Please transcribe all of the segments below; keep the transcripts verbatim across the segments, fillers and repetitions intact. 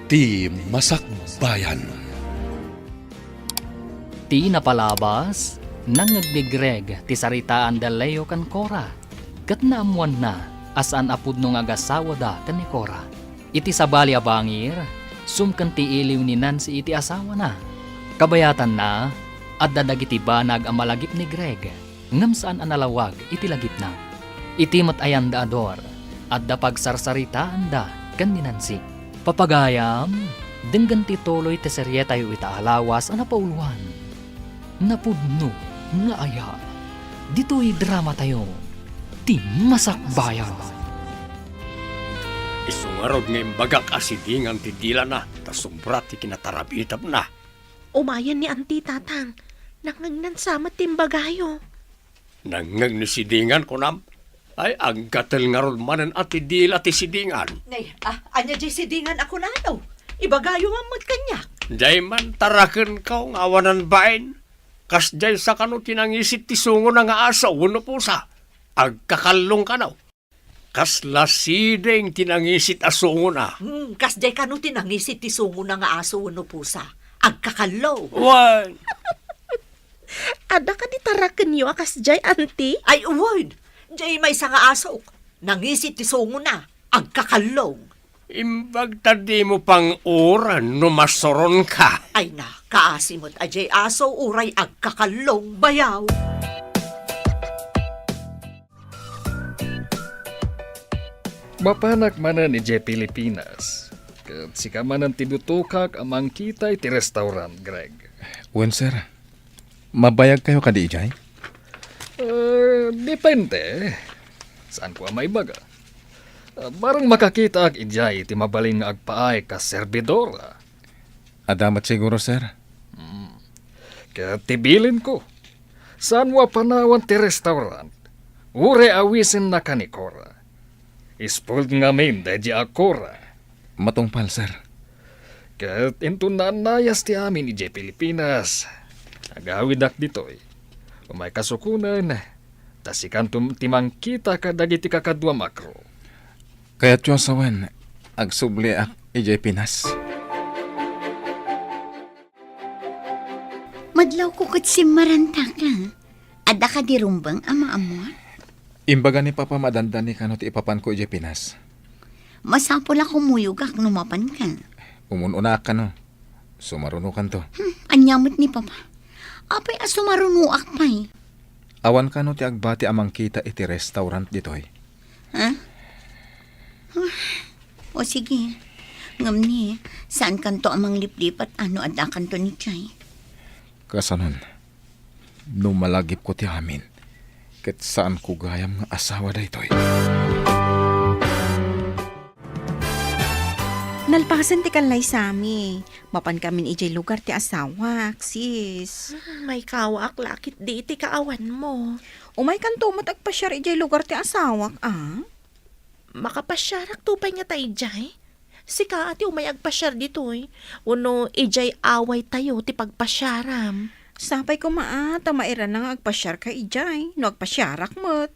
Ti Masakbayan. Ti napalabas, nangngeg ni Greg ti saritaanda Leo ken Cora, ket naammoanna a saan a pudno nga agasawada ken ni Cora. Iti sabali a bangir, sumken ti iliw ni Nancy iti asawana. Kabayatanna, adda dagiti banag a malagip ni Greg, ngem saan a nalawag iti lagipna. Iti met ayandaador, adda pagsarsaritaanda ken ni Nancy. Papagayam, denggen ti tuloy ti serietayo ita a lawas a napauluan. Napudno nga aya. Ditoy dramatayo, Ti Masakbayan. Isu ngarud nga imbagak a sidingan ti dilana ta sobra ti kinatarab-itapna. Umayen ni Auntie, Tatang. Nangngegnan sa met ti imbagayo. Nangngeg ni sidingan, kunam? Ay, aggatel ngarud manen a ti dila ti sidingan. Nay, ah, ania jay sidingan a kunano? Ibagayo man met kaniak. Jay man tarakenko nga awanan bain. Kasjay sa kano ti nangisit ti sungona nga aso wenno pusa? Agkakallong kano. Kasla siding ti nangisit a sungona. Hmm, kasjay kano ti nangisit ti sungona nga aso wenno pusa? Agkakallong. Wen. Adda kadi tarakenyo a kasjay, Auntie? Ay, wen. Jay maysa nga asok. Nangisit ti sungona. Agkakallong. Imbag ta dimo pang-uran no masuronka. Ay na, kaasi met a jay aso uray agkakallong bayaw. Mapanak manen idiay Pilipinas. Ket sika manen ti dutokak a mangkita iti restaurant, Greg. Wen, sir. Mabayagkayo kadi idiay? Eh, depende. Saanko a maibaga. Ah, barang makakitaak idiay iti mabalin nga agpaay kas serbidora. Adda met siguro, sir. Hmm. Ket ti bilinko, saanmo a panawan ti restaurant, uray awisennaka ni Cora. Spoiled ngamin daydi a Cora. Matungpal, sir. Ket inton naannayas ti amin idiay Pilipinas, agawidak ditoy. Umay kasukonen, ta sikanto ti mangkita kadagiti kakaduam a crew. Kayatyo a sawen, agsubliak idiay Pinas. Madlawko ket simmarantaka. Adda kadi rumbeng a maammoak? Imbaga ni Papa, madandani kano ti ipapanko idiay Pinas. Masapul a kumuyogak no mapanka. Umun-unaak kano. Sumarunokanto. Hmm, ania met ni Papa? Apay a sumarunoak pay? Awan kano ti agbati a mangkita iti restaurant ditoy? Ha? Ah, o sige. Ngem ni, saankanto a mangliplipat a no addakanto idiay? Kasanon, no malagipko ti amin, ket saanko gayam nga asawa daytoy. Nalpasen ti kallaysami. Mapankamin idiay lugar ti asawak, sis. Hmm, maikawaak la ketdi iti kaawanmo. Umaykanto met agpasiar idiay lugar ti asawak, a? Makapasiarakto pay ngata idiay? Sika a ti umay agpasiar ditoy, wenno idiay awaytayo ti pagpasiaram? Sapay koma a, ta mairana nga agpasiarka idiay, no agpasiarak met.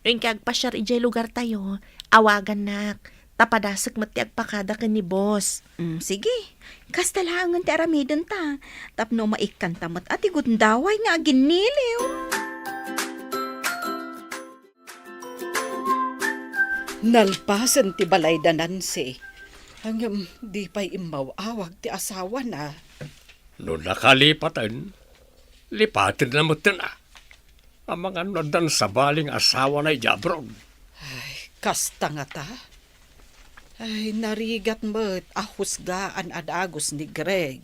No inka agpasiar idiay lugartayo, awagannak, ta padasek met ti agpakada ken ni boss. Mm, sige. Kasta laengen ti aramidenta, tapno maikkanta met a ti gundaway nga aginniliw. Nalpasen ti balay da Nancy. Ngem di pay immaw-awag ti asawana. No nakalipaten, lipatenna metten a. Amangan no addan sabali nga asawana idiay abroad. Ay, kasta ngata. Ay, narigat met a husgaan a dagus ni Greg.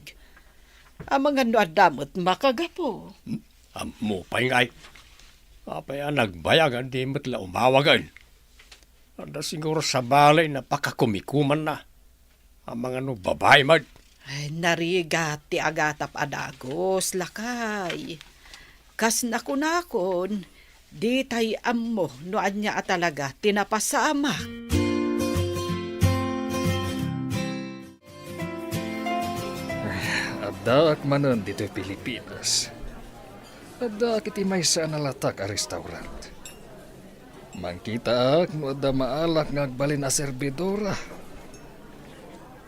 Amangan no adda met makagapu. Hmm? Ammo pay ngay. Apay a nagbayag a di met la umawagen? Adda siguro sabali a pakakumikumanna. Amangan no babai met. Ay, narigat ti agatap a dagus, lakay. Kas nakunakon, ditay ammo no ania a talaga ti napasamak. Addaak manen ditoy Pilipinas. Addaak iti maysa a nalatak a restaurant. Mangkitaak no adda maalak nga agbalin a serbidora.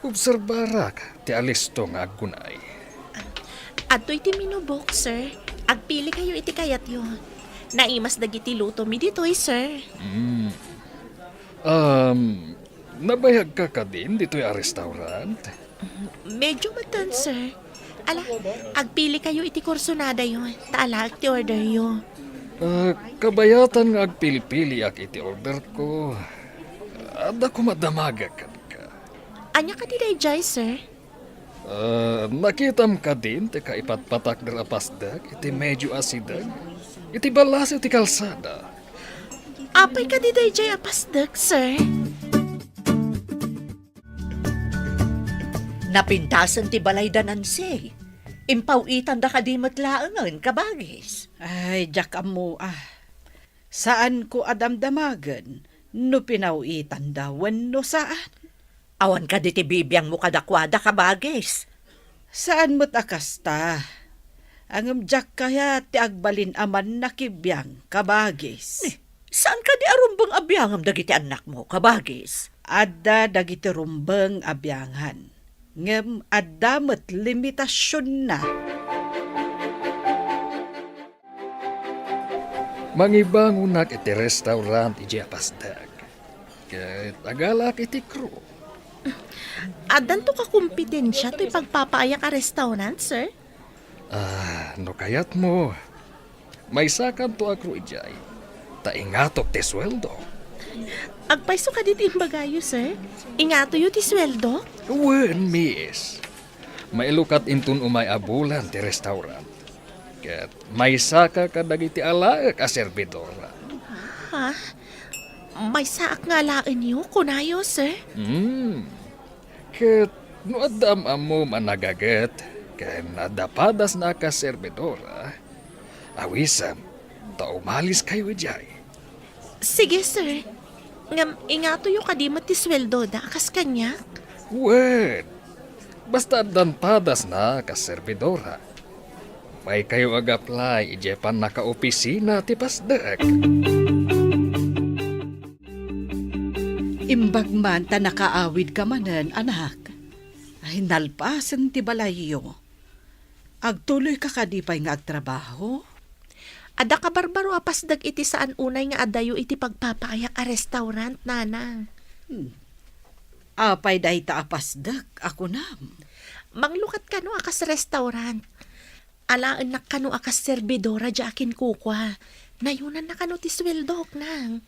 Obserbarak ti alisto nga aggunay. Adtoy ti menu book, sir. Agpilikayo iti kayatyo. Naimas dagiti lutomi ditoy, sir. Mm. Um, nabayagka kadin ditoy a restaurant? Medyo metten, sir. Ala, agpilikayo iti kursonadayo, ta alaek ti orderyo. Ah, kabayatan nga agpilpiliak iti orderko. Adda koma damagek kenka. Ania kadi daydiay, sir? Ah, nakitam kadin ti kaipatpatakder a pasdek iti medyo asideg iti ballasiw ti kalsada? Apay kadi daydiay a pasdek, sir? Napintasen ti balay da Nancy. Impaw-itanda kadi met laengen, kabagis. Ay, diak ammo, ah. Saanko a damdamagen no pinaw-itanda wenno saan. Awan kadi ti bibiangmo kadakuada, kabagis? Saan met a kasta. Ngem diak kayat ti agbalin a mannakibiang, kabagis. Ni, saan kadi a rumbeng a biangem dagiti annakmo, kabagis? Adda dagiti rumbeng a biangan, ngem adda met limitasionna. Mangibangonak iti restaurant idiay a pasdek. Ket agalaak iti crew. Addanto kakompetensia toy pagpapaayak a restaurant, sir? Ah, no kayatmo, maysakanto a crew idiay, ta ingatok ti sueldo. Agpayso kadi ti imbagayo, sir? Ingatoyo ti sueldo? Wen, miss. Mailukat inton umay a bulan ti restaurant. Ket maysaka kadagiti alaek a serbidora. Ha? Maysaak nga alaenyo, kunayo, sir? Hmm. Ket no adda am-ammom a nagaget ken adda padasna a kas serbidora, awisem ta umaliskayo idiay. Sige, sir. Ngem ingatoyo kadi met ti sueldoda a kas kaniak? Wen, basta addan padasna a kas serbidora. Maykayo ag-apply idiay pannakaopisina ti pasdek. Imbag man ta nakaawidka manen, anak. Ay, nalpasen ti balayyo. Agtuloyka kadi pay nga agtrabaho? Adda kabarbaro a pasdek iti saan unay nga adayo iti pagpapaayak a restaurant, nanang. Hmm. Apay dayta a pasdek a kunam? Manglukat kano a kas restaurant. Alaennak kano a kas serbidora diay akinkukua. Nayonanna kano ti sueldok, nang.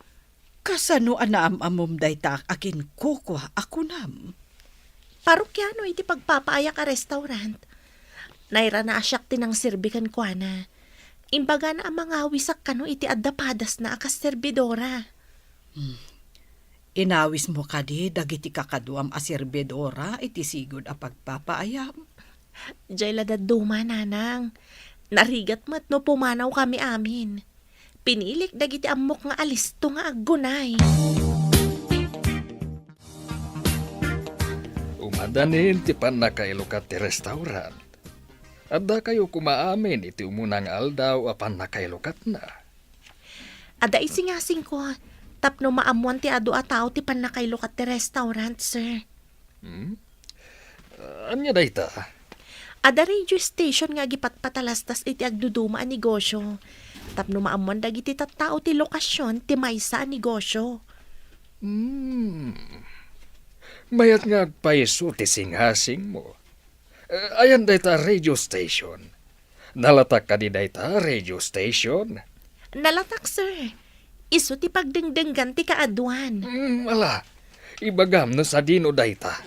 Kasano a naam-ammom dayta a kinkukua a kunam? Parokiano iti pagpapaayak a restaurant. Nairana a siak ti nangserbi kenkuana. Imbagana a mangawisak kano iti adda padasna a kas serbidora. Hmm. Inawismo kadi dagiti kakaduam a serbidora iti sigud a pagpapaayam? Diay la dadduma, nanang. Narigat met no pumanawkami amin. Pinilik dagiti ammok nga alisto nga aggunay. Umadanin ti pannakailukat ti restaurant. Addakayo koma amin iti umuna nga aldaw a pannakailukatna. Adda isingasingko tapno maammoan ti adu a tao ti pannakailukat ti restaurant, sir. Hmm? Ania dayta? Adda radio station nga agipatpatalastas iti agduduma a negosio tapno maammoan dagiti tattao ti lokasion ti maysa a negosio. Hmm. Mayat nga agpayso ti singasingmo. Eh, ayan dayta radio station? Nalatak kadi dayta radio station? Nalatak, sir. Isu ti pagdengdenggan ti kaaduan. Mm, ala, ibagam no sadino dayta.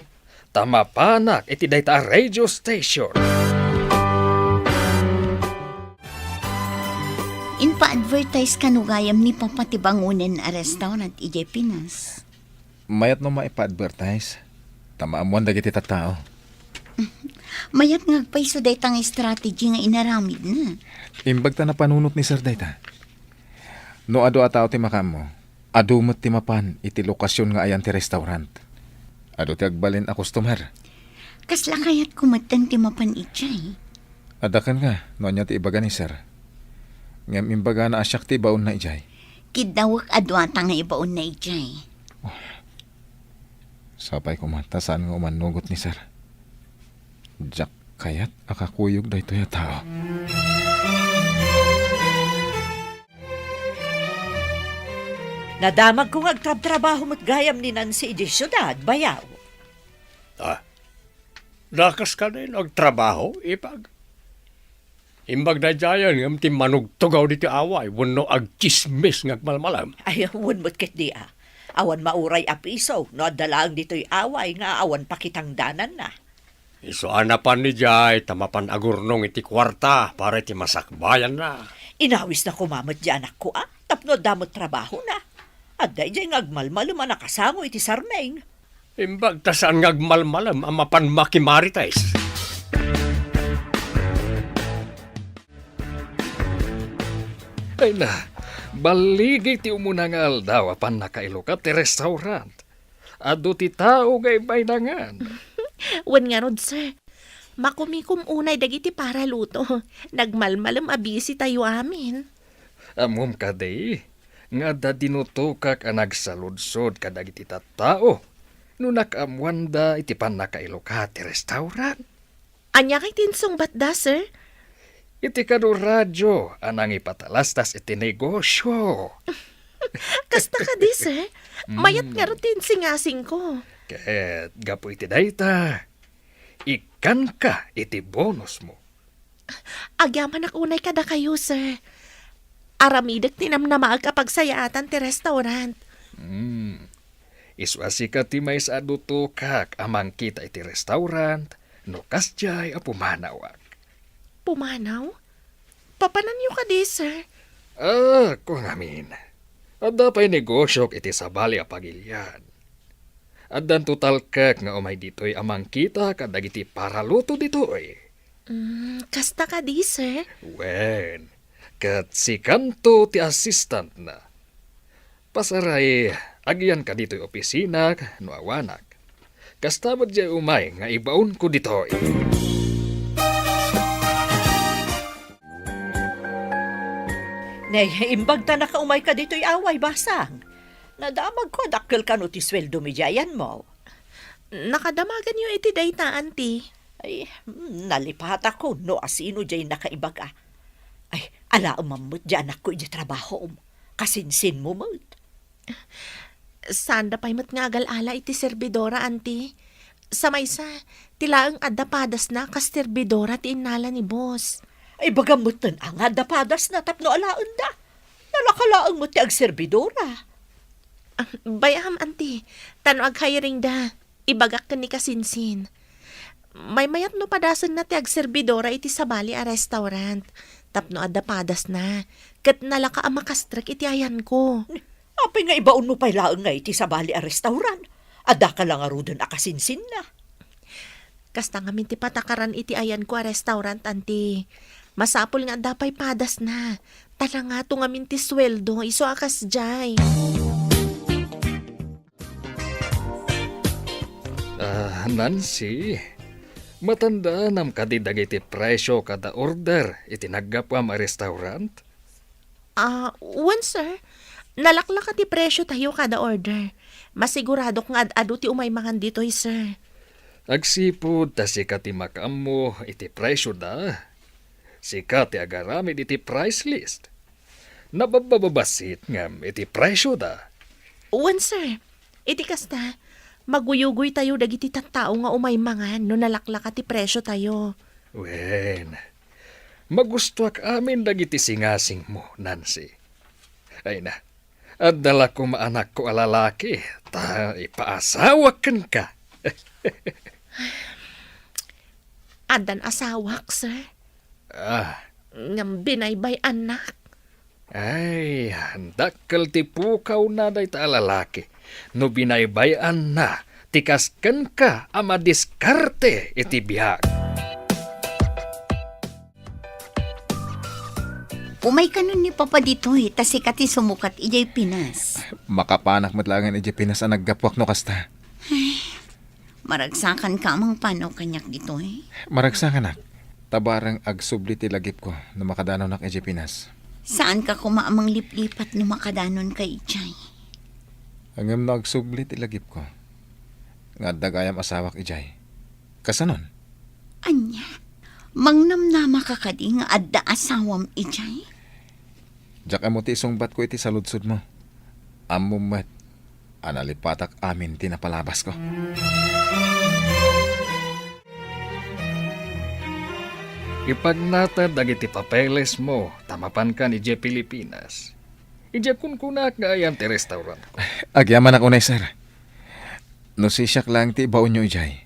Ta mapanak iti dayta a radio station. Inpa-advertise kano gayam ni Papa ti bangonen a restaurant idiay Pinas? Mayat no maipa-advertise, ta maammoan dagiti tattao. Mayat nga agpayso dayta nga strategy nga inaramidna. Imbag ta napanunot ni Sir dayta. No adu a tao ti makaammo, adu met ti mapan iti lokasion nga ayan ti restaurant. Adu ti agbalin a customer. Kasla kayatko metten ti mapan idiay. Adda kenka no ania ti ibaga ni Sir. Ngem imbagana a siak ti ibaonna idiay. Kiddawek a duata nga ibaonna idiay. Sapay koma ta saan nga umannugot ni Sir. Diak kayat a kakuyog daytoy a tao. Nadamagko nga agtrabtrabaho met gayam ni Nancy idiay siudad, bayaw. Ah, dakas kadi no agtrabaho, ipag? Imbag daydiayen ngem ti manugtugaw ditoy away wenno agtsismis nga agmalmalem. Ay, wen met ketdi a. Awan mauray a piso no adda laeng ditoy away nga awan pakitangdananna. Isu a napan idiay ta mapan agurnong iti kuarta para iti masakbayanna. Inawisna koma met di anakko a, tapno adda met trabahona. Adda idiay nga agmalmalem a nakasango iti sarming. Imbag ta saan nga agmalmalem a mapan makimarites. Ay na, balligi ti umuna nga aldaw a pannakailukat ti restaurant. Adu ti tao nga ibaynangan. Wen ngarud, sir. Makumikom unay dagiti paraluto. Nagmalmalem a busy tayo amin. Ammom kadi nga adda dinutokak a nagsaludsod kadagiti tattao no nakaammoanda iti pannakailukat ti restaurant? Ania kay ti insungbatda, sir? Iti kano radio a nangipatalastas iti negosyo. Kasta kadi, sir? Mayat Mm. ngarud ti insingasingko. Ket gapu iti dayta, ikkanka iti bonusmo. Agyamanak unay kadakayo, sir. Aramidek ti namnamaek a pagsayaatan ti restaurant. Hmm. Isu a sika ti maysa a dutokak a mangkita iti restaurant no kasdiay a pumanawak. Pumanaw? Papananyo kadi, sir? Ah, kung amin. Adda pay negosyok iti sabali a pagilian. Addan totalkek nga umay ditoy a mangkita kadagiti paraluto ditoy. Mm, kasta kadi, sir? Wen, ket sikanto ti assistantna. Pasaray, agyanka ditoy opisina no awanak. Kasta met diay umay nga ibaonko ditoy. Nay, imbag ta nakaumayka ditoy away, basang. Nadamagko a dakkel kano ti sueldomi diay ayanmo. Nakadamaganyo iti dayta, Auntie. Ay, mm, nalipatakon no asino diay nakaibaga. Ay, alaemam met diay anakko idiay trabahom. Kasinsinmo met. Saanda pay met nga agal-ala iti serbidora, Auntie. Sa maysa, ti laeng adda padasna kas serbidora ti innala ni boss. Ay, ibagam metten a nga adda padasna tapno alaenda. Nalaka laeng met ti agserbidora. Ah, bay-am, Auntie. Ta no aghiringda, ibagak ken ni kasinsin. Maymayat no padasenna ti agserbidora iti sabali a restaurant tapno adda padasna, ket nalaka a makastrek iti ayanko. Apay nga ibaonmo pay laeng nga iti sabali a restaurant? Addaka la ngaruden a kasinsinna. Kasta ngamin ti patakaran iti ayanko a restaurant, Auntie. Masapul nga adda pay padasna. Ta nangato ngamin ti sueldo, isu a kasdiay. Ah, Nancy, matandaanam kadi dagiti presio kada order iti naggapuam a restaurant? Ah, wen, sir. Nalaklaka ti presio tayo kada order. Masiguradok nga ad-adu ti umay mangan ditoy, sir. Agsipud ta sika ti makaammo iti presio da. Sika ti agaramid iti price list. Nababbabassit ngem iti presio da. Wen, sir. Iti kasta, maguyugoy tayo dagiti tattao nga umay mangan no nalaklaka ti presio tayo. Wen, magustuak amin dagiti singasingmo, Nancy. Ay na, adda la koma anakko a lalaki, ta ipaasawak kenka. Addan asawak, sir. Ah. Ngem binaybay-annak. Ay, dakkel ti pukawna dayta a lalaki no binaybay-anna ti kas kenka a madiskarte iti biag. Umay kanon ni Papa ditoy, ta sika ti sumukat idiay Pinas. Makapanak met laengen idiay Pinas a naggapuak no kasta. Ay, maragsakanka a mangpanaw kaniak ditoy? Maragsakanak. Ta bareng agsubli ti lagipko no makadanonnak idiay Pinas. Saanka koma a mangliplipat no makadanonka idiay? Ngem no agsubli ti lagipko, nga adda gayam asawak idiay. Kasanon? Ania? Mangnamnamaka kadi nga adda asawam idiay? Diak ammo ti isungbatko iti saludsodmo. Ammom met a nalipatak amin ti napalabasko. Ipagnated dagiti papelesmo ta mapankan idiay Pilipinas. Idiay kunkunak nga ayan ti restaurantko. Agyamanak unay, sir. No sisiak laeng ti ibaonyo idiay,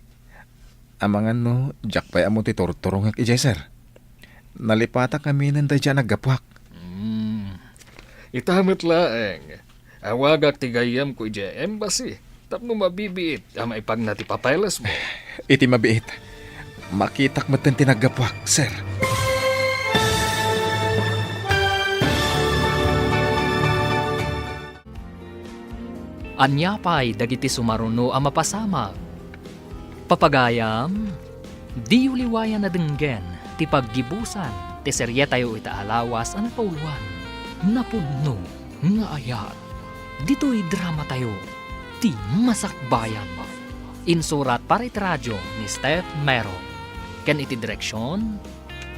amangan no diak pay ammo ti turturongek idiay, sir. Nalipatak aminen daydiay a naggapuak. Hmm. Ita met laeng, awagak ti gayyemko idiay embassy tapno mabibiit a maipagna ti papelesmo. Iti mabiit, makitak metten ti naggapuak, sir. Ania pay dagiti sumaruno a mapasamak? Papagayam, diyo liwayan a denggen ti paggibusan ti serietayo ita a lawas a napauloan, Napudno nga Ayat. Ditoy dramatayo, Ti Masakbayan. Insurat para iti radio ni Steph Mero, ken iti direksion,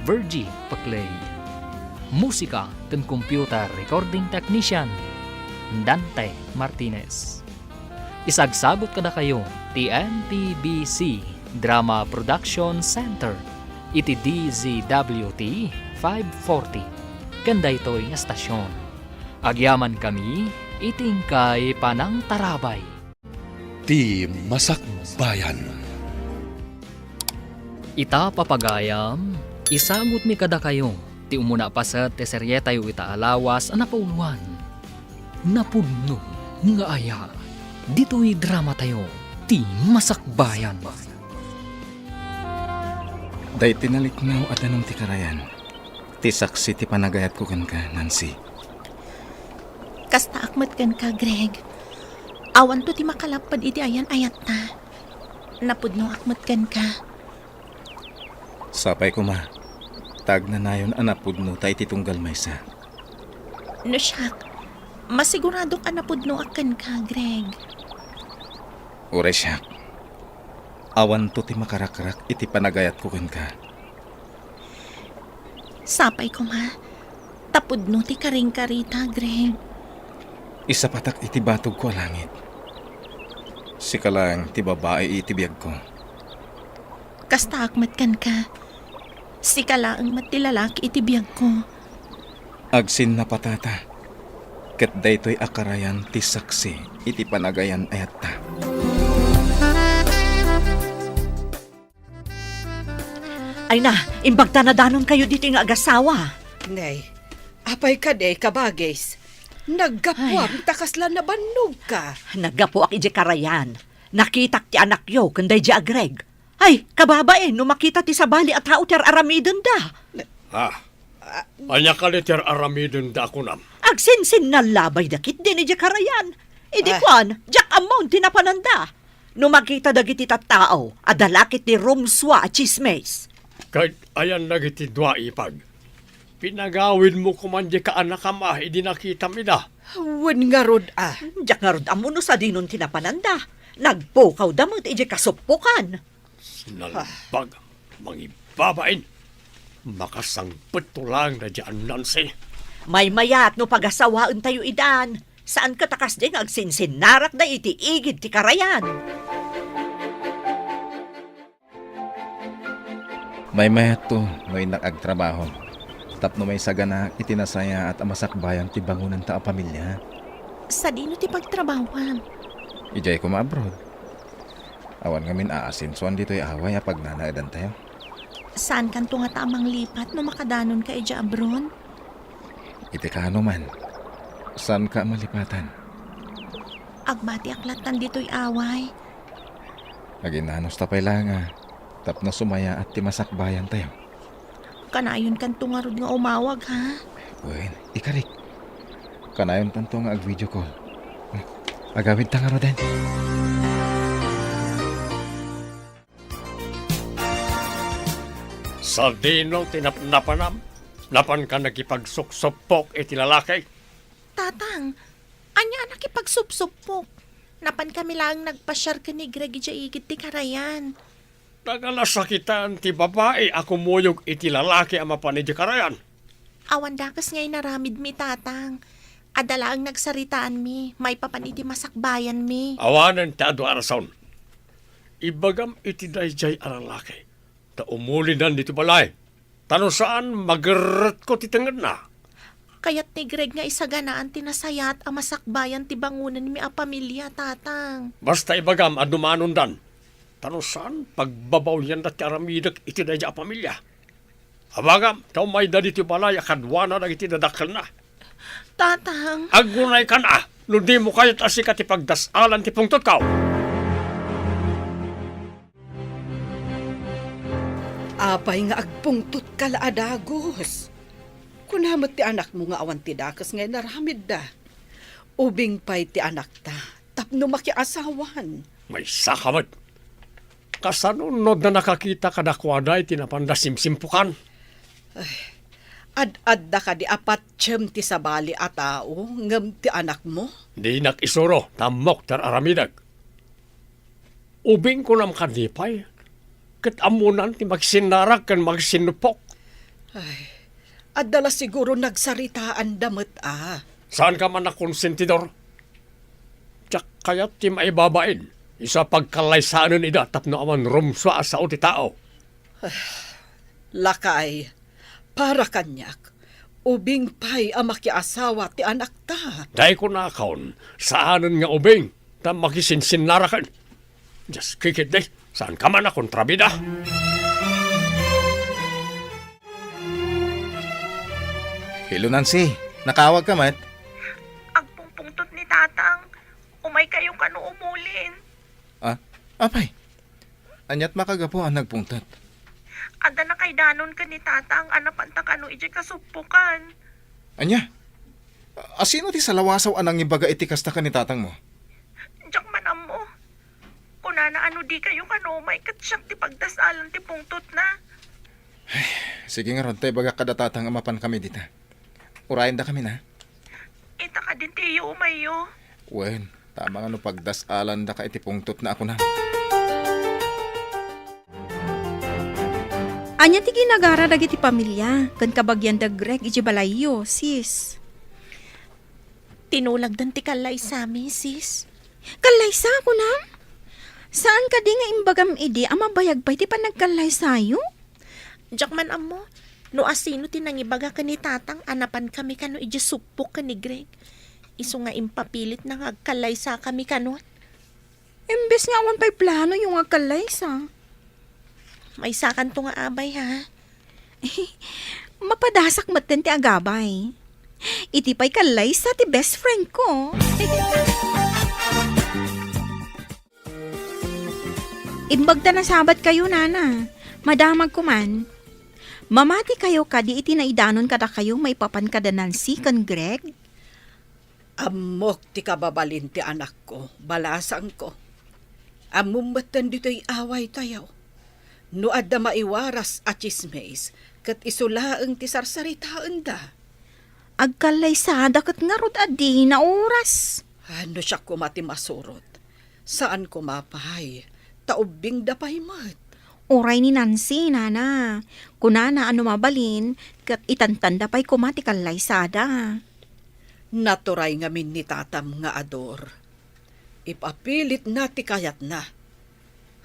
Virgie Paclay. Musika ken computer recording technician, Dante Martinez. Isagsagut kadakayo ti M P B C Drama Production Center iti D Z W T five forty ken daytoy nga stasyon. Agyamankami iti inkay panangtarabay. Ti Masakbayan. Ita, papagayam, isagutmi kadakayo ti umuna a paset ti serietayo ita a lawas a napauloan, Napudno nga Ayat. Ditoy dramatayo, Ti Masakbayan. Daytoy naliknaw a danum ti karayan, ti saksi ti panagayatko kenka, Nancy. Kastaak met kenka, Greg. Awanto ti makalapped iti ayan-ayatta. Napudnoak met kenka. Sapay koma, ta agnanayon a napudnota iti tunggal maysa. No siak, masiguradok a napudnoak kenka, Greg. Uray siak, awanto ti makarakrak iti panagayatko kenka. Sapay koma, ta pudno ti karingkarita, Greg. Isapatak iti batogko a langit. Sika laeng ti babai iti biagko. Kastaak met kenka. Sika laeng met ti lalaki iti biagko. Agsinnapatata, ket daytoy a karayan ti saksi iti panagayan-ayatta. Ay na, imbag ta nadanonkayo ditoy nga agasawa. Nay, apay kadi, kabagis? Naggapuam ta kasla nabannogka. Naggapuak idiay karayan. Nakitak ti anakyo ken daydiay a Greg. Ay, kababain, no makita ti sabali a tao ti ar-aramidenda. Ah, ania kadi ti ar-aramidenda a kunam? Agsinsinnal labay da ketdin idiay karayan. Idi kuan, diak ammo ti napananda. No makita dagiti tattao, adda la ketdi rumsua a tsismis. Ket ayan dagiti dua, ipag? Pinagawidmo koman di kaanakam a idi nakitam ida. Wen ngarud a. Diak ngarud ammo no sadinon ti napananda. Nagpukawda met idiay kasuppokan. Sinalbag, mangibabain. Makasangpetto laeng daydiay a Nancy. Maymayat no pagasawaentayo idan. Saan ket a kasdiay nga agsinsinnarakda iti igid ti karayan. Maymayatto no innak agtrabaho tapno maisaganaak iti nasayaat a masakbayan ti bangonanta a pamilia. Sadino ti pagtrabahoam? Idiay koma abroad. Awan ngamin aasensoan ditoy away a pagnanaedantayo. Saankanto ngata a manglipat no makadanonka idiay abroad? Iti kaano man, saanka a malipatan. Agbatiak lattan ditoy away. Aginnanusta pay la nga tapno sumayaat ti masakbayantayo. Kanayonkanto ngarud nga umawag, ha? Wen, ikarik. Kanayontanto nga ag-video call. Agawidta ngaruden. Sadino ti napnapanam? Napanka nakipagsuksupok iti lalaki? Tatang, ania a nakipagsuksupok? Napankami laeng nagpasiar ken ni Greg idiay igid ti karayan. Nagalasakitan ti babai a kumuyog iti lalaki a mapan idiay karayan. Awan dakes nga inaramidmi, Tatang. Adda laeng nagsaritaanmi maipapan iti masakbayanmi. Awanen ti adu a rason. Ibagam iti daydiay a lalaki ta umulinan ditoy balay. Ta no saan, magerretko ti tengngedna. Kayat ni Greg nga isaganaan ti nasayaat a masakbayan ti bangonenmi a pamilia, Tatang. Basta ibagam a dumanondan. Ta no saan, pagbabawyanda ti aramidek iti daydiay a pamilia. Abagam, ta umayda ditoy balay a kaduana dagiti dadakkelna. Tatang. Agunaykan a, no dimo kayat a sika ti pagdas-alan ti pungtotko. Apay nga agpungtotka la a dagus? Kuna met ti anakmo nga awan ti dakes nga inaramidda. Ubing pay ti anakta tapno makiasawan. Maysaka met. Kasano no adda nakakita kadakuada iti napanda simsimpukan? Ay, ad-adda kadi a patiem ti sabali a tao ngem ti anakmo? Dinak isuro, ta ammok ti ar-aramidek. Ubing kunam kadi pay, ket ammonan ti makisinnarak ken makisinnupok. Ay, adda la siguro nagsaritaanda met a. Saanka man a konsentidor? Diak kayat ti maibabain isu a pagkallaysaanen ida tapno awan rumsua a sao ti tao. Lakay, para kaniak, ubing pay a makiasawa ti anakta. Dayta kunakon, saanen nga ubing, ta makisinsinnaraken. Dios, kikitdi, saanka man a kontrabida? Hello, Nancy. Nakaawagka met? Agpungpungtot ni Tatang. Umaykayo kano umulin. Ah, apay? Aniat makagapu a nagpungtot? Adda nakaidanon ken ni Tatang a napanta kano idiay kasuppokan. Ania? Asino ti salawasaw a nangibaga iti kasta ken ni tatangmo? Diak man ammo. Kunana a no dikayo kano umay ket siak ti pagdas-alan ti pungtotna. Sige ngarud, ta ibagak kada tatang a mapankami dita. Urayendakami na. Ita kadin ti iyo umayyo. Wen, tama nga no pagdas-alandaka iti pungtotna a kunam. Ania ti ginagara dagiti pamilia ken kabagian da Greg idiay balayyo, sis? Tinulagdan ti kallaysami, sis. Kallaysa, kunam? Saan kadi nga imbagam idi a mabayag pay ti panagkallaysayo? Diak man ammo no asino ti nangibaga ken ni tatang a napankami kano idiay suppok ken ni Greg. Isu nga impapilitna nga agkallaysakami kano. Imbes nga awan pay planoyo nga agkallaysa. Maysakanto nga abay, ha? Mapadasak metten ti agabay. Iti pay kallaysa ti best friend ko. Imbag ta nasabatkayo, nana. Madamagko man. Mamatikayo kadi iti naidanon kadakayo maipapan kada Nancy ken Greg? Ammok ti kababalin ti anakko, balasangko. Ammom metten ditoy awaytayo. No adda maiwaras a tsismis, ket isu laeng ti sarsaritaenda. Agkallaysada ket ngarud a dina oras. Ah, no siak koma ti masurot, saan koma pay, ta ubbingda pay met. Uray ni Nancy, nana. Kunana a no mabalin, ket itantanda pay koma ti kallaysada. Naturay ngamin ni tatam nga ador. Ipapilitna ti kayatna.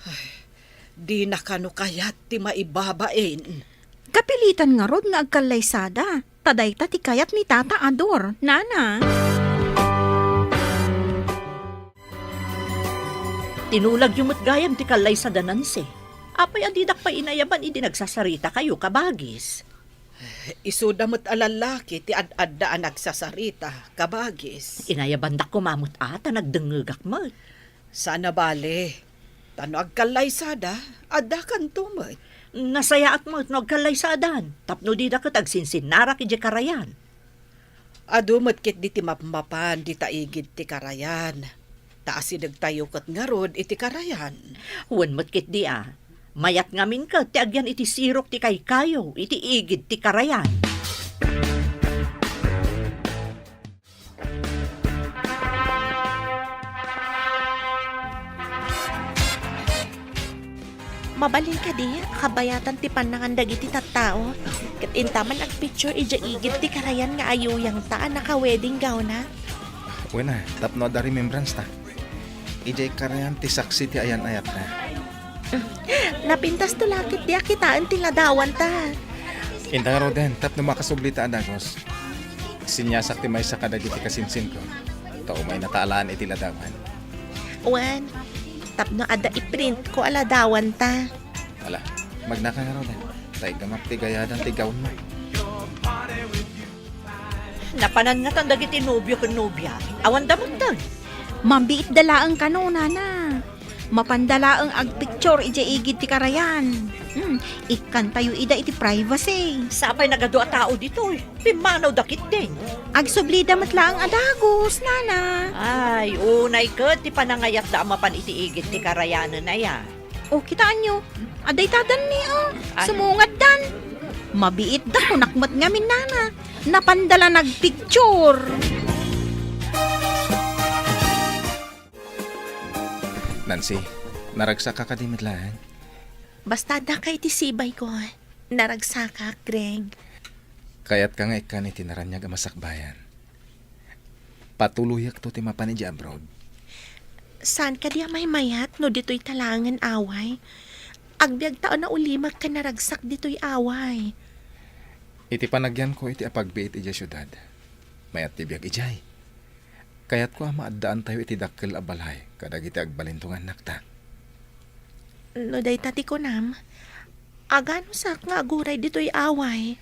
Ay, dina kano kayat ti maibabain. Kapilitan ngarud nga agkallaysada, ta dayta ti kayat ni Tata Ador, nana. Tinulagyo met gayam ti kallaysada, Nancy. Apay a didak pay inayaban idi nagsasaritakayo, kabagis? Isuda met a lallaki ti ad-adda a nagsasarita, kabagis. Inayabandak koma met a ta nagdengngegak met. Saan a bale, ta no agkallaysada, addakanto met. Nasayaat met no agkallaysadan, tapno dida ket agsinsinnarak idiay karayan. Adu met ketdi ti mapmapan dita igid ti karayan. Ta asidegtayo ket ngarud iti karayan. Wen met ketdi a. Mayat ngamin ket ti agyan iti sirok ti kaykayo iti igid ti karayan. Mabalin kadi a kabayatan ti pannangan dagiti tattao, ket inta man agpicture idiay igid ti karayan nga ayuyangta a naka-wedding gown-na? Wen a, tapno adda remembrance ta. Idiay karayan ti saksi ti ayan-ayatna. Napintasto la ketdi a kitaen ti ladawanta. Inta ngaruden, tapno makasubli ta a dagus. Sinyasak ti maysa kadagiti kasinsinko. Ta umaynata alaen iti ladawan. Wen, tapno adda iprintko a ladawanta. Ala, magnaka ngaruden. Ta iggamak ti gayadan ti gownmo. Napanan ngatan dagiti nobio ken nobia. Awanda metten. Mabiitda laeng kano, nana. Mapanda laeng agpicture idiay igid ti karayan. Hmm, ikkantayo ida iti privacy. Sapay nagadu a tao ditoy. Pimmanawda ketdin. Agsublida met laeng a dagus, nana. Ay, unay ket ti panangayatda a mapan iti igid ti karayanen aya. O, kitaenyo, adda itadanmi, o. Ay. Sumungaddan. Mabiitda, kunak met ngamin, nana. Napanda la nagpicture. Nancy, naragsakka kadi met laeng? Basta addaka iti sibayko, naragsakak, Greg. Kayatka nga ikkan iti naraniag a masakbayan. Patuloyakto ti mapan idiay abroad. Saan kadi a maymayat no ditoyta laengen away? Agbiagta a naulimek ken naragsak ditoy away. Iti panagyanko iti apagbiit idiay siudad, mayat ti biag idiay. Kayatko a maaddaantayo iti dakkel a balay kadagiti agbalinto nga annakta. No dayta ti kunam, aganusak nga aguray ditoy away.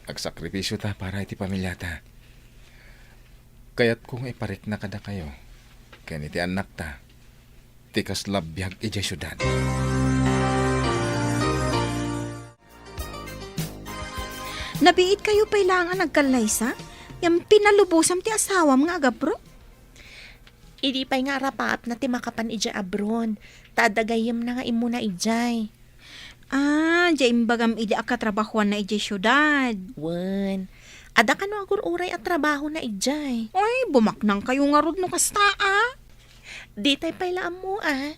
Agsakrifisio ta para iti pamiliata. Kayatko nga iparikna kadakayo ken iti annakta ti kasla biag idiay siudad. Nabiitkayo pay laeng a nagkallaysa? Ngem pinalubosam ti asawam nga agabro? Idi pay nga arapaapna ti makapan idiay abroad, ta adda gayyemna nga immuna idiay. Ah, diay imbagam idi a katrabahoanna idiay siudad. Wen, adda kano agur-uray a trabahona idiay. Ay, bumaknangkayo ngarud no kasta, a. Ditay pay la ammo, a.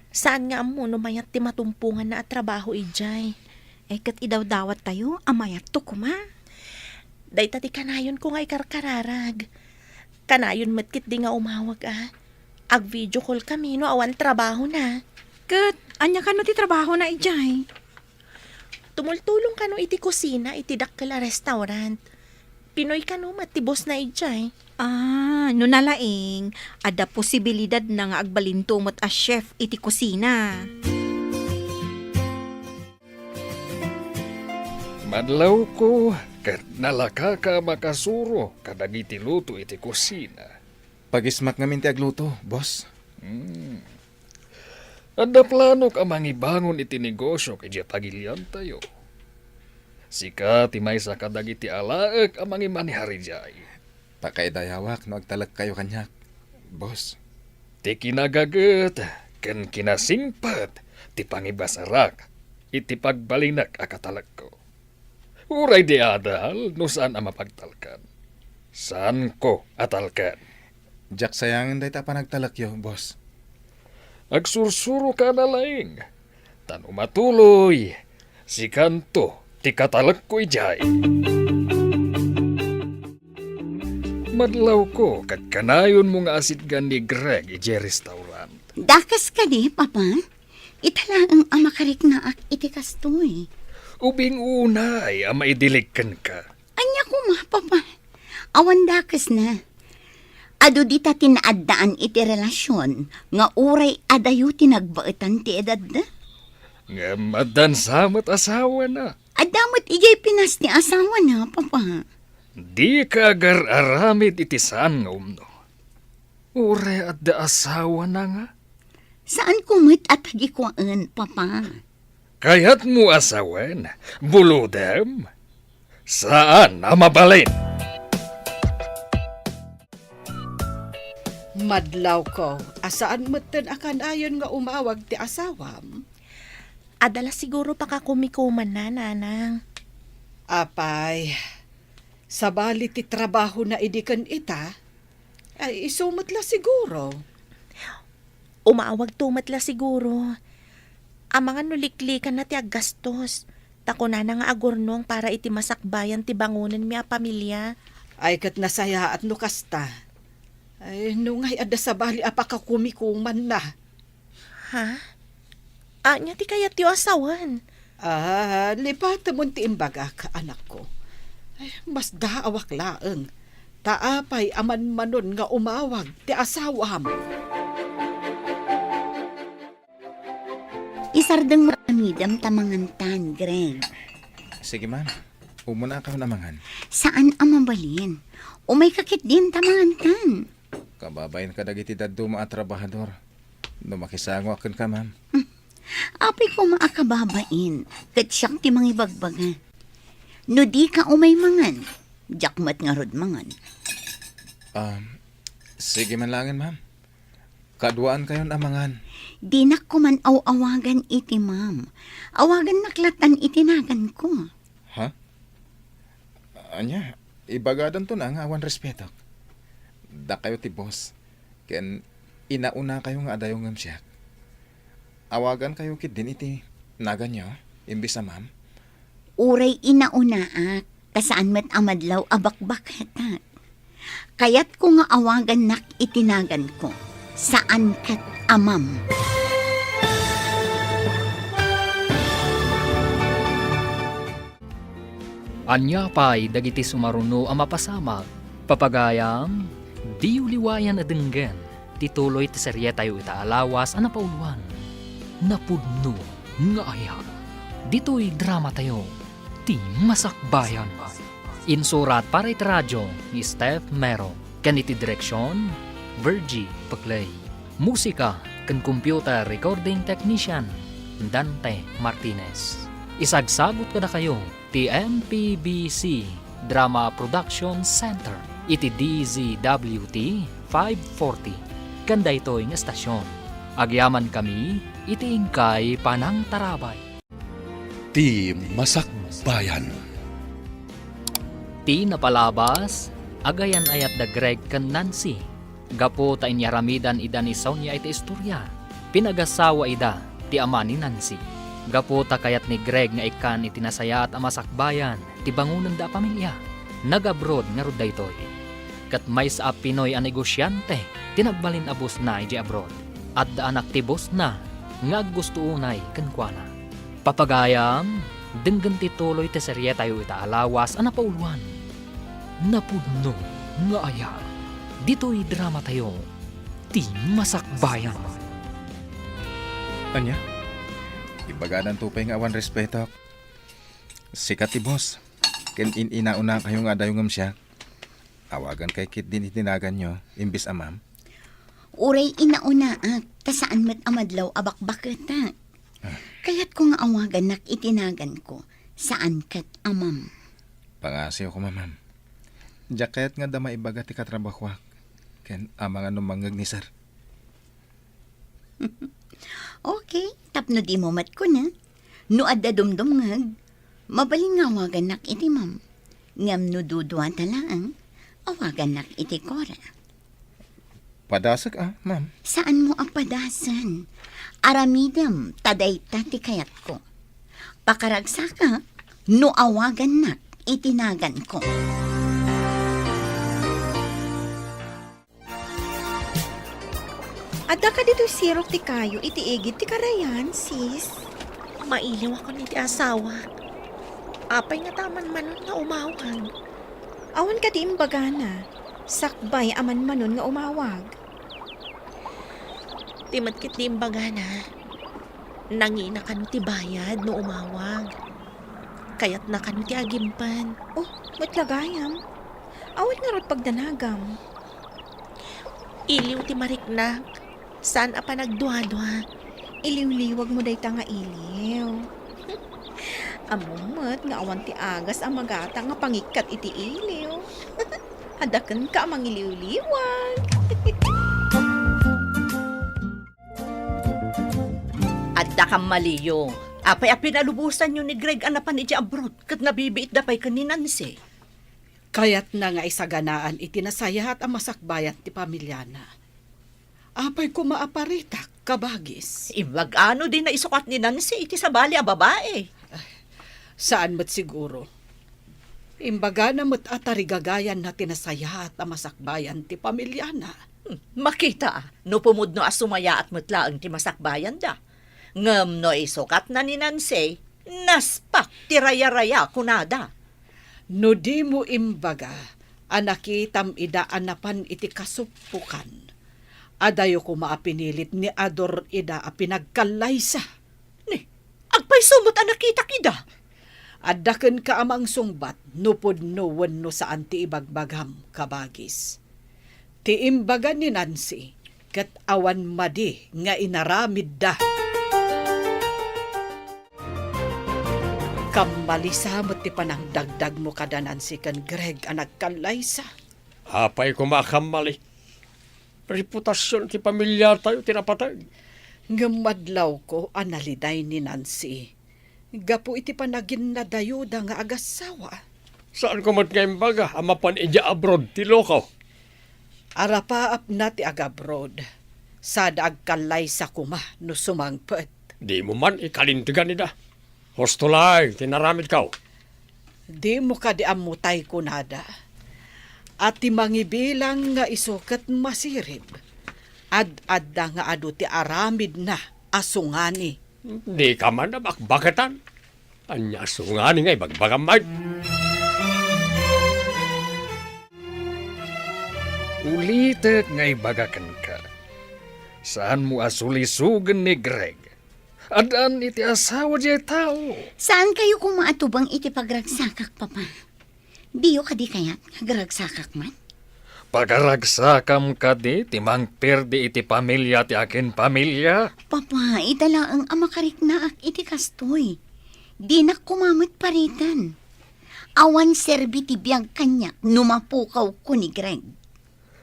Saan nga ammo no mayat ti matumponganna a trabaho idiay. Ay, ket idawdawattayo a mayatto koma. Dayta ti kanayonko nga ikarkararag. Kanayon met ketdi nga umawag, a. Ag-video call kami no awan trabahona. Ket ania kano ti trabahona idiay? Tumultulong kano iti kusina iti dakkel a restaurant. Pinoy kano met ti bossna idiay. Ah, no nalaing, adda posibilidadna nga agbalinto met a chef iti kusina. Madlawko, ket nalakaka a makasuro kadagiti luto iti kusina. Pagismak ngamin ti agluto, boss. Hmm. Adda planok a mangibangon iti negosiok idiay pagiliantayo. Sika ti maysa kadagiti alaek a mangimanehar idiay. Pakaidayawak no agtalekkayo kaniak, boss. Ti kinagaget ken kinasingpet ti pangibasarak iti pagbalinek a katalekko. Uray di adal no saan a mapagtalkan. Saanko a talkan. Diak sayangen dayta a panagtalekyo, boss. Agsursuroka a nalaing. Ta no matuloy, sikanto ti katalekko idiay. Madlawko ket kanayonmo nga asitgan ni Greg idiay restaurant. Dakes kadi, Papa? Ita laeng a makariknaak iti kastoy. Ubing unay a maidilig kenka. Ania koma, Papa? Awan dakesna. Adu dita ti naaddaan iti relasion nga uray adayo ti nagbaetan ti edadda. Ngem addan sa met asawana. Adda met idiay Pinas ti asawana, Papa. Dika agar-aramid iti saan nga umno. Uray adda asawana nga? Saanko met a tagikuaen, Papa. Kayatmo a sawen, bulodem? Saan a mabalin. Madlawko, a saan metten a kanayon nga umawag ti asawam? Adda la siguro pakakumikumanna, Nanang. Apay, sabali ti trabahona idi ken ita? Ay, isu met la siguro. Umawagto met la siguro. Amangan no liklikanna ti aggastos. Ta kunana nga agurnong para iti masakbayan ti bangonenmi a pamilia. Ay, ket nasayaat no kasta. Ay, no ngay adda sabali a pakakumikumanna. Ha? Ania ti kayatyo a sawen? Ah, lipatemon ti imbagak, anakko. Ay, masdaawak laeng. Ta apay a manmanon nga umawag ti asawam? Isardeng mo aramidem ta mangantan, Greg. Sige, ma'am. Umuna kayo na mangan. Saan a mabalin? Umayka ketdin ta mangantan. Kababain ka dagiti dadduma a trabahador. No makisango a kenka, ma'am. Hmm. Apay koma a kababain, ket siak ti mangibagbaga. No dika umay mangan, diak met ngarud mangan. Um, sige man laengen, ma'am. Kaduaan kayon a mangan. Dinak koman aw-awagan iti ma'am. Awagannak lattan iti naganko. Ha? Ania, ibagadanto na nga awan respeto. Dakayo ti boss. Ken inauna kayo nga adayo ngem siak. Awagan kayo ketdin iti naganyo, imbis a ma'am. Uray inaunaak, ta saan met a madlaw a bakbaketak. Kayatko nga awagannak iti naganko, saan ket a ma'am. Ania pay dagiti sumaruno a mapasamak? Papagayam, diyo liwayan a denggen ti tuloy ti serietayo ita a lawas a napauloan, Napudno nga Aya. Ditoy dramatayo, Ti Masakbayan. Insurat para iti radio ni Steph Mero, ken iti direksion, Virgie Peclay. Musika ken computer recording technician, Dante Martinez. Isagsagut kadakayo ti M P B C Drama Production Center iti D Z W T five forty. Ken daytoy nga estasion, agyamankami iti inkay panangtarabay. Ti Masakbayan. Ti napalabas, agayan-ayat da Greg ken Nancy. Gapu ta inyaramidan ida ni Sonia iti istoria, pinagasawa ida ti ama ni Nancy. Gapu ta kayat ni Greg nga ikkan iti nasayaat a masakbayan ti bangonenda a pamilia, nag-abroad ngarud daytoy. Ket maysa a Pinoy a negosiante ti nagbalin a bossna idiay abroad. Adda anak ti bossna nga aggusto unay kenkuana. Papagayam, denggen ti tuloy ti serietayo ita a lawas a napauloan, Napudno nga Aya. Ditoy dramatayo, Ti Masakbayan. Ania? Ibagadanto pay nga awan respeto. Sika ti boss, ken in-inauna kayo nga adayo ngem siak. Awagan kay ketdin iti naganyo, imbis a ma'am. Uray inaunaak, ta saan met a madlaw a bakbaketak. Ah. Kayatko nga awagannak iti naganko, saan ket a ma'am. Pangasiw koma, ma'am. Diak kayat nga adda maibaga ti katrabahoak, ken amangan no mangngeg ni sir. Okay, tapno dimo met kuna. No adda dumdumngeg, mabalin nga awagannak iti ma'am. Ngem no duduata laeng, awagannak iti Cora. Padasek a, ma'am. Saanmo a padasen? Aramidem ta dayta ti kayatko. Pakaragsakak no awagannak iti naganko. Adda kadi toy sirok ti kayo iti igid ti karayan, sis? Mailiwakon iti asawak. Apay ngata a manmanon nga umawag? Awan kadi imbagana, sakbay a manmanon nga umawag? Ti met ketdi imbagana, nangina kano ti bayad no umawag. Kayatna kano ti agimpen. Oh, met la gayam. Awan ngarud pagdanagam. Iliw ti mariknak, saan a panagduadua. Iliwliwagmo dayta nga iliw. Ammom met nga awan ti agas a magata nga pangikkat iti iliw. Adda kenka a mangiliwliwag. Adda kammaliyo. Apay a pinalubosanyo ni Greg a napan idiay abroad ket nabibiitda pay ken ni Nancy? Kayatna nga isaganaan iti nasayaat a masakbayan ti pamiliana. Apay koma a paritak Kabagis. Imbagano di naisukat ni Nancy iti sabali a babae? Saan met siguro. Imbagana met a tarigagayanna ti nasayaat a masakbayan ti pamiliana. Hmm, makita, no pumudno a sumayaat met laeng ti masakbayanda. Ngem no isukatna ni Nancy, naspak ti rayaraya, kunada. No dimo imbaga a nakitam ida a napan iti kasuppokan, adayo koma a pinilit ni Ador ida a pinagkallaysa. Ni, agpayso met a nakitak ida? Adda kenka a mangsungbat no pudno wenno saan ti ibagbagam, kabagis. Ti imbaga ni Nancy, ket awan madi nga inaramidda. Kammalisa met ti panangdagdagmo kada Nancy ken Greg a nagkallaysa. Apay koma a kammali? Reputasion ti pamiliatayo ti napateg. Ngem madlawko a naliday ni Nancy gapu iti panaginnadayuda nga agassawa. Saanko met nga imbaga a mapan idiay abroad ti lokaw? Arapaapna ti agabroad, sada agkallaysa koma no sumangpet. Dimo man ikalintegan ida. Husto laeng ti naramidko. Dimo kadi ammo tay kunada a ti mangibilang nga isu ket masirib, ad-adda nga adu ti aramidna a sungani. Dika man a bakbaketan. Ania a sungani nga ibagbagam met? Ulitek nga ibaga kenka, saanmo a sulisogen ni Greg. Addaan iti asawa diay tao. Saankayo koma a tubeng iti pagragsakak, Papa? Diyo kadi kayat nga agragsakak man? Pagaragsakam kadi ti mangperdi iti pamilia ti akin pamilia? Papa, ita laeng a makariknaak iti kastoy. Dinak koma met pariten. Awan serbi ti biag kaniak no mapukawko ni Greg.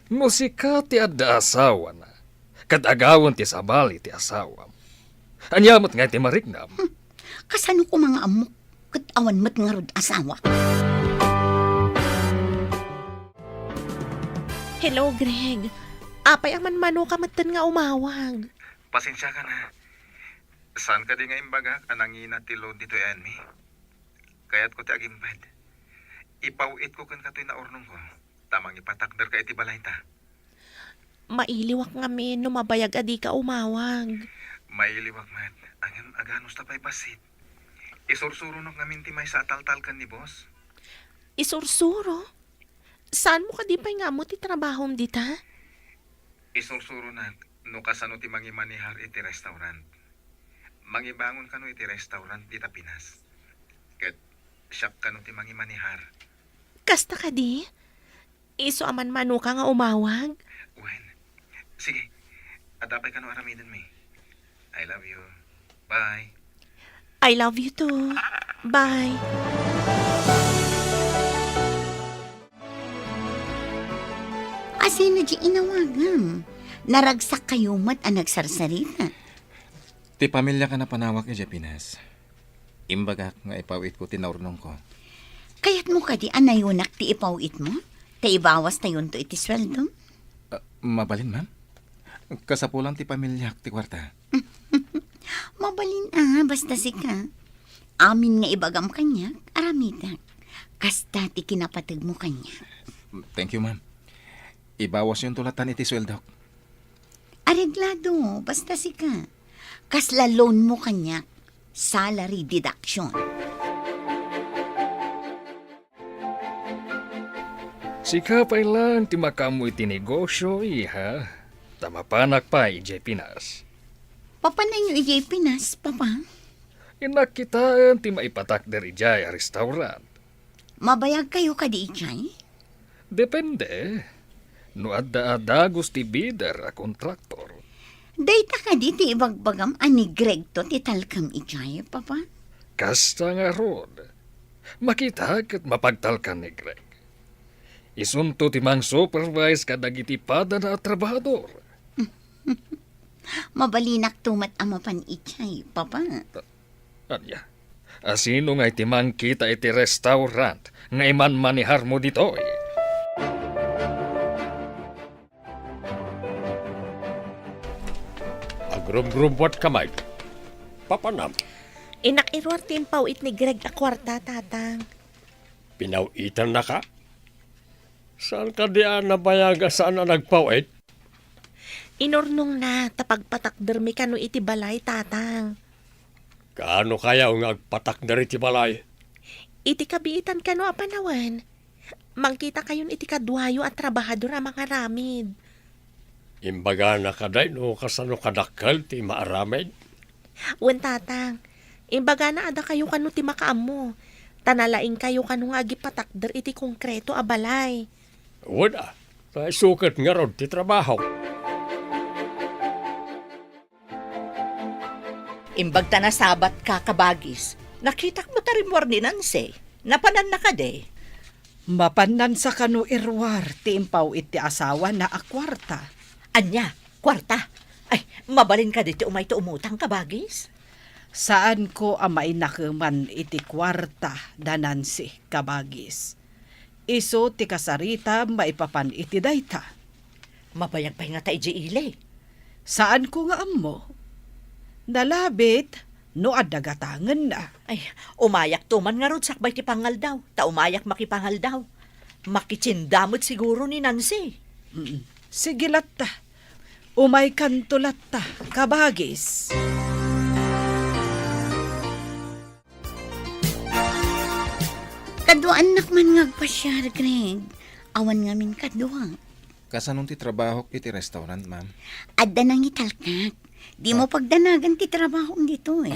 No sika ti adda asawana, ket agawen ti sabali ti asawam, ania met ngay ti mariknam? Hmm. Kasano koma nga ammok ket awan met ngarud asawa? Hello, Greg. Apay a manmanoka metten nga umawag? Pasensiaka na. Saan kadi nga imbagak a nangina ti load ditoy ayanmi? Kayatko ti agimped. Ipaw-itko kenka toy naurnongko, ta mangipatakderka iti balayta. Mailiwak ngamin no mabayag a dika umawag. Mailiwak met, ngem aganusta pay bassit? Isursuronak ngamin ti maysa a taltalkan ni boss. Isursuro? Saanmo kadi pay nga ammo ti trabahom dita? Isursuronak no kasano ti mangimanehar iti restaurant. Mangibangon kano iti restaurant dita Pinas. Ket siak kano ti mangimanehar. Kasta kadi? Isu a manmanoka nga umawag? Wen. Sige. Adda pay kano aramidenmi. I love you. Bye. I love you too. Bye. Asino di inawagam? Naragsak kayo met a nagsarsarita. Ti pamiliak a napanawak idiay Pinas. Imbagak nga ipaw-itko ti naurnongko. Kayatmo kadi a nayonak ti ipaw-itmo? Ta ibawastayonto iti sueldom? Ah, mabalin, ma'am. Kasapulan ti pamiliak ti kuarta. Mabalin a, basta sika. Amin nga ibagam kaniak, aramidak. Kasta ti kinapategmo kaniak. Thank you, ma'am. Ibawasyonto latan iti sueldok. Areglado, basta sika. Kasla loan mo kaniak, salary deduction. Sika pay laeng ti makaammo iti negosio, iha. Ta mapanak pay idiay Pinas. Mapananyo idiay Pinas, Papa? Innak kitaen ti maipatakder idiay a restaurant. Mabayag kayo kadi idiay? Depende. No adda a dagus ti bidder a kontraktor. Dayta kadi ti ibagbagam a ni Gregto ti talkam idiay, Papa? Kasta ngarud. Makita ket mapagtalkan ni Greg. Isunto ti mang-supervise kadagiti padana a trabahador. Mabalinakto met a mapan idiay, Papa. Ania, asino ngay ti mangkita iti restaurant nga imanmaneharmo ditoy? Ag-, Rumrumbuatka, Mike. Papanam? Innak iruar ti impaw-it ni Greg a kuarta, Tatang. Pinaw-itannaka? Saan kadi a nabayag a saan a nagpaw-it? Inurnongna ta pagpatakdermi kano iti balay, Tatang. Kaano kaya nga agpatakder iti balay? Iti kabiitan kano a panawen, mangkitakayon iti kaduayo a trabahador a mangaramid. Imbagana kadi no kasano kadakkel ti maaramid? Wen, Tatang. Imbagana a dakayo kano ti makaammo, ta nalaingkayo kano nga agipatakder iti konkreto a balay. Wen a, ta isu ket ngarud ti trabaho. Imbag ta nasabatka, kabagis, nakitak met a rimmuar ni Nancy. Napananna kadi? Mapanansa kano iruar ti impaw-it ti asawana a kuarta. Ania? Kuarta? Ay, mabalin kadi ti umayto umutang, kabagis? Saanko a mainakeman iti kuarta da Nancy, kabagis. Isu ti kasaritam maipapan iti dayta. Mabayag pay ngata idiay ili? Saanko nga ammo. Nalabit no adda gatangenna. Ay, umayakto man ngarud sakbay ti pangaldaw, ta umayak makipangaldaw. Makitienda met siguro ni Nancy. Mm. Sige latta. Umaykanto latta, kabagis. Kaduaannak man nga agpasiar, Greg. Awan ngamin kadua. Kasano ti trabahok iti restaurant, ma'am? Adda nangitalkak. Dimo pagdanagan ti trabahom ditoy.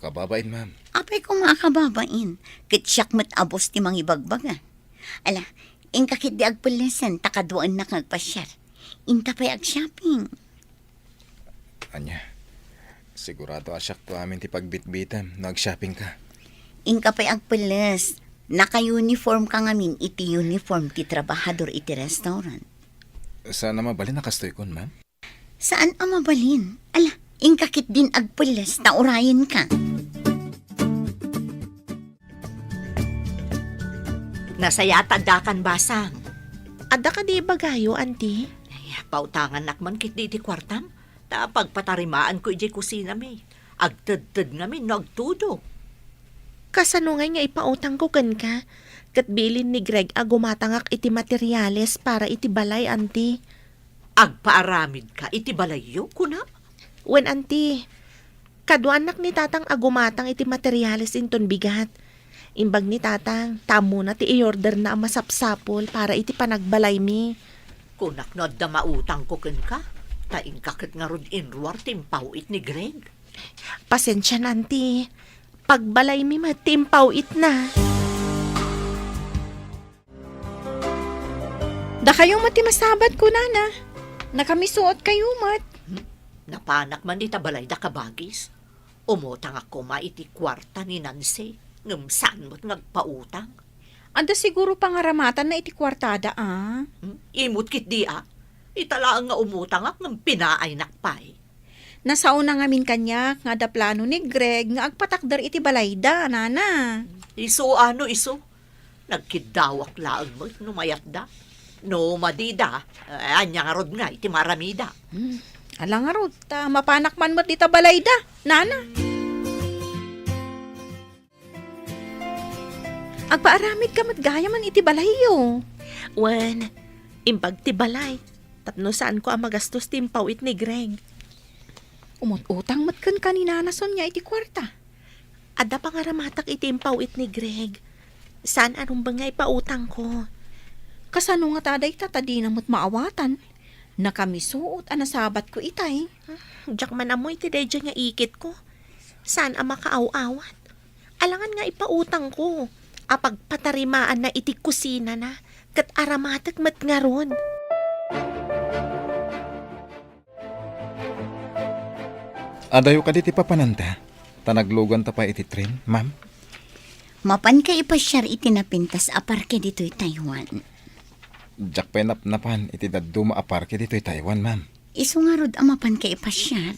Kababain, ma'am. Apay koma a kababain. Ket siak met a boss ti mangibagbaga. Ala, inka ketdi agpellesen ta kaduaannak nga agpasiar. Inka pay agshopping. Ania, sigurado a siakto amin ti pagbitbitem no agshoppingka. Inka pay agpelles. Naka-uniformka ngamin iti uniform ti trabahador iti restaurant. Saan a mabalin a kastoykon, ma'am? Saan a mabalin? Ala, inka ketdin agpelles ta urayenka. Nasayaat addakan basang. Adda kadi ibagayo, Auntie? Ay, pautangannak man ketdi iti kuartam, ta pagpatarimaanko idiay kusinami. Agtedted ngamin no agtudo. Kasano ngay nga ipautangko kenka? Ket bilin ni Greg a gumatangak iti materiales para iti balay, Auntie. Agpaaramidka iti balayyo, kuna? Wen, Auntie. Kaduaannak ni Tatang a gumatang iti materiales inton bigat. Imbag ni Tatang, ta ammona ti i-orderna a masapsapul para iti panagbalaymi. Kunak no adda mautangko kenka, ta inka ket ngarud inruar ti impaw-it ni Greg. Pasensian, Auntie. Pagbalaymi met ti impaw-itna. Dakayo met ti masabat, kunana. Nakamisuotkayo met. Hmm? Napanak man dita balayda, kabagis. Umutangak koma iti kuarta ni Nancy, ngem saan met nga agpautang. Adda siguro pangaramatanna iti kuartada, a? Hmm? Imot ketdi, a? Ita laeng nga umutangak ngem pinaaynak pay. Nasaona ngamin kaniak nga adda plano ni Greg nga agpatakder iti balayda, nana. Isu a no isu. Nagkiddawak laeng met no mayatda. No madida, eh, ania ngarud nga iti maaramida? Hmm, ala ngarud, ta mapanak man met dita balayda, nana. Agpaaramidka met gayamen iti balayyo. Wen, imbag ti balay, tapno saanko a magastos ti impaw-it ni Greg. Umut-utang met kenka ni Nana Sonia iti kuarta. Adda pangaramatak iti impaw-it ni Greg. Saan a rumbeng nga ipautangko. Kasano ngata dayta ta dina met maawatan? Nakamisuot a nasabatko itay. Diak man ammo iti daydiay nga ikitko. Saan a makaaw-awat. Alangan nga ipautangko a pagpatarimaanna iti kusinana ket aramatek met ngarud. Adayo kadi ti papananta? Ta nagluganta pay iti tren, ma'am? Mapanka ipasiar iti napintas a parke ditoy Taiwan? Diak pay napnapan iti dadduma a parke ditoy Taiwan, ma'am. Isu ngarud a mapanka ipasiar.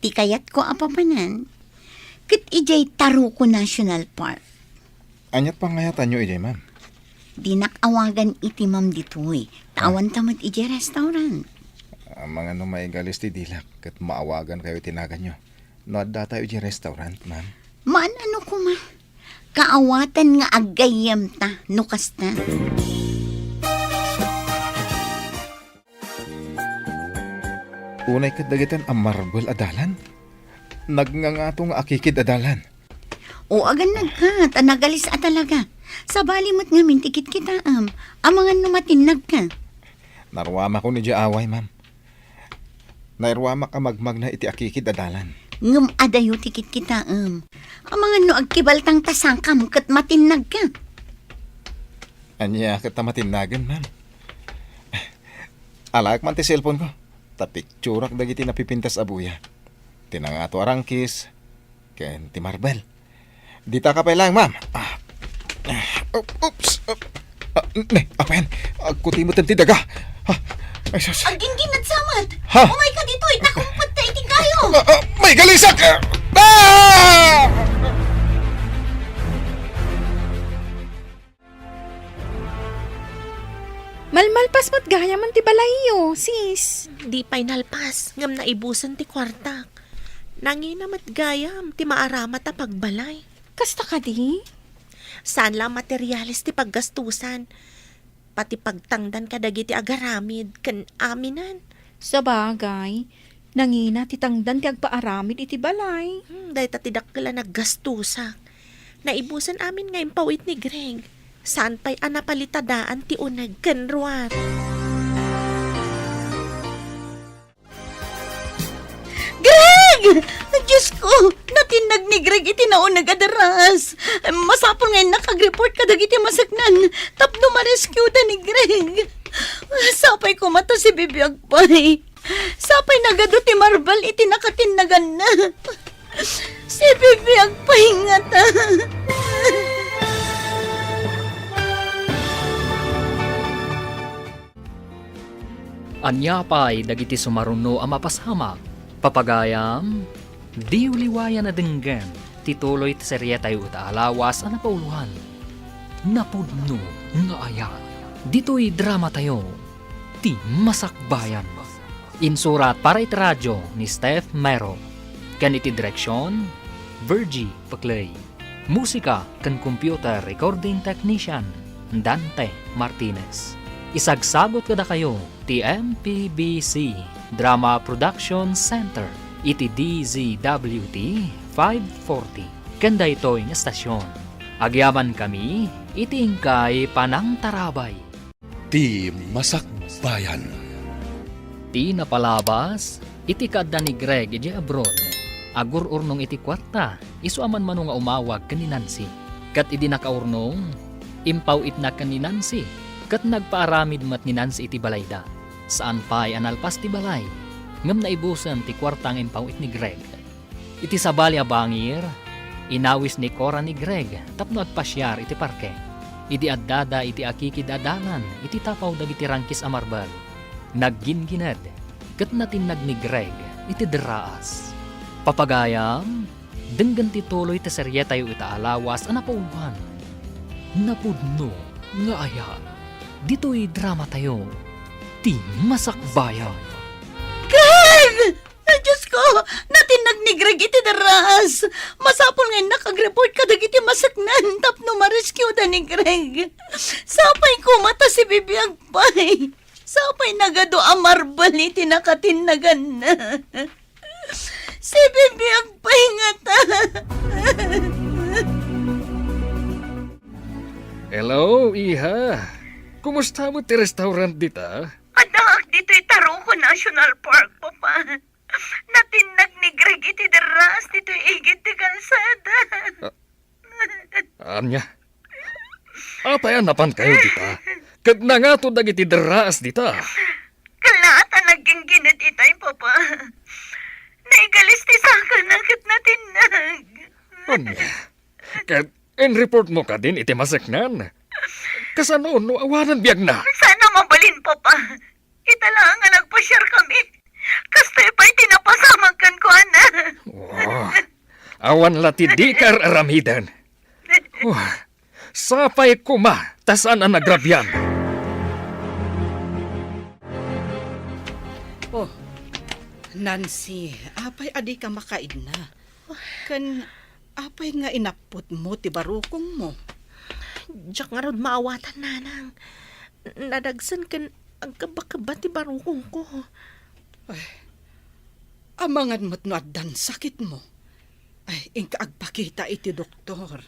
Ti kayatko a papanan, ket idiay Taruco National Park. Ania't pangayatanyo idiay, ma'am? Dinak awagan iti ma'am ditoy, ta Ah. awanta met idiay restaurant. Amangan no maigalis ti dilak ket maawagankayo iti naganyo no addatayo idiay restaurant, ma'am. Maan-ano koma. Kaawatan nga aggayyemta no kasta. Unay ket dagiti a marbel a dalan. Nagngangato nga akikid a dalan. O, agannadka, ta nagalis a talaga. Sabali met ngamin ti kitkitaem. Amangan no matinnagka. Naruamakon idiay away, ma'am. Nairuamak a magmagna iti akikid a dalan. Ngem adayo ti kitkitaem. Amangan no agkibaltang ta sangkam ket matinnagka. Ania ket ta matinnagen, ma'am? Alaek man ti cellphone ko. Ta picturak dagiti napipintas a buya. Ti nangato a rangkis, ken ti marbel. Dita ka pay laeng, ma'am. Ah. Ah, op-, oops. Op-, ah, ne, apayan. Agkuti met ti daga. Ah, ay, sus. Aginginad sa met. Ha? Umayka ditoy, ta kumpet ta iti kayo. Ah, ah, maigalisak! Ah! Malmalpas met gayam ti balayyo, sis. Di pay nalpas, ngem naibusen ti kuartak. Nangina met gayam ti maaramat a pagbalay. Kasta kadi? Saan la a materiales ti paggastusan. Pati pagtangdan kadagiti agaramid ken aminan. Sabagay, nangina ti tangdan ti agpaaramid iti balay. Hmm, dayta ti dakkel a naggastusak. Naibusen amin nga impawit ni Greg. Saan pay a napalitadaan ti uneg ken ruar. Greg! Diyos ko, natinnag ni Greg iti nauneg a deras. Masapul nga innak agreport kadagiti maseknan tapno ma-rescue-da ni Greg. Sapay koma ta si Bibi agpay. Sapay nagadu ti marbel iti nakatinnaganna. Si Bibi agpay ngata. Ania pay dagiti sumaruno a mapasamak? Papagayam, diyo liwayan a denggen ti tuloy ti serietayo ita a lawas a napauloan, Napudno nga Ayat. Ditoy dramatayo, Ti Masakbayan. Insurat para iti radio ni Steph Mero, ken iti direksion, Virgie Paclay. Musika ken computer recording technician, Dante Martinez. Isagsagut kadakayo ti M P B C Drama Production Center iti D Z W T five forty ken daytoy nga estasion. Agyamankami iti inkay panangtarabay. Ti Masakbayan. Ti napalabas, iti kaadda ni Greg idiay abroad, agur-urnong iti kuarta, isu a manmano nga umawag ken ni Nancy. Ket idi nakaurnong, impaw-itna ken ni Nancy, ket nagpaaramid met ni Nancy iti balayda. Saan pay a nalpas ti balay, ngem naibusen ti kuarta nga impaw-it ni Greg. Iti sabali a bangir, inawis ni Cora ni Greg tapno agpasiar iti parke. Idi addada iti akikid a dalan iti tapaw dagiti rangkis a marbel, naggingined ket natinnag ni Greg iti derraas. Papagayam, denggen ti tuloy ti serietayo ita a lawas a napauloan, Napudno nga Ayat. Ditoy dramatayo, Ti Masakbayan. Greg! Ay, Diyos ko! Natinnag ni Greg iti derraas! Masapul nga innak agreport kadagiti maseknan tapno ma-rescue-da ni Greg. Sapay koma ta si Bibi agpay. Sapay nagadu a marbel iti nakatinnaganna. Si Bibi agpay ngata. Hello, iha. Kumusta met ti restaurant dita? Addaak ditoy Taruco National Park, Papa. Natinnag ni Greg iti derraas ditoy igid ti kalsada. Ah, ania? Apay a napankayo dita? Ket nangato dagiti derraas dita? Kalaat a naggingined itay, Papa. Naigalis ti sakana ket natinnag. Ania? Ket in-report mo kadin iti maseknan? Kasano no awanan biagna? Saan a mabalin, Papa. Ita laeng a nagpasiarkami. Kastoy pay ti napasamak kenkuana. Oh, awan la ti dika ar-aramiden. Oh, sapay koma ta saan a nagrabian. Oh, Nancy, apay a dika makaidna? Ken apay nga inapputmo ti barukongmo? Diak ngarud maawatan, Nanang. Nadagsen ken agkebba-kebba ti barukongko. Ay, amangan met no addan sakitmo. Ay, inka agpakita iti doktor.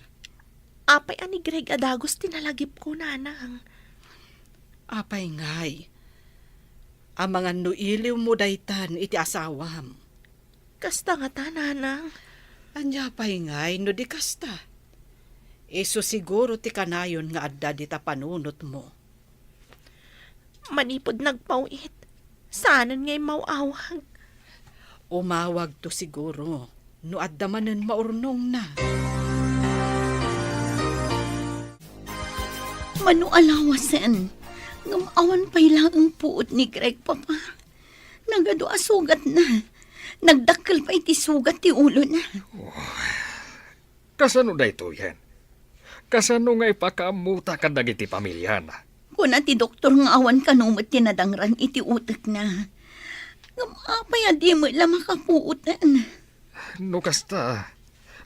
Apay a ni Greg a dagus ti nalagipko, Nanang? Apay ngay, amangan no iliwmo daytan iti asawam. Kasta ngata, Nanang. Ania pay ngay no di kasta? Isu siguro ti kanayon nga adda dita panunotmo. Manipud nagpaw-it, saanen nga immaw-awag. Umawagto siguro no adda manen maurnongna. Mano a lawasen, ngem awan pay laeng puot ni Greg, Papa. Nagadu a sugatna. Nagdakkel pay ti sugat ti ulona. Kasano daytoyen? Kasano nga ipakaammota kadagiti pamiliana? Kuna ti doktor nga awan kano met ti nadangran iti utekna. Ngem apay a di met la makapuoten? No kasta,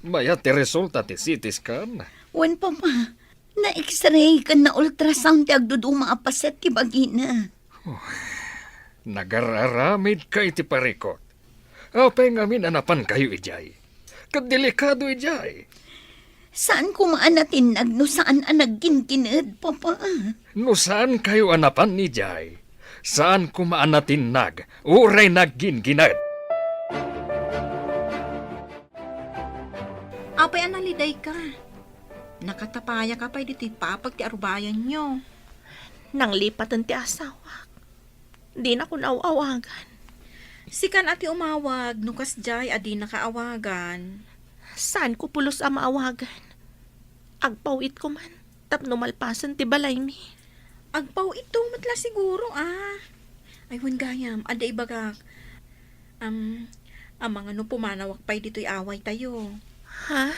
mayat ti resulta ti C T scan? Wen, Papa. Na-X-ray ken na-ultrasound ti agduduma a paset ti bagina. Nagar-aramidka iti parikot. Apay ngamin a napankayo idiay? Ket delikado idiay. Saan koma a natinnag no saan a nagginggined, Papa. No saan kayo a napan idiay, saan koma a natinnag uray nagginggined. Apay a nalidayka? Nakatapayaka pay ditoy papag ti arubayanyo. Nanglipaten ti asawak. Dinakon aw-awagan. Sikan a ti umawag no kasdiay a dinaka awagan. Saanko pulos a maawagan. Agpaw-itko man tapno malpasen ti balaymi. Agpaw-itto met la siguro, a. Ay, wen gayam, adda ibagak. Am, amangan no pumanawak pay ditoy awaytayo. Ha?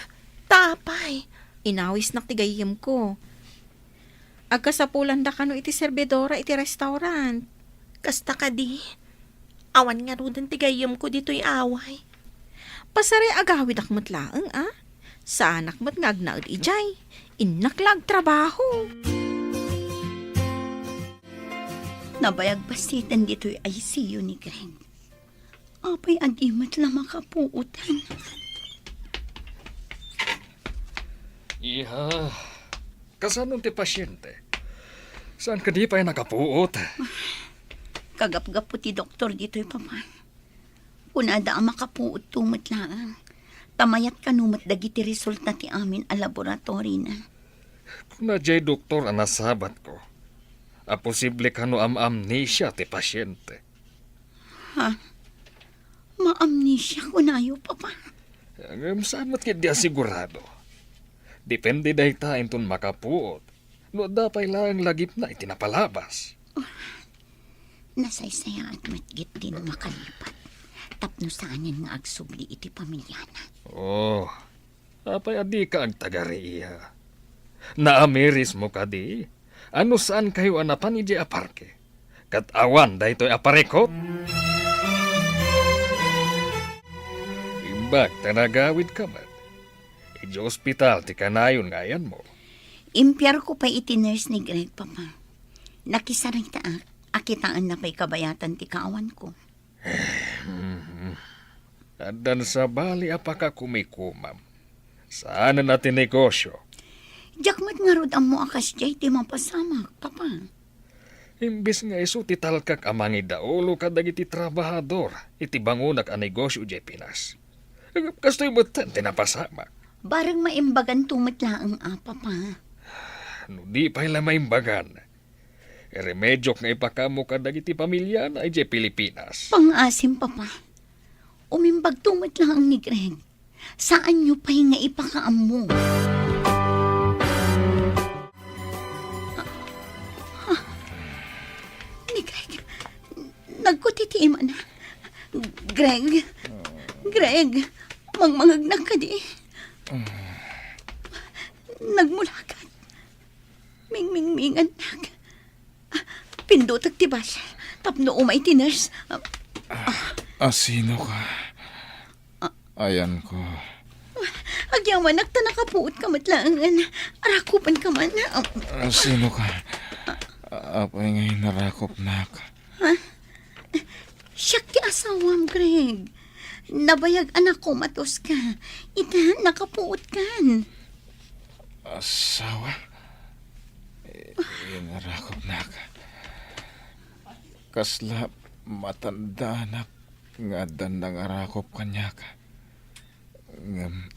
Ta apay? Inawisnak ti gayyemko. Agkasapulandakano iti serbidora iti restaurant. Kasta kadi? Awan ngaruden ti gayyemko ditoy away. Pasarey agawidak met laeng, a? Saanak met nga agnaed idiay. Innak la agtrabaho. Nabayag bassiten ditoy I C U ni Greg. Apay a di met la makapuotan? Iha, kasano ti pasyente? Saan kadi pay nakapuot? Kagapgapu ti doktor ditoy, Papa. Kunada a makapuotto met laeng. Ta mayat kano met dagiti resulta ti amin a laboratorina. Kuna jay doktor a nasabatko a posible kano am-amnesia ti pasyente. Ha? Maamnesia kunayo, Papa? Ngem saan met ketdi a sigurado. Depende dayta inton makapuot no adda pay laeng lagipna iti napalabas. Nasaysayaat met ketdi no makalipat tapno saanen nga agsubli iti pamiliana. Oh, apay a dika agtagari, iha? Naamirismo kadi a no saankayo a napan idiay a parke ket awan daytoy a parikot? Imbag ta nagawidka met, idiay ospital ti kanayon nga ayanmo. Impiarko pay iti nurse ni Greg, Papa. Nakisaritaak a kitaenna pay kabayatan ti kaawanko. Addan sabali a pakakumikomam. Saanen a ti negosio. Diak met ngarud ammo a kasdiay ti mapasamak, Papa. Imbes nga isu ti talkak a mangidaulo kadagiti trabahador iti bangonak a negosio idiay Pinas. Kastoy metten ti napasamak. Bareng maimbaganto met laeng a, Papa. No di pay la maimbagan, iremediok nga ipakaammo kadagiti pamiliana idiay Pilipinas. Pangngaasim, Papa. Umimbagto met laeng ni Greg. Saanyo pay nga ipakaammo. Ah, ah, ni Greg, nagkuti ti imana. Greg, Greg, mangmangegnak kadi. Nagmulakat. Mingmingmingannak. Ah, pindutek ti bus tapno umay ti nurse. Ah, ah, Asinoka? Ayanko. Agyamanak ta nakapuotka met laengen. Arakupanka man. Asinoka? Apay nga inarakupnak? Siak ti asawam, Greg. Nabayag a nakumatoska. Ita, nakapuotkan. Asawa? I-, inarakupnak. Kasla matandaanak nga addan nangarakup kaniak. Ngem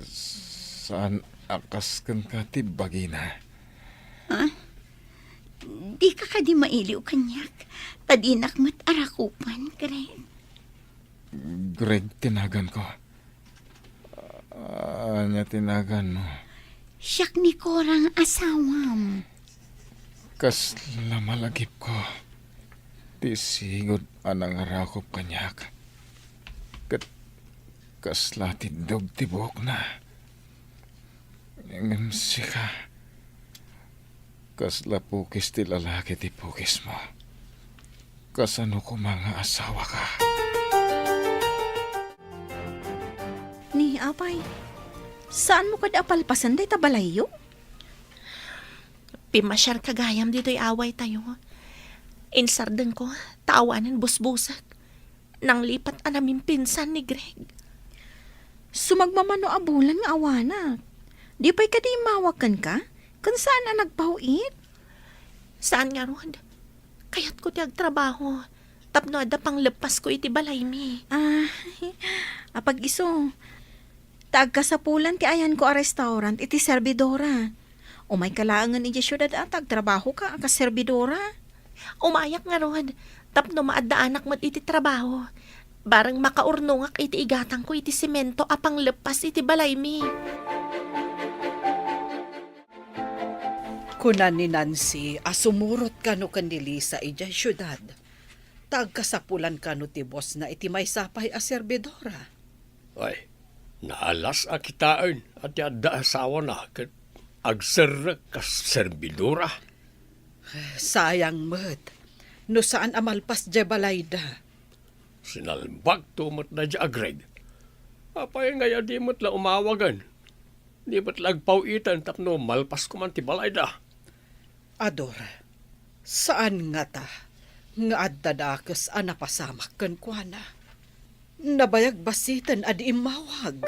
saan a kas kenka ti bagina. Ha? Dika kadi mailiw kaniak, ta dinak met arakupan, Greg. Greg ti naganko. Ania ti naganmo? Siak ni Cora nga asawam. Kasla malagipko ti sigud a nangarakup kaniak. Ket kasla tiddog ti buokna. Ngem sika, kasla pukis ti lalaki ti pukismo. Kasano koma nga asawaka? Ni, apay, saanmo kadi a palpasen dayta balayyo? Pimmasiarka gayam ditoy awaytayo. Insardengko, ta awanen busbusek. Nanglipat a namimpinsan ni Greg. Sumagmamano a bulan nga awanak. Di pay kadi immawag kenka? Ken saan a nagpaw-it? Saan ngarud. Kayatko ti agtrabaho tapno adda pangleppasko iti balaymi. Ah, apag-isu. Ta agkasapulan ti ayanko a restaurant iti serbidora. Umayka laengen idiay siudad a ta agtrabahoka a kas serbidora. Umayak ngarud, tapno maaddaanak met iti trabaho. Bareng makaurnongak iti igatangko iti semento a pangleppas iti balaymi. Kuna ni Nancy a sumurot kano ken ni Lisa idiay siudad, ta agkasapulan kano ti bosna iti maysa pay a serbidora. Ay, naalas a kitaen a ti adda asawana ket agserrek kas serbidora. Sayang met no saan a malpas diay balayda. Sinalbagto met daydiay a Greg. Apay ngay a di met la umawagen? Di met la agpaw-iten tapno malpas koman ti balayda. Ador, saan ngata nga adda dakes a napasamak kenkuana. Nabayag bassiten a di immawag.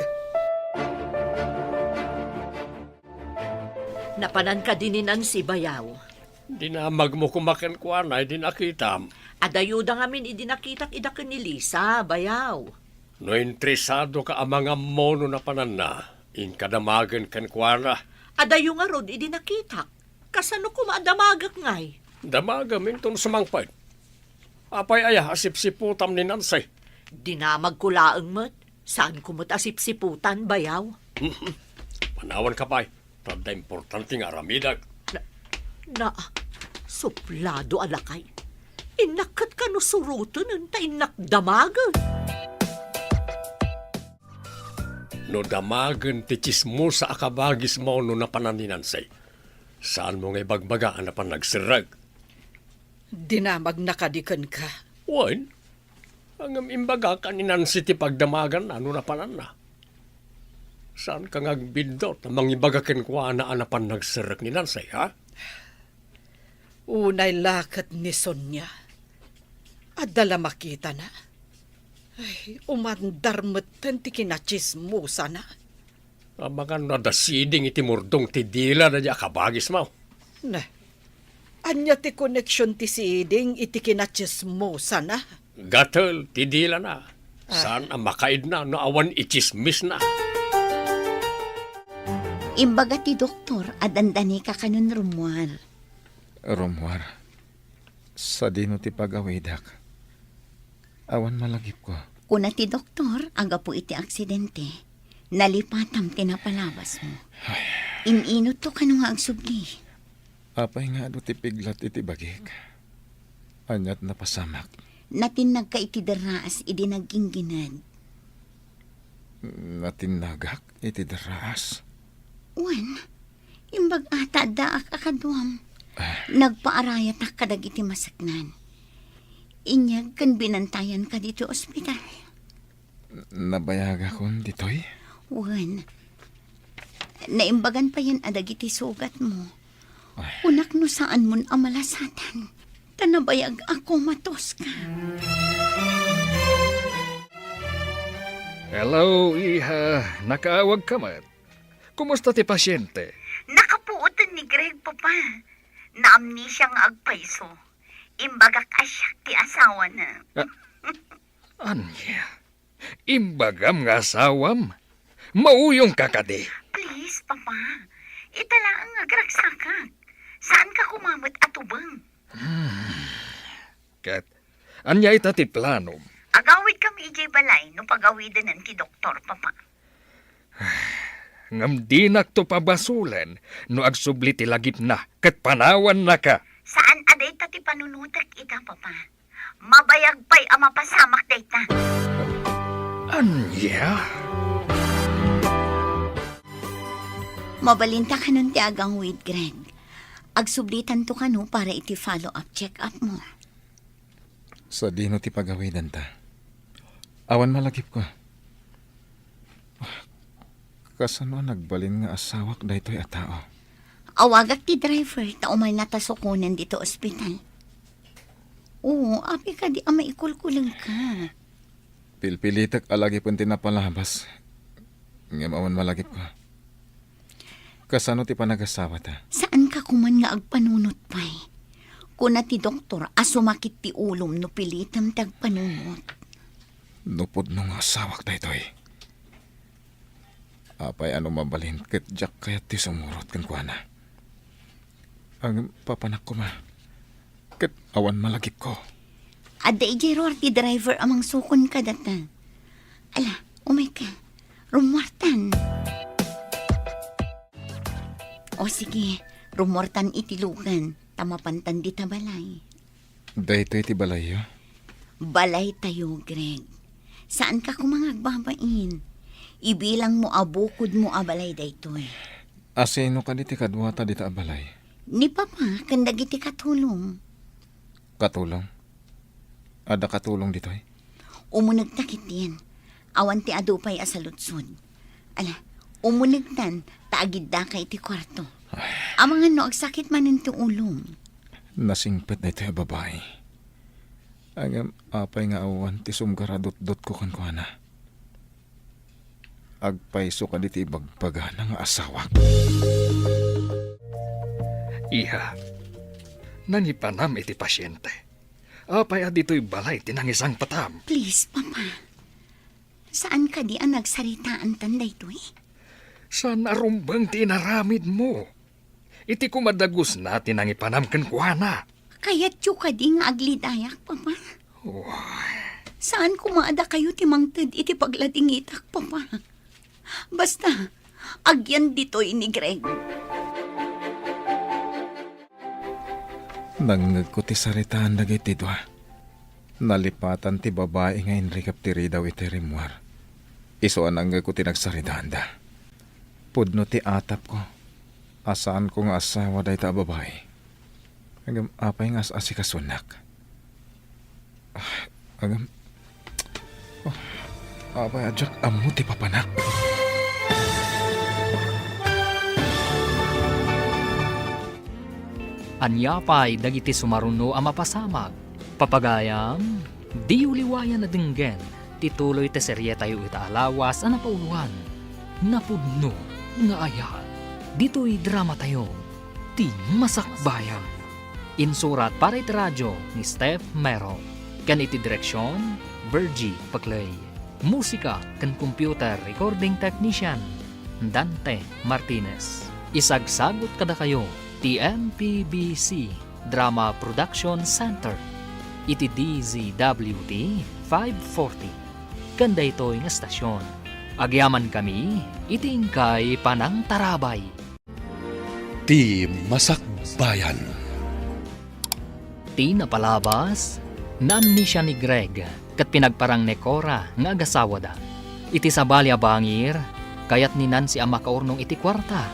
Napanan kadi ni Nancy, bayaw? Dinamagmo koma kenkuana idi nakitam. Adayoda ngamin idi nakitak ida ken ni Lisa, bayaw. No interesadoka a mangammo no napananna, inka damagen kenkuana. Adayo ngarud idi nakitak. Kasano koma a damagek ngay? Damagem inton sumangpet. Apay aya a sipsiputam ni Nancy? Dinamagko laeng met. Saanko met a sipsiputan, bayaw. Panawanka pay. Ta adda importante nga aramidek. Na, na, suplado a lakay. Innak ket kano surotenen ta innak damagen. No damagen ti tsismosa a kabagismo no napanan ni Nancy, saanmo nga ibagbaga a napan nagserrek? Dinamagna kadi kenka? Wen, ngem imbagak a ni Nancy ti pagdamaganna no napananna. Saanka nga agbiddut a mangibaga kenkuana a napan nagserrek ni Nancy, ha? Unay la ket ni Sonia. Adda la makitana. Ay, umandar metten ti kinatsismosana. Amangan no adda siding iti murdong ti dila daydiay a kabagismo. Ne, ania ti koneksion ti siding iti kinatsismosana? Gatel ti dilana. Ah. Saan a makaidna no awan itsismisna. Imbaga ti doktor a dandanika kanon rummuar. Rummuar. Sadino ti pagawidak? Awan malagipko. Kuna ti doktor, a gapu iti aksidente, nalipatam ti napalabasmo. Ay. In-inutto kano nga agsubli. Apay nga adu ti piglat iti bagik? Aniat napasamak? Natinnagka iti derraas idi nagginggined. Natinnagak iti derraas? Wen, imbag-a ta addaak a kaduam. Ah. Nagpaarayatak kadagiti maseknan. inyag ken binantayanka ditoy ospital? Nabayagakon ditoy? Wen, naimbagan payen a dagiti sugatmo. Ay. Kunak no saanmon a malasatan, ta nabayag a komatoska. Hello, iha. Nakaawagka met. Kumusta ti pasiente? Nakapuoten ni Greg, Papa. Naamnesia nga agpayso. Imbagak a siak ti asawana. Ah, ania? Imbagam nga asawam? Mauyongka kadi? Please, Papa. Ita laeng nga agragsakak. Saanka koma met a tubeng. Hmm. Ket ania ita ti planom? Agawidkami idiay balay no pagawidenen ti doktor, Papa. Ngem dinakto pabasolen no agsubli ti lagipna ket panawannaka. Saan a dayta ti panunotek ita, Papa. Mabayag pay a mapasamak dayta. Ania? Mabalinta kanon ti agawid, Greg. Agsublitanto kano para iti follow-up check-up mo. Sadino ti pagawidanta? Awan malagipko. Kasano a nagbalin nga asawak daytoy a tao? Awagak ti driver ta umaynata sukonen ditoy ospital. Oo, apay kadi a maikulkulengka? Pilpilitek a lagipen ti napalabas. Ngem awan malagipko. Kasano ti panagasawata? Saanka koman nga agpanunot pay? Kuna ti doktor a sumakit ti ulom no pilitem ti agpanunot. No pudno nga asawak daytoy, apay a no mabalin ket diak kayat ti sumurot kenkuana? Ngem papanak koma, ket awan malagipko. Adda idiay ruar ti driver a mangsukon kadata. Ala, umayka. Rummuartan. O sige, rummuartan iti lugan, ta mapantan dita balay. Daytoy ti balayyo? Balaytayo, Greg. Saanka koma nga agbabain. Ibilangmo a bukodmo a balay daytoy. Asino kadi ti kaduata dita a balay? Ni Papa ken dagiti katulong. Katulong? Adda katulong ditoy? Umunegta ketdin. Awan ti adu pay a saludsod. Ala, umunegtan ta agiddaka iti kuarto. Ay. Amangan no agsakit manen ti ulom. Nasingpet daytoy a babai. Ngem apay nga awan ti sumgaradutdotko kenkuana? Agpayso kadi ti ibagbagana nga asawak? Iha, nangipanam iti pasiente. Apay a ditoy balay ti nangisangpetam? Please, Papa. Saan kadi a nagsaritaantan daytoy? Saan a rumbeng ti inaramidmo? Iti kumadagusna ti nangipanam kenkuana. Kayatyo kadi nga aglidayak, Papa? Uy. Saan koma a dakayo ti mangted iti pagladingitak, Papa? Basta, agyan ditoy ni Greg. Nangngegko ti saritaan dagiti dua. Nalipatan ti babai nga inrikep ti ridaw iti rimmuar. Isu a nangngegko ti nagsaridaanda. Pudno ti atapko a saanko nga asawa dayta a babai. Ngem apay nga as-asikasunak? Ah, agam-, oh, apay a diak ammo ti papanak? Ania pay dagiti sumaruno a mapasamak? Papagayam, diyo liwayan a denggen ti tuloy ti serietayo ita a lawas a napauloan, Napudno nga Ayat. Ditoy dramatayo, Ti Masakbayan. Insurat para iti radio ni Steph Mero, ken iti direksion, Virgie Paclay. Musika ken computer recording technician, Dante Martinez. Isagsagut kadakayo ti M P B C Drama Production Center iti D Z W T five forty. Ken daytoy nga estasion, agyamankami iti inkay panangtarabay. Ti Masakbayan. Ti napalabas, naamnesia ni Greg ket pinagparang ni Cora nga agasawada. Iti sabali a bangir, kayat ni Nancy a makaurnong iti kuarta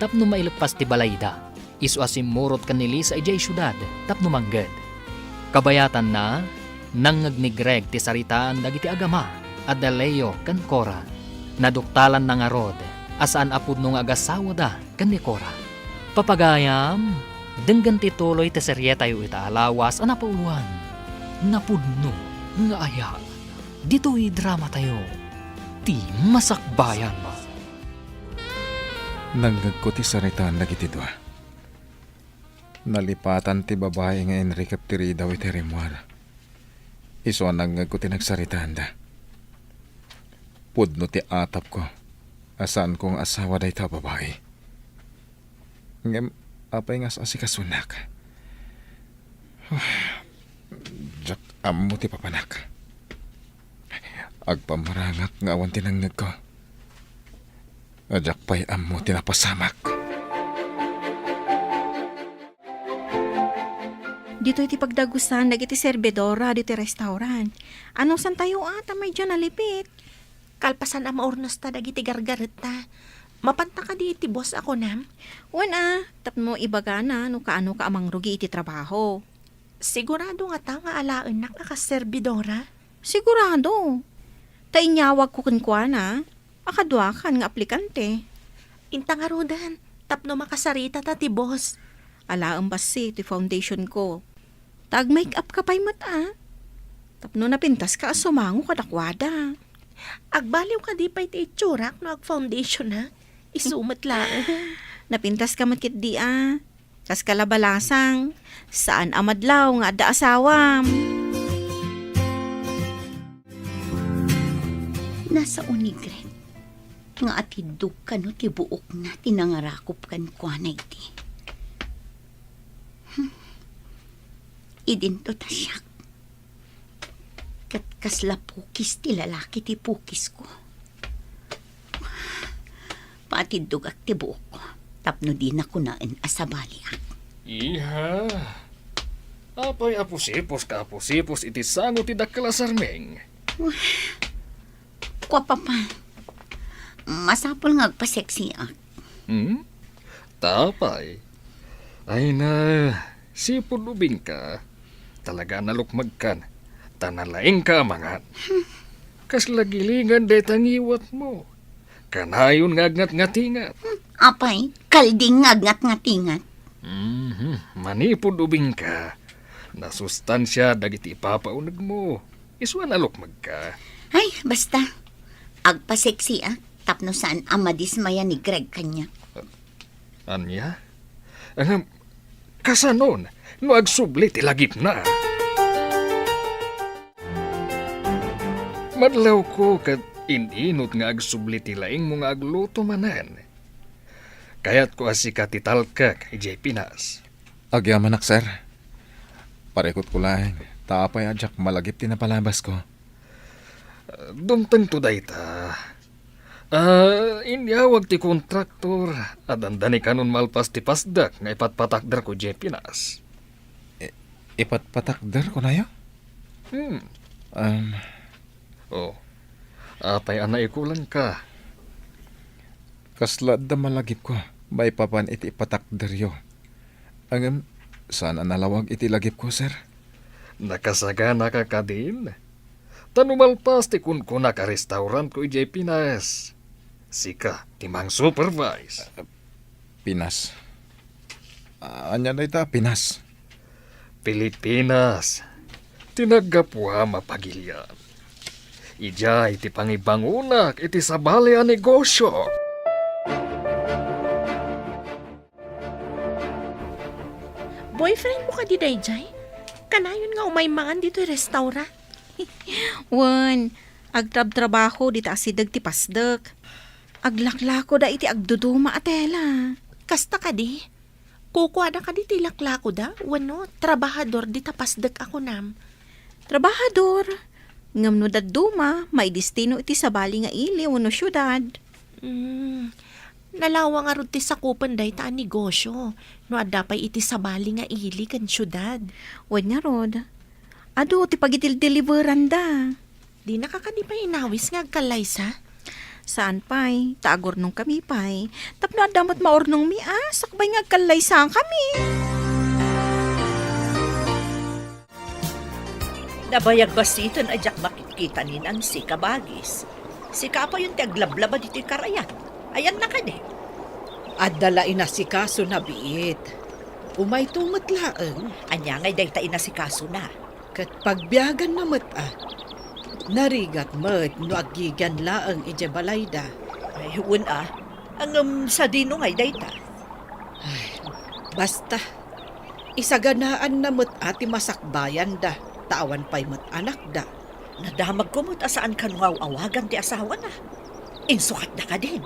tapno maileppas ti balayda. Isu a simmurot ken ni Lisa idiay siudad tapno mangged. Kabayatanna, Nangngeg ni Greg ti saritaan dagiti agama a da Leo ken Cora. Naduktalanna ngarud a saan a pudno nga agasawada ken ni Cora. Papagayam, denggen ti tuloy ti serietayo ita a lawas a napauluan, Napudno nga Ayat. Ditoy dramatayo, ti Masakbayan. Nangngegko ti saritaan dagiti dua. Nalipatan ti babai nga inrikep ti ridaw iti rimmuar. Isu a nangngegko ti nagsaritaanda. Pudno ti atapko a saanko nga asawa dayta a babai. Ngem apay nga as-asikasunak? Diak ammo ti papanak. Agpamarangak nga awan ti nangngegko. Diak pay ammo ti napasamak. Ditoy ti pagdagusan dagiti serbidora ditoy restaurant. Anusantayo a ta maydiay nalipit? Kalpasan a maurnosta dagiti gargaretta, mapanta kadi iti boss a kunam? Wen a, tapno ibagana no kaanoka a mangrugi iti trabaho. Sigurado ngata nga alaennak a kas serbidora? Sigurado. Ta inyawagko kenkuana a kaduakan nga aplikante. Inta ngaruden, tapno makasaritata ti boss. Alaem bassit ti foundationko. Ta ag-make up ka pay met a. Tapno napintaska a sumango kadakuada. Agbaliw kadi pay ti itsurak no ag-foundationak? Isu met laeng. Napintaska met ketdi a. Kas kalabalasang, saan a madlaw nga adda asawam. Nasao ni Greg nga atiddog kano ti buokna ti nangarakop kenkuana idi. Hmm. Idinto ta siak. Ket kasla pukis ti lalaki ti pukisko. Patiddogak ti buokko tapno dina kunaen a sabaliak. Iha. Apay a pusiposka a pusipos iti sango ti dakkel a sarming? Kua, Papa, masapul nga agpaseksiak. Hmm? Ta apay? Ay na, sipud ubingka. Talaga a nalukmegkan, ta nalaingka a mangan. Kasla gilingan dayta ngiwatmo. Kanayon nga agngatngatingat. Hmm, apay, kalding nga agngatngatingat. Mhm, manipud ubingka. Nasustansia dagiti ipapaunegmo. Isu a nalukmegka. Ay, basta. Agpaseksiak tapno saan a madismaya ni Greg kaniak. Ania? Ngem, kasanon no agsubli ti lagipna? Madlawko ket in-inut nga agsubli ti laingmo nga agluto manen. Kayatko a sika ti talkek idiay Pinas. Agyamanak, sir. Parikutko laeng, ta apay a diak malagip ti napalabasko. Dumtengto dayta. Ah, inyawag ti kontraktor a dandani kanon malpas ti pasdek nga ipatpatakderko idiay Pinas. I-, ipatpatakder, kunayo? Hmm. Um. Oh, apay a naikulangka? Kasla adda malagipko maipapan iti ipatakderyo. Ngem, saan a nalawag iti lagipko, sir? Nakasaganaka kadin? Ta no malpas ti kunkunak a restaurantko idiay Pinas, sika ti mang-supervise. Pinas? Ania dayta a Pinas? Pilipinas, ti naggapuam a pagilian. Idiay ti pangibangonak iti sabali a negosio. Boyfriendmo kadi daydiay? Kanayon nga umay mangan ditoy restaurant? Wen, agtrabtrabaho dita asideg ti pasdek. Aglaklakoda iti agduduma a tela. Kasta kadi? Kukuada kadi ti laklakoda wenno trabahador dita pasdek a kunam? Trabahador. Ngem no dadduma, maidestino iti sabali nga ili wenno siudad. Hmm. Nalawa ngarud ti sakupen dayta a negosio no adda pay iti sabali nga ili ken siudad. Wen ngarud, adu ti pagidildeliberanda. Dinaka kadi pay inawis nga agkallaysa? Saan pay, ta agurnongkami pay. Tapno adda met maurnongmi a sakbay nga agkallaysakami. Nabayag bassiten a diak makitkita ni Nancy, kabagis. Sika payen ti aglablaba ditoy karayan. Ayanna kadi? Adda la inasikaso na biit. Umayto met laeng. Ania ngay dayta inasikasona? Ket pagbiaganna met a. Narigat met no aggigian laeng idiay balayda. Ay, wen a. Ngem sadino ngay dayta? Ay, basta. Isaganaanna met a ti masakbayanda, ta awan pay met anakda. Nadamagko met a saan kano nga aw-awagan ti asawana. Insukatda kadin?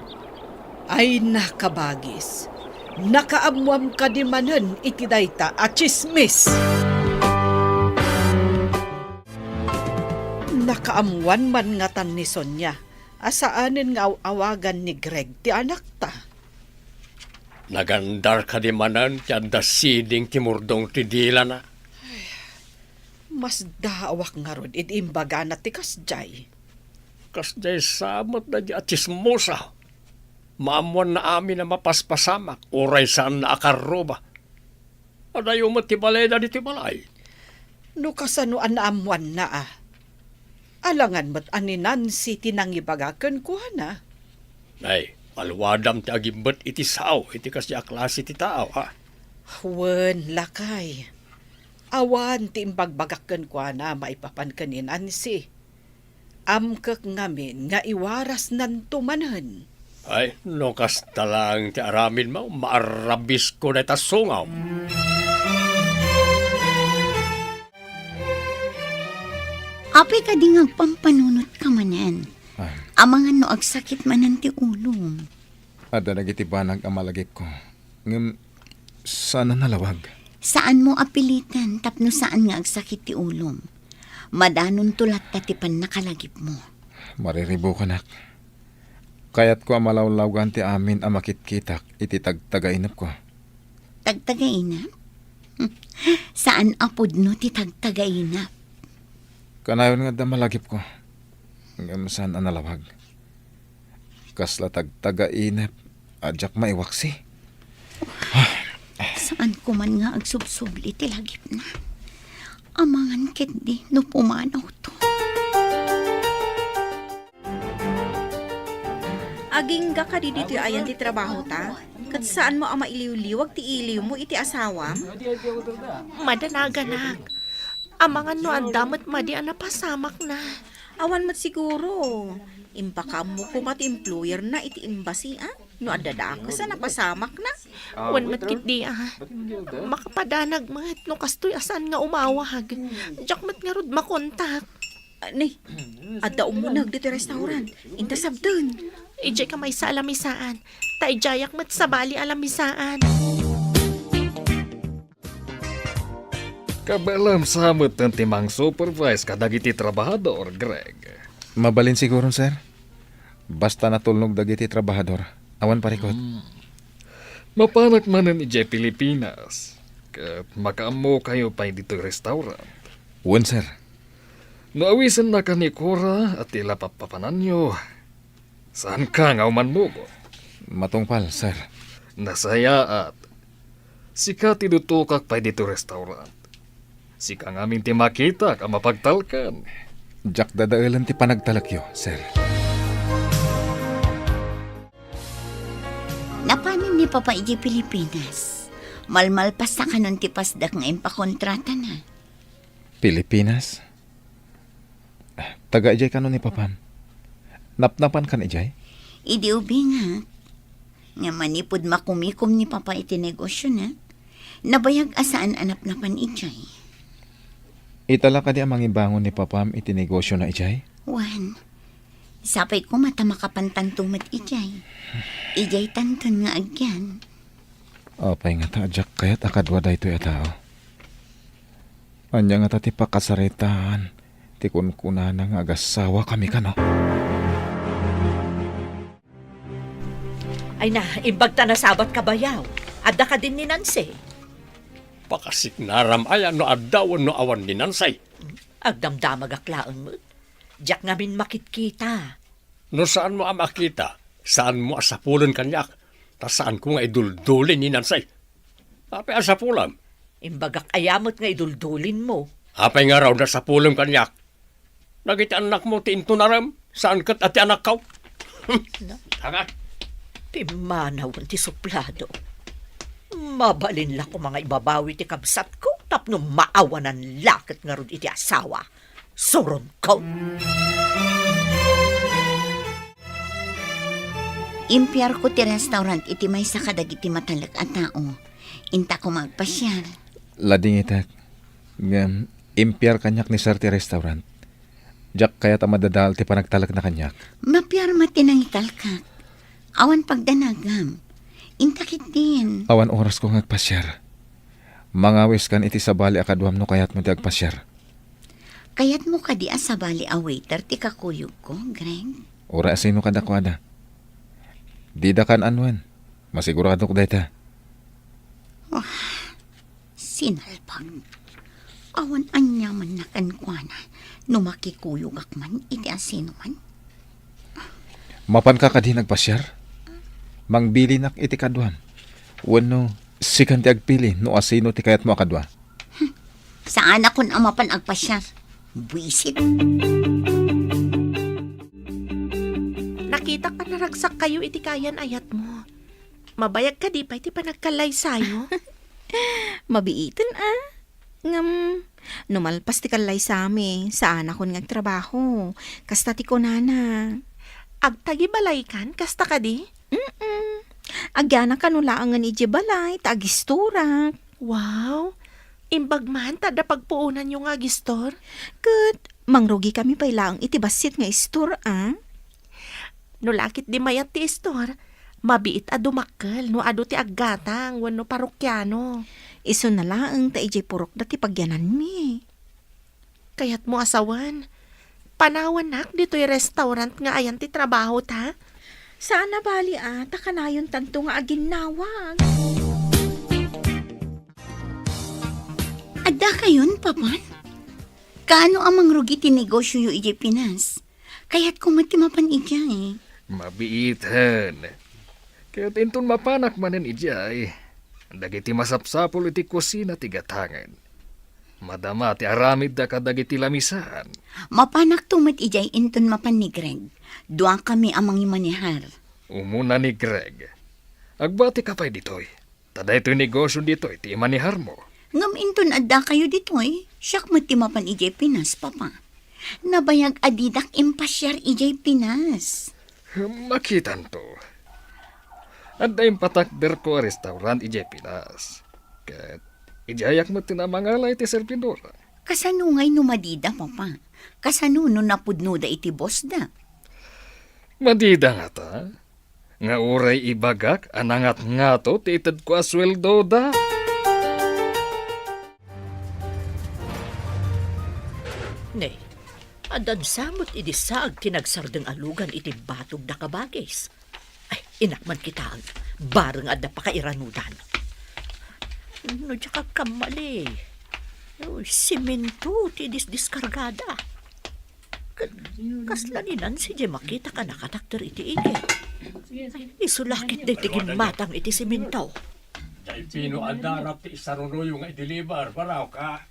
Ay, nakabagis. Nakaammoam kadi manen iti dayta a tsismis. Nakaammoan man ngatan ni Sonia a saanen nga aw-awagan ni Greg ti anakta. Nagandar kadi manen ti adda siding ti murdong ti dilana? Masdaawak ngarud idi imbagana ti kasdiay. Kasdiay sa met dagiti a tsismosa. Maammoanna amin a mapaspasamak, uray saanna a karruba. Adayo met ti balayda ditoy balay. No kasano a naammoanna a? Alangan met a ni Nancy ti nangibaga kenkuana. Nay, paluadam ti agimbet iti sao iti kasdiay a klase ti tao, ha? Wen, lakay. Awan ti imbagbagak kenkuana maipapan ken ni Nancy. Amkek ngamin nga iwarasnanto manen. Ay, no kasta laeng ti aramidmo, maarrabisko dayta sungawm. Apay kadi nga agpampanunotka manen? Ah. Amangan no agsakit manen ti ulom. Adda dagiti banag a malagipko. Ngem saan a nalawag. Saanmo a piliten tapno saan nga agsakit ti ulom. Madanonto latta ti pannakalagipmo. Mariribukanak. Kayatko a malawlawgan ti amin a makitkitak iti tagtagainepko. Tagtagainep? Saan a pudno ti tagtagainep. Kanayon nga adda malagipko. Ngem saan a nalawag. Kasla tagtagainep a diak maiwaksi. Saan ko man nga agsubsubli ti lagipna. Amangan ketdi no pumanawto. Agingga kadi ditoy ayan ti trabahota? Ket saanmo a mailiwliwag ti iliwmo iti asawam? Madanaganak. Amangan no adda met madi a napasamakna. Awan met siguro. Impakaammo koma ti employer na iti embassy, a? No adda dakes a napasamakna. Wen met ketdi, a. Makapadanag met no kastoy a saan nga umawag. Diak met ngarud makontak. Ah, ni, adda umuneg ditoy restaurant. Inta sabten. Idiay ka maysa a lamisaan. Ta idiayak met sabali a lamisaan. Kabaelam sa metten ti mang-supervise kadagiti trabahador, Greg. Mabalin siguron, sir. Basta natulnog dagiti trabahador, awan parikut. Hmm. Mapanak manen idiay Pilipinas, ket makaammokayo pay ditoy restaurant. Wen, sir. No awisennak ni Cora a ti la pappapananyo, saanka nga umannubot? Matungpal, sir. Nasayaat. Sika ti dutokak pay ditoy restaurant. Sika ngamin ti makitak a mapagtalkan. Diak dadaelen ti panagtalekyo, sir. Napanen ni Papa idiay Pilipinas? Malmalpasta kanon ti pasdak nga impakontratana? Pilipinas? Taga idiay kano ni Papam? Napnapan kan idiay? Idi ubingak. Nga manipud makumikom ni Papa iti negosiona, nabayag a saan a napnapan idiay. Ita la kadi a mangibangon ni Papam iti negosiona idiay? Wen, sapay koma ta makapantanto met idiay. Idiay tanton nga agyan. Apay ngata a diak kayat a kadua daytoy a tao? Ania ngata ti pakasaritaan ti kunkunana nga agasawakami kano? Ay na, imbag ta nasabat ka bayaw. Adda kadin ni Nancy? Pakasiknaram aya no adda wenno awan ni Nancy? Agdamdamagak laeng met. Diak ngamin makitkita. No saanmo a makita, saanmo a sapulen kaniak, ta saanko nga iduldulin ni Nancy. Apay a sapulam? Imbagak aya met nga iduldulinmo. Apay ngarud a sapulem kaniak? Dagiti annakmo ti intunarem, saan ket a ti anakko. Na? Tanga. Pimmanawen ti suplado. Mabalin la koma nga ibabawi ti kabsatko tapno maawanan la ket ngarud iti asawa. Suronko. Impiarko ti restaurant iti maysa kadagiti matalek a tao. Inta koma agpasiar. Ladingitek. Ngem, impiar kaniak ni Sir ti restaurant. Diak kayat a madadael ti panagtalekna kaniak. Mapiar met ti nangitalkak. Awan pagdanagam. Inta ketdin. Awan orasko nga agpasiar. Mangawiskan iti sabali a kaduam no kayatmo ti agpasiar. Kayatmo kadi a sabali a waiter ti kakuyogko, Greg? Uray a sino kadakuada. Dida kan-anoen. Masiguradok dayta. Wah, sinalpag. Awan aniamanna kenkuana no makikuyogak man iti asinoman. Mapanka kadi nga agpasiar? Mangbilinak iti kaduam. Wenno, sikan ti agpili no asino ti kayatmo a kadua. Saanakon a mapan agpasiar. Buisit. Nakitak a naragsakkayo iti kayan-ayatmo. Mabayag kadi pay ti panagkallaysayo? Mabiiten a. Ngem, no malpas ti kallaysami, saanakon nga agtrabaho. Kasta ti kunana. Agtagibalaykan, kasta kadi? Mm-mm. Agyanakan no laengen idiay balay, ta agistorak. Wow! Imbag man ta adda pagpuonanyo nga agistor? Ket mangrugikami pay laeng iti bassit nga istor, a? No la ketdi mayat ti istor, mabiit a dumakkel no adu ti aggatang wenno parokiano. Isuna laeng ta idiay purokda ti pagyananmi. Kayatmo a sawen, panawannak ditoy restaurant nga ayan ti trabahota? Saan a bali a, ta kanayontanto nga aginnawag. Addakayon, Papan? Kaano a mangrugi ti negosioyo idiay Pinas? Kayatko met ti mapan idiay. Mabiiten. Ket inton mapanak manen idiay, dagiti masapsapul iti kusina ti gatangen. Madama ti aramidda kadagiti lamisan. Mapanakto met idiay inton mapan ni Greg. Duakami a mangimanehar. Umuna ni Greg. Agbatika pay ditoy. Ta daytoy negosio ditoy ti imaneharmo. Ngem inton addakayo ditoy, siak met ti mapan idiay Pinas, Papa. Nabayag a didak impasiar idiay Pinas. Makitanto. Adda impatakderko a restaurant idiay Pinas. Ket idiayak met ti namangala iti servidor. Kasano ngay no madida, Papa? Kasano no napudnoda iti bossda? Madida ngata? Nga uray ibagak a nangatngato ti itedko a sueldoda. Ne, addan sa met idi saag ti nagsardeng a lugan iti batog da kabagis. Ay, inak man kitaen, bareng adda pakairanudan. No diak agkammali, uy, simento ti disdiskargada. Ket kasla ni Nancy diay makitak a nakatakder iti igid. Ay, isu la ket daytoy gimmatang iti simento. Diay pino a darap ti isaruroyo nga i-deliver, baraw ka?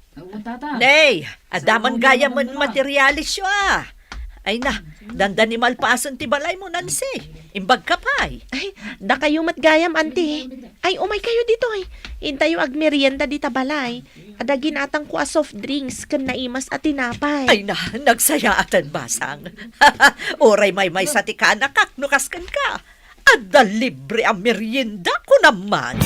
Nay, adda man gayam met materialisyo a. Ay na, dandani malpasen ti balaymo, Nancy. Imbag ka pay. Ay, dakayo met gayam, Auntie. Ay, umay kayo ditoy. Intayo agmerienda dita balay. Adda ginatangko a soft drinks ken naimas a tinapay. Ay na, nagsayaatan, Masang. Uray maymaysa ti kanakak no kasken ka. Adda libre a merienda, kunam man.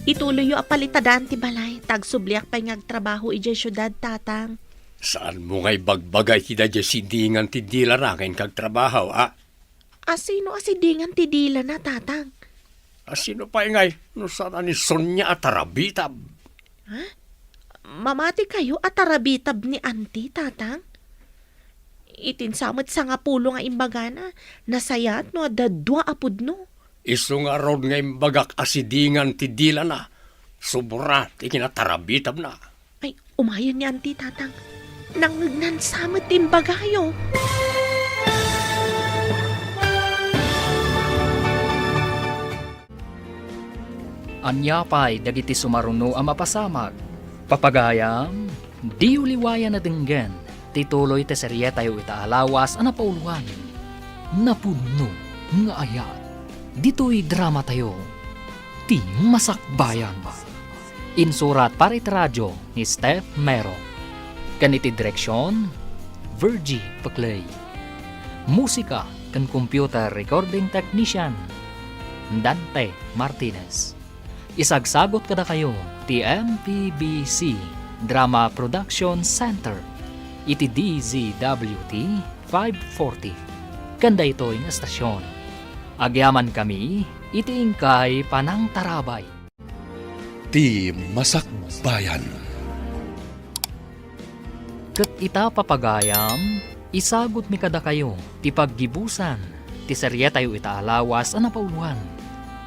Ituloyyo a palitadaan ti balay, ta agsubliak pay nga agtrabaho idiay siudad, Tatang. Saanmo nga ibagbaga iti daydiay sidingan ti dilana ken kagtrabaho, a? Asino a sidingan ti dilana, Tatang? Asino pay ngay no saan a ni Sonia a tarabitab? Ha? Mamati kayo a tarabitab ni Auntie, Tatang? Itin sa met sangapulo nga imbagana, nasayaat no adda dua a pudno. Isu ngarud nga imbagak a sidingan ti dilana, sobra ti kinatarabitabna. Ay, umayen ni Auntie, Tatang. Nangngegnan sa met ti imbagayo. Ania pay dagiti sumaruno a mapasamak? Papagayam, diyo liwayan a denggen ti tuloy ti serietayo ita a lawas a napauloan, Napudno nga Ayat. Ditoy dramatayo, Ti Masakbayan. Insurat para iti radio ni Steph Mero. Ken iti direksion, Virgie Peclay. Musika ken computer recording technician, Dante Martinez. Isagsagot kadakayo ti M P B C Drama Production Center iti D Z W T five forty ken daytoy nga estasion. Agyamankami iti inkay panangtarabay. Ti Masakbayan. Ket ita, papagayam, isagutmi kadakayo ti paggibusan ti serietayo ita a lawas a napauloan,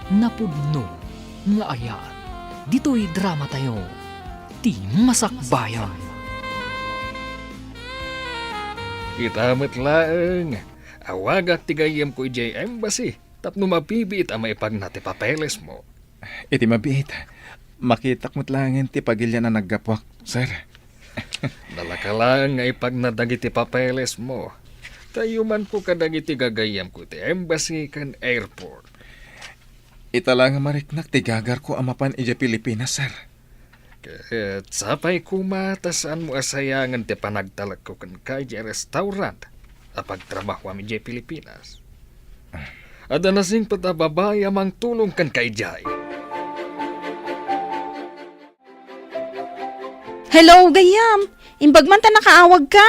Napudno nga Ayat. Ditoy dramatayo, Ti Masakbayan. Ita met laeng, awagak ti gayyemko idiay embassy tapno mabibiit a maipagna ti papelesmo. Iti mabiit, makitak met laengen ti pagilian a naggapuak, sir. Nalaka laeng nga ipagna dagiti papelesmo. Ta iyumanko kadagiti gagayyemko iti embassy ken airport. Ita la nga mariknak ti gagarko a mapan idiay Pilipinas, sir. Ket sapay koma ta saanmo a sayangen ti panagtalekko kenka idiay restaurant a pagtrabahoam idiay Pilipinas. Adda nasingpet a babai a mangtulong kenka idiay. Hello, gayyem! Imbag man ta nakaawagka?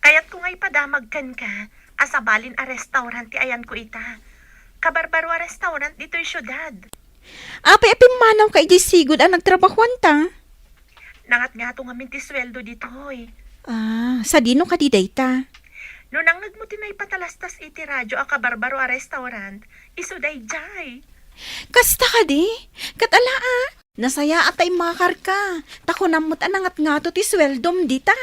Kayatko nga ipadamag kenka a sabalin a restaurant ti ayanko ita. Kabarbaro a restaurant ditoy siudad. Apay a pimmanawka idiay sigud a nagtrabahoanta? Nangatngato ngamin ti sueldo ditoy. Ah, sadino kadi dayta? No nangngegmo ti naipatalastas iti radio a kabarbaro a restaurant, isu daydiay. Kasta kadi? Ket ala a, nasayaat ta immakarka, ta kunam met a nangatngato ti sueldom dita.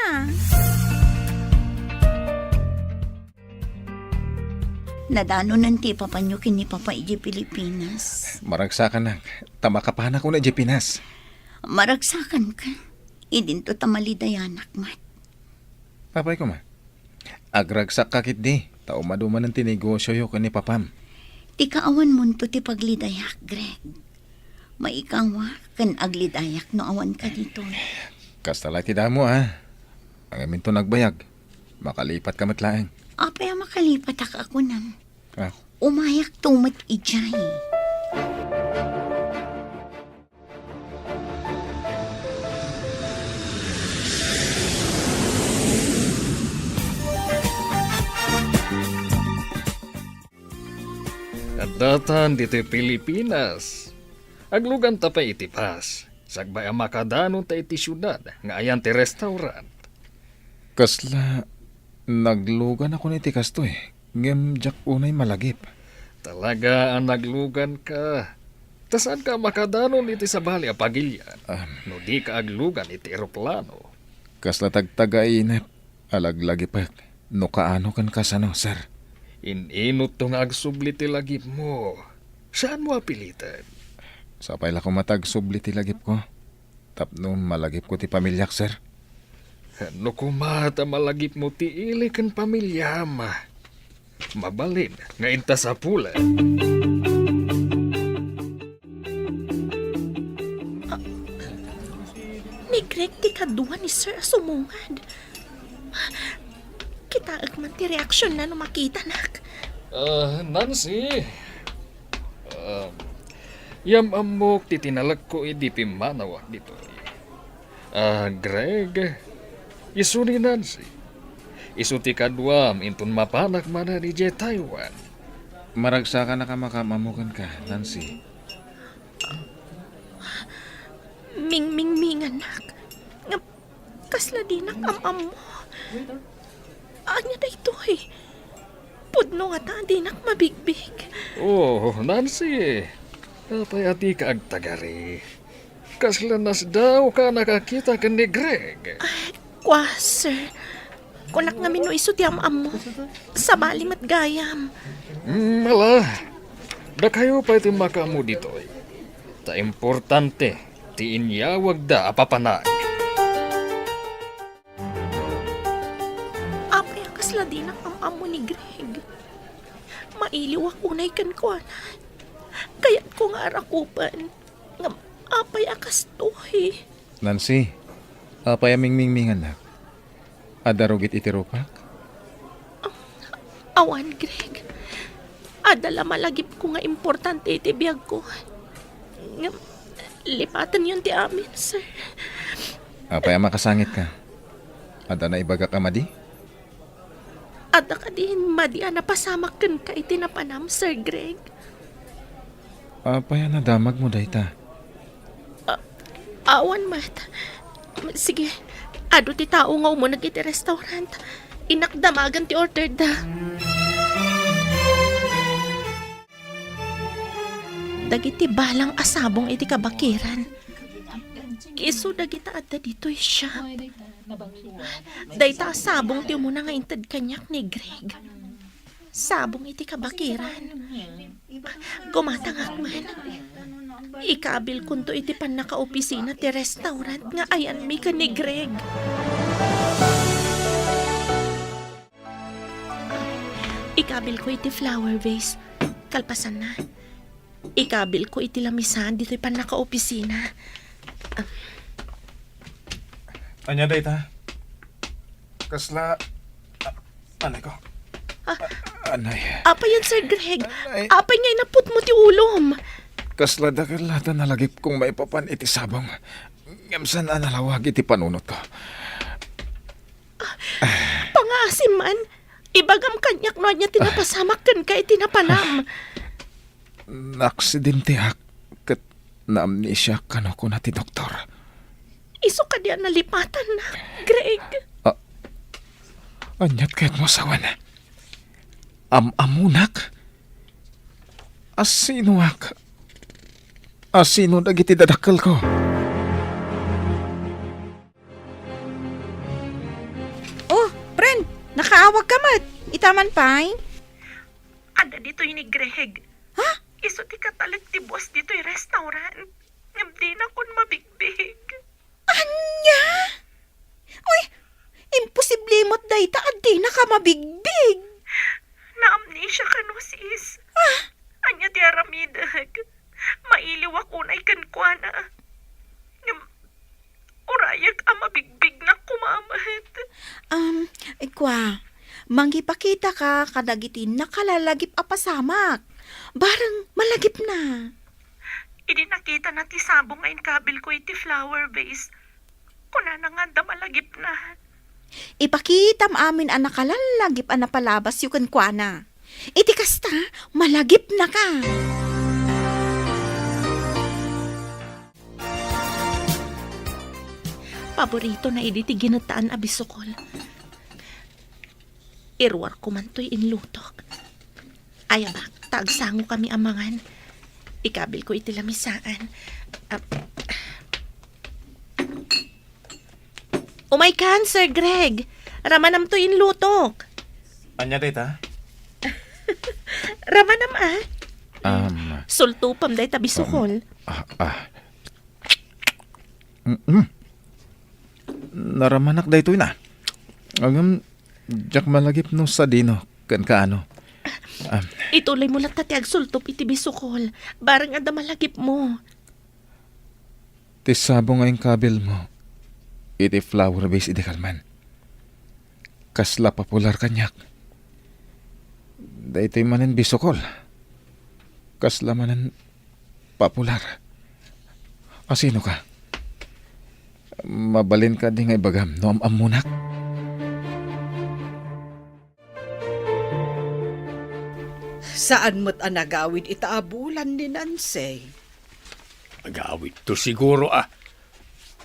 Nadanonen ti ipapanyo ken ni Papa idiay Pilipinas. Maragsakanak, ta makapanak unay idiay Pinas. Maragsakanka, idinto ta malidayanak met. Apay koma, agragsakka ketdi, ta umadumanen ti negosioyo ken ni Papam. Ti kaawanmonto ti paglidayak, Greg. Maikawak ken aglidayak no awanka ditoy. Kasta la ti damo, a. Ngaminto nagbayag. Makalipatka met laeng. Apay a makalipatak a kunam? Ah. Umayakto met idiay. Addatan ditoy Pilipinas. Agluganta pay iti bus. Sakbay a makadanonta iti siudad nga ayan ti restaurant. Kasla, nagluganakon iti kastoy, ngem diak unay malagip. Talaga a nagluganka. Ta saanka a makadanon iti sabali a pagilian, am, no dika aglugan iti eroplano. Kasla tagtagainep a laglagipek no kaano ken kasano, sir. In-inutto nga agsubli ti lagipmo. Saanmo a piliten. Sapay la koma ta agsubli ti lagipko. Tapno malagipko ti pamiliak, sir. No koma ta malagipmo ti ili ken pamiliam, mabalin nga inta sapulen. Ni Greg ti kadua ni Sir a sumungad. Kitaek man ti reaksionna no makitanak. Ah, Nancy. Ah, yam-ammok ti tinalekko idi pimmanawak ditoy. Ah, Greg, isu ni Nancy. Isu ti kaduam inton mapanak manen idiay Taiwan. Maragsakannak a makaam-ammo kenka, Nancy. Mingmingminganak. Ngem kasla dinak am-ammo. Ania daytoy? Pudno ngata a dinak mabigbig. Oh, Nancy. Apay a dika agtagari? Kasla nasdaaw ka a nakakita ken ni Greg. Ay, kua, sir. Kunak ngamin no isu ti am-ammo. Sabali met gayam. Mm, ala. Dakayo pay ti makaammo ditoy. Ta importante ti inyawagda a papanag. Apay a kasla dinak am-ammo ni Greg? Mailiwak unay kenkuana. Kayatko nga arakupan. Ngem apay a kastoy? Nancy, apay a mingmingmingannak? Adda rugit iti rupak? Awan, Greg. Adda la malagipko nga importante iti biagko. Ngem, lipatenyon ti amin, sir. Apay a makasangitka? Adda naibagak a madi? Adda kadi madi a napasamak kenka iti napanam, Sir Greg? Apay a nadamagmo dayta? A-, awan met. Sige, adu ti tao nga umuneg iti restaurant. Innak damagen ti orderda. Dagiti balang a sabong iti kabakiran. Isu dagita adda ditoy shop. Dayta a sabong ti umuna nga inted kaniak ni Greg. Sabong iti kabakiran. Gumatangak man. Ikabilkonto iti pannakaopisina ti restaurant nga ayanmi ken ni Greg. Ikabilko iti flower vase. Kalpasanna, ikabilko iti lamisaan ditoy pannakaopisina. Ania dayta? Kasla, a-, anay ko. Ah. Anay. Apay yan, Sir Greg? Anay. Apay nga inaputmo ti ulom? Kasla dakkel latta nalagipkong maipapan iti sabong. Ngem saan a nalawag iti panunotko. Pangaasim man, ibagam kaniak no ania ti napasamak kenka iti napanam. Naaksidenteak ket naamnesiak kano kuna ti doktor. Isu kadi a nalipatanna, Greg? A-, aniat kayatmo a sawen? Am-ammonak? A sinoak? A sino dagiti dadakkelko? Oh, friend, nakaawag ka met. Ita man pay? Adda ditoy ni Greg. Ha? Isu ti katalek ti boss ditoy restaurant. Ngem dinakon mabigbig. Ania? Uy, imposible met dayta a dinaka mabigbig. Naamnesia kano, sis. Ah? Ania ti aramidek? Mailiwak unay kenkuana. Ngem, urayak a mabigbignak koma met. Um, kua, mangipakitaka kadagiti nakalalagip a pasamak. Bareng malagipna. Idi nakitana ti sabong nga inkabilko iti flower vase, kunana nga adda malagipna. Ipakitam amin a nakalallagip a napalabasyo kenkuana. Iti kasta, malagipnaka. Paboritona idi ti ginettaan a bisukol. Iruarko man toy inlutok. Ayabak, ta agsangokami a mangan. Ikabilko iti lamisaan. Ah. Umaykan, Sir Greg. Ramanam toy inlutok. Ania dayta? Ramanam, ah. Um, Sultopam dayta bisukol. Um, ah, ah. Mm-mm. Naramanak daytoy na. Ngem, diak malagip no sadino ken kaano. Ah. Ituloymo latta ti agsultop iti bisukol. Bareng adda malagipmo. Ti sabong nga inkabilmo iti flower vase idi kalman. Kasla popular kaniak. Daytoy manen bisukol. Kasla manen popular. A sinoka? Mabalin kadi nga ibagam no am-ammonak? Saan met a nagawid ita a bulan ni Nancy? Agawidto siguro a.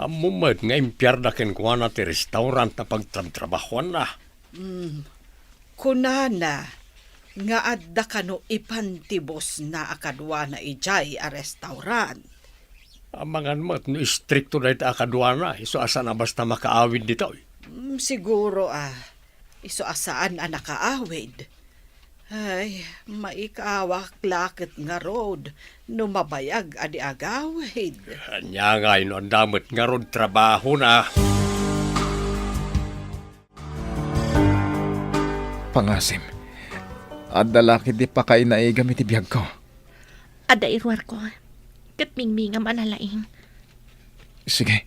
Ammom met nga impiarda kenkuana ti restaurant a pagtrabtrabahuanna. Hmm. Kunana nga adda kano ipan ti bossna a kaduana idiay a restaurant. Amangan met no istrikto dayta a kaduana, isu a saan a basta makaawid ditoy. Hmm, siguro a. Isu a saan a nakaawid. Ay, maikaawak la ket ngarud no mabayag a di agawid. Ania ngay no adda met ngarud trabahona? Pangasim, adda la ketdi pakainaigam iti biagko. Adda iruarko, ket mingmingam a nalaing. Sige,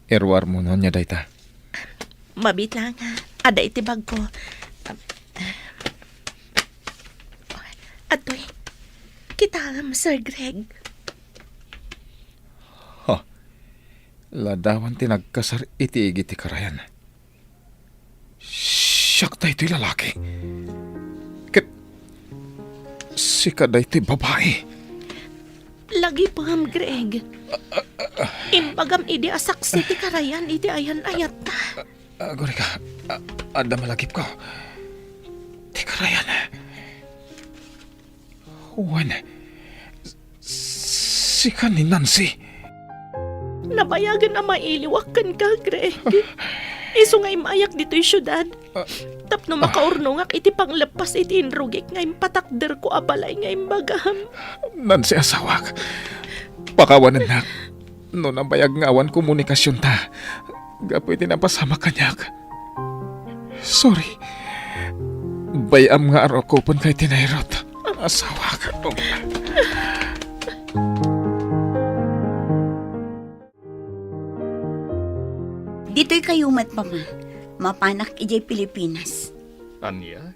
iruarmo no ania dayta. Mabiit laeng, adda iti bagko. Adtoy, kitaem, Sir Greg. Ha, ladawan ti nagkasar iti igid ti karayan. Siak daytoy lalaki. Ket sika daytoy babai. Lagipem, Greg. Imbagam idi a saksi ti karayan iti ayan-ayatta. Agurika, a-, adda malagipko. Ti karayan. Wen, s-, sika ni Nancy. Nabayagen a mailiwak kenka, Greg. Isu nga immayak ditoy siudad. Ah. Tapno makaurnongak iti pangleppas iti inrugik nga impatakderko a balay nga imbagam. Nancy, asawak, pakawanennak. No nabayag nga awan komunikasionta gapu iti napasamak kaniak. Sorry. Bay-am nga arukopenka iti nairut. Asawak. Ditoykayo met, Papa. Mapanak idiay Pilipinas. Ania?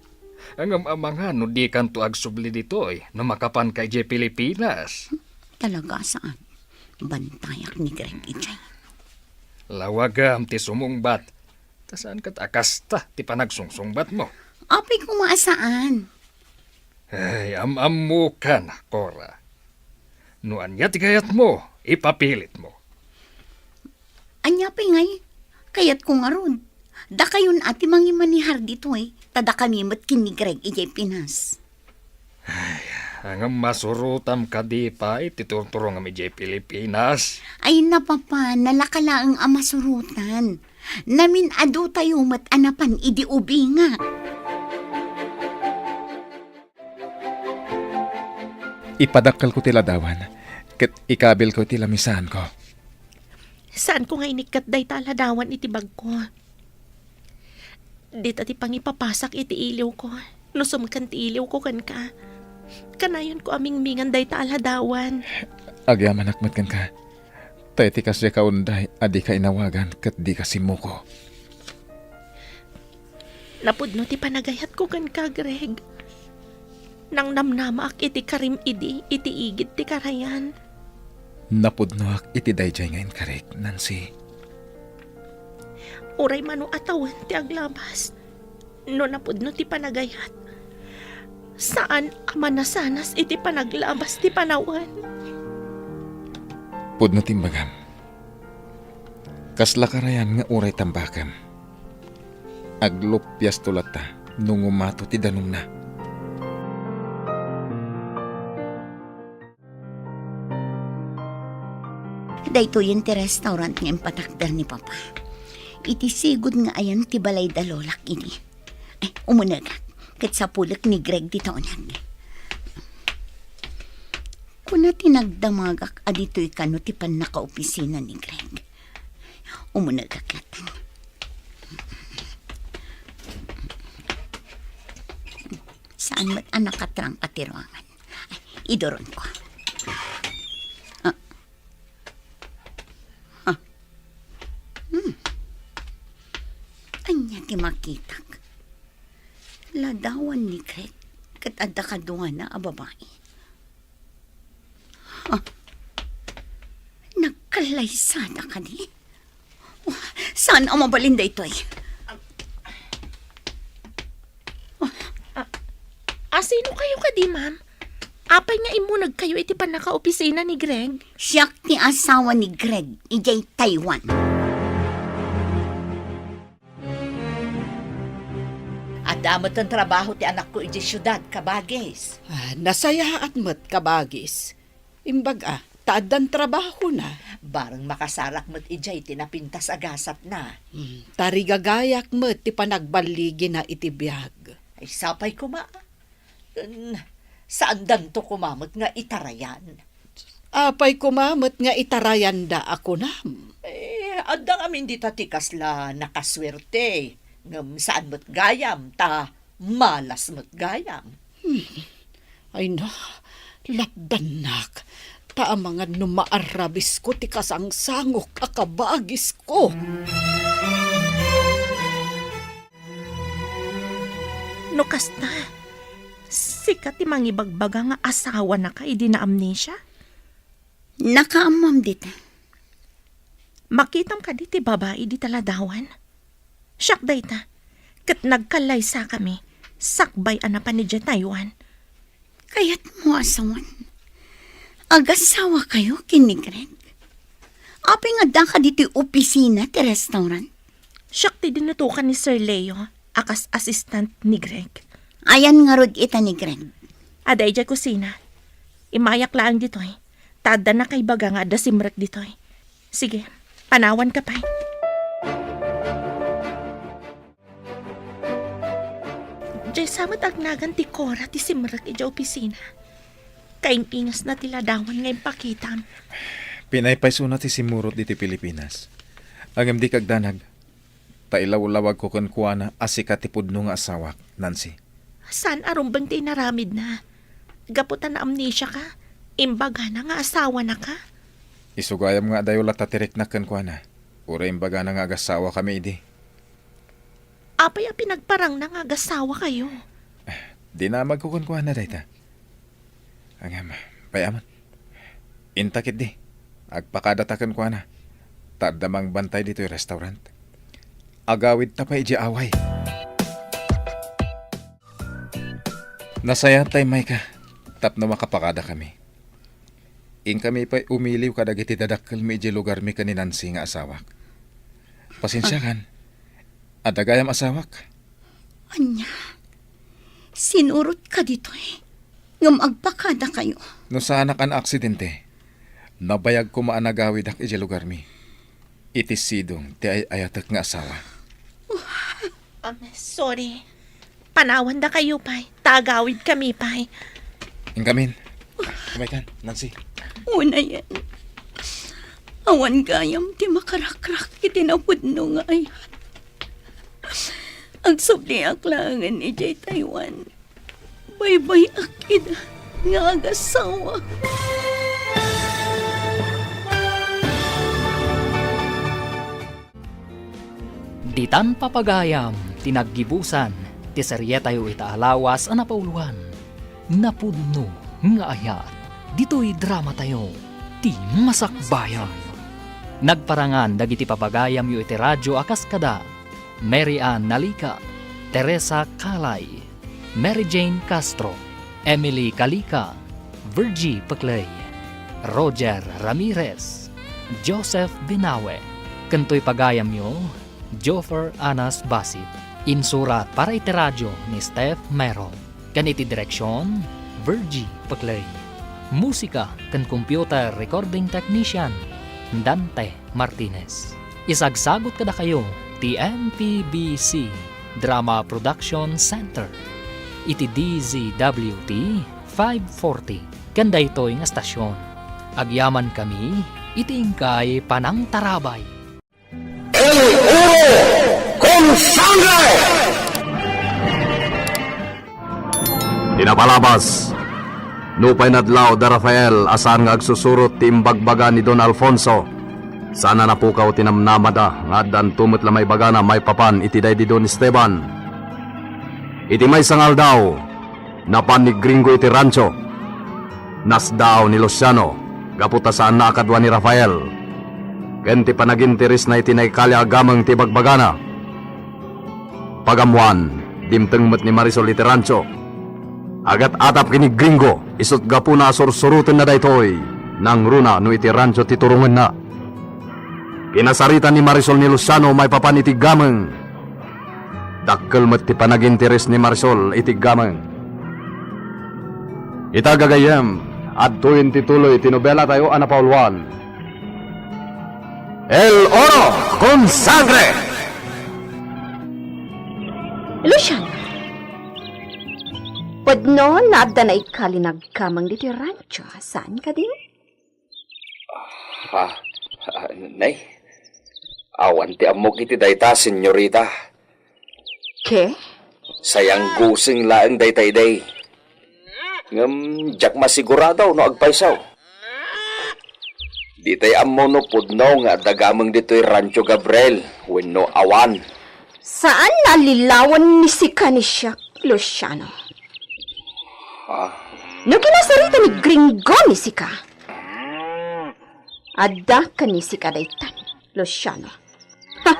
Ngem amangan no dikanto agsubli ditoy no makapanka idiay Pilipinas. Talaga saan. Bantayak ni Greg idiay. Lawagam ti sumungbat. Ta saan ket a kasta ti panagsungsungbatmo? Apay koma a saan. Ay, am-ammokan, Cora. No ania ti kayatmo, ipapilitmo. Ania pay ngay? Kayatko ngarud. Dakayon a ti mangimanihar ditoy, ta dakami met ken ni Greg idiay Pinas. Ay, ngem masurotam kadi pay ti turturongam idiay Pilipinas? Ay, na, Papa, nalaka laeng a masurotan. Namin-adutayo met a napan idi ubinga. Ipadakkelko ti ladawan, ket ikabilko iti lamisaanko. Saanko nga inikkat dayta a ladawan iti bagko. Dita ti pangipapasak iti iliwko, no sumken ti iliwko kenka. Kanayonko a mingmingan dayta a ladawan. Agyamanak met kenka. Ta iti kasdiak a unday a dika inawagan ket dika simmuko. Napudno ti panagayatko kenka, Greg. Nangnamnamaak iti karim idi iti igid ti karayan. Napudnoak iti daydiay nga inkarik, Nancy. Uray mano a tawen ti aglabas, no napudno ti panagayat, saan a manasanas iti panaglabas ti panawen. Pudno ti imbagam. Kasla karayan nga uray tambakem. Aglupiasto latta no ngumato ti danumna. Daytoyen ti restaurant nga impatakder ni Papa. Iti sigud nga ayan ti balay da Lolak idi. Ay, umunegak. Ket sapulek ni Greg dita uneg. Kuna ti nagdamagak a ditoy kano ti pannakaopisina ni Greg. Umunegak latta. Saan met a nakatrangka ti ruangan. Ay, iduronko. Ah. Ah. Hmm. Ania ti makitak? Ladawan ni Greg ket adda kaduana a babai. Ah. Nagkallaysada kadi? Oh, saan a mabalin daytoy? Ah, a sino kayo kadi, ma'am? Apay nga immuneg kayo iti pannakaopisina ni Greg? Siak ti asawa ni Greg, idiay Taiwan. Adda met trabaho ti anakko idiay siudad, kabagis. Ah, nasayaat met, kabagis. Imbag a, ta addan trabahona. Bareng makasarak met idiay ti napintas a gasatna. Hmm, tarigagayak met ti panagballigina iti biag. Ay, sapay koma. Ken saandanto koma met nga itarayan. Apay koma met nga itarayanda a kunam? Eh, adda ngamin dita ti kasla nakasuerte, ngem saan met gayam ta malas met gayam. Hmm. Ay na, lapdannak, ta amangan no maarabisko ti kasangsangok a kabagisko. No kasta, sika ti mangibagbaga nga asawanaka idi naamnesia? Nakaammoam dita. Makitam kadi ti babai dita ladawan? Siak dayta, ket nagkallaysakami sakbay a napan idiay Taiwan. Kayatmo a sawen, agasawakayo ken ni Greg? Apay nga addaka ditoy opisina ti restaurant? Siak ti dinutokan ni Sir Leo a kas assistant ni Greg. Ayan ngarud ita ni Greg? Adda idiay kusina. Immayak laeng ditoy, ta adda nakaibaga nga adda simrek ditoy. Sige, panawanka pay. Diay sa met agnagan ti Cora ti simrek idiay opisina. Kaing-ingasna ti ladawan nga impakitam. Pinaypaysona ti simmurot ditoy Pilipinas. Ngem dika agdanag, ta ilawlawagko kenkuana a sika ti pudno nga asawak, Nancy. Saan a rumbeng ti inaramidna. Gapu ta naamnesiaka, imbagana nga asawanaka. Isu gayam nga adayo latta ti riknak kenkuana. Uray imbagana nga agasawakami idi. Apay a pinagparangna nga agasawakayo? Dinamagko kenkuana dayta. Ngem, pay-amon. Inta ketdi, agpakadata kenkuana, ta adda mangbantay ditoy restaurant. Agawidta pay idiay away. Nasayaat ta immay ka tapno makapakadakami. Inkami pay umiliw kadagiti dadakkelmi idiay lugarmi ken ni Nancy nga asawak. Pasensiakan, adda gayam asawak. Ania? Sinurotka ditoy, ngem agpakadakayo? No saanak a naaksidente, nabayag koma a nagawidak idiay lugarmi. Iti sidong ti ay-ayatek nga asawa. Um, sorry. Panawandakayo pay, ta agawidkami pay. Inkamin. Umaykan, Nancy. Unayen. Awan gayam ti makarakrak iti napudno nga ayat. Agsubliak laengen idiay Taiwan. Baybay-ak ida nga agasawa. Ditan papagayam ti naggibusan ti serietayo ita a lawas a napauluan, Napudno nga Ayat, ditoy dramatayo, Ti Masakbayan. Nagparangan dagiti papagayamyo iti radyo a kas kada Mary Ann Nalica, Teresa Calay, Mary Jane Castro, Emily Calica, Virgie Peclay, Roger Ramirez, Joseph Binawe, ken toy pagayamyo, Joffer Anas Basit. Insurat para iti radyo ni Steph Mero, ken iti direksion, Virgie Peclay. Musika ken computer recording technician, Dante Martinez. Isagsagut kadakayo ti M P B C Drama Production Center iti D Z W T five forty ken daytoy nga stasyon. Agyamankami iti inkay panangtarabay. El Oro con Sangre! Ti napalabas, nupay nadlaw da Rafael a saan nga agsusurot ti imbagbaga ni Don Alfonso, saan a napukaw ti namnamada nga addanto met la maibagana maipapan iti daydi Don Esteban. Iti maysa nga aldaw, napan ni Gringo iti rancho. Nasdaaw ni Luciano gapu ta saanna a kadua ni Rafael ken ti panaginteresna iti naikali a gameng ti bagbagana. Pagammoan, dimteng met ni Marisol iti rancho. Agat-atap ken ni Gringo, isut' gapuna a sursurotenna daytoy, nangruna no iti rancho ti turongenna. Kinasaritan ni Marisol ni Luciano maipapan iti gameng. Dakkel met ti panaginteres ni Marisol iti gameng. Ita, gagayyem, adtoyen ti tuloy ti nobelatayo a napauluan, El Oro con Sangre! Luciano, pwede No, naadda na ikali nagkamang ditoy rancho, saan kadi? Ah, ah, nay. Awan ti ammok iti dayta, senyorita. Ke? Sayanggusing laeng dayta idi. Ngem diak masigurado no agpayso. Ditay ammo no pudno nga adda gameng ditoy Rancho Gabriel wenno awan. Saan a lilawen ni sika ni siak, Luciano. Ah. No kinasarita ni Gringo ni sika, adda ken ni sika daytan, Luciano. Ha!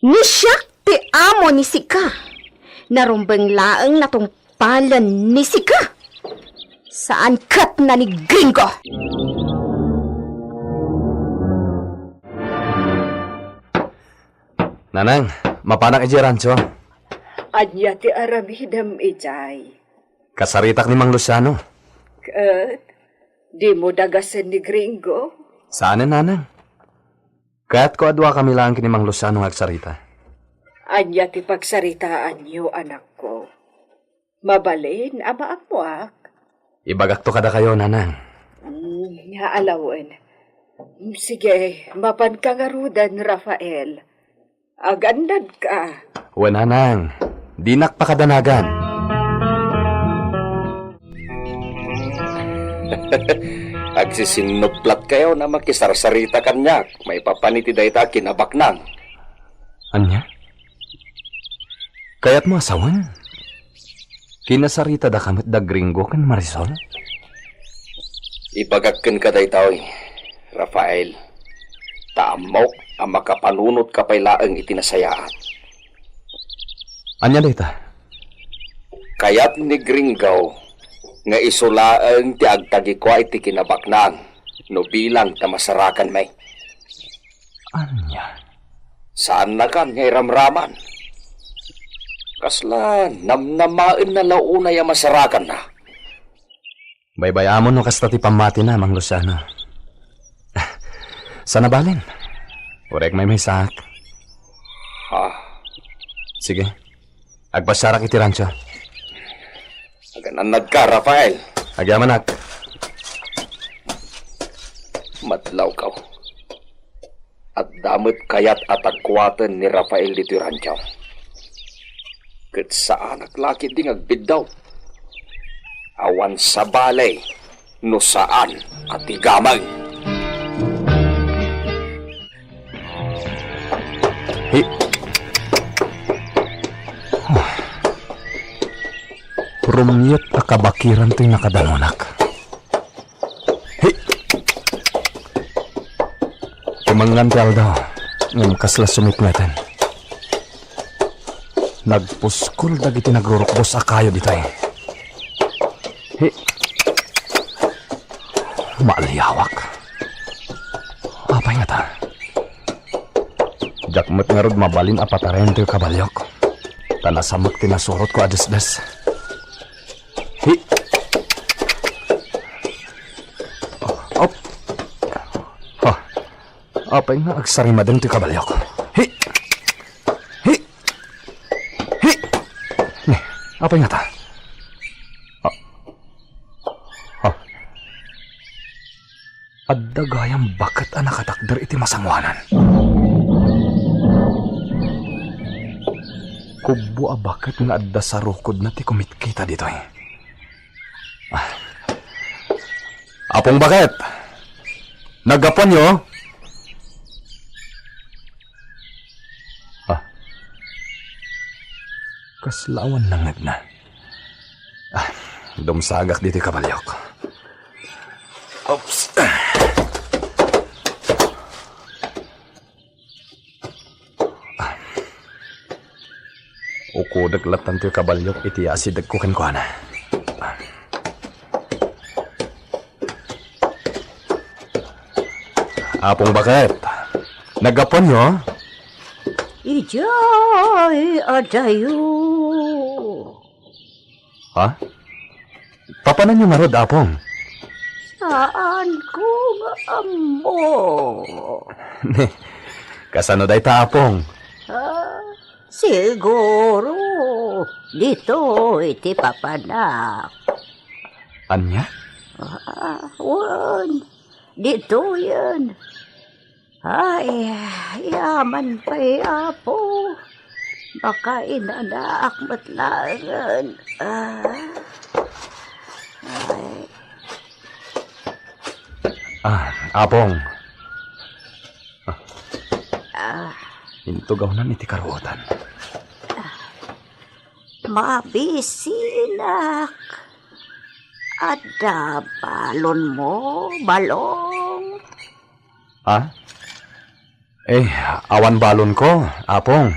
Ni siak ti amo ni sika. Narumbeng laeng natungpalen ni sika. Saan ket na ni Gringo. Nanang, mapanak idiay rancho. Ania ti aramidem idiay? Kasaritak ni Mang Luciano. Ket, dimo dagasen ni Gringo? Saanen, Nanang. Kayatko a duakami laeng ken ni Mang Luciano nga agsarita. Ania ti pagsaritaanyo, anakko? Mabalin a maammoak? Ibagakto kadakayo, Nanang. Mm, nga alawen. Sige, mapanka ngaruden, Rafael. Agannadka. Wen, Nanang, dinak pakadanagan. Agsisinnuplatkayo a makisarsarita kaniak maipapan iti dayta a kinabaknang. Ania? Kayatmo a sawen? Kinasaritadaka met da Gringo ken Marisol? Ibagak kenka daytoy, Rafael, ta ammok a makapanunotka pay laeng iti nasayaat. Ania dayta? Kayat ni Gringo nga isu laeng ti agtagikua iti kinabaknang no bilang ta masarakanmi. Ania? Saannakan nga iramraman. Kasla namnamaenna la unay a masarakanna. Baybay-amon no kasta ti pammatina, Mang Luciano. Saan a bale. Uray agmaymaysaak. Ha? Sige. Agpasiarak iti rancho. Aganannadka, Rafael. Agyamanak. Madlawkaw. Adda met kayat a takuaten ni Rafael ditoy rancho. Ket saanak la ketdi nga agbiddaw. Awan sabali no saan a tigameng. Hi. Rumiet a kabakiran toy nakadanunak. Hi. Tumangan ti aldaw, ngem kasla sumitngeten. Nagpuskol dagiti nagrurukbos a kayo ditoy. Hi. Maaliawak. Apay ngata? Diak met ngarud mabalin a patarayen ti kabaliok. Ta nasamak ti nasurotko a desdes. Hi. Op. Ha. Apay nga agsarimadeng ti kabaliok? Hi. Hi. Hi. Ni, apay ngata? Ah. Ah. Adda gayam baket a nakatakder iti masangoanan. Kubbo a baket nga adda sarukodna ti kumitkita ditoy. Ah. Apong Baket! Naggapuanyo? Ah. Kasla awan nangngegna. Ah, dumsagak ditoy kabaliok. Oops. Ukudek latta toy kabaliok iti asidegko kenkuana. Apong Baket, naggapuanyo? Idiay adayo. Ha? Papananyo ngarud, Apong? Saanko nga ammo. Ni, kasano dayta, Apong? Ah, siguro, Ditoy ti papanak. Ania? Ah, wen, ditoyen. Ay, yaman pay, Apo. Makainanaak met laengen. Ah. Ay. Ah, Apong. Ah. Ah. Intugawnan iti karuotan. Mabisinak. Adda balonmo, Balong? Ha? Eh, awan balonko, Apong.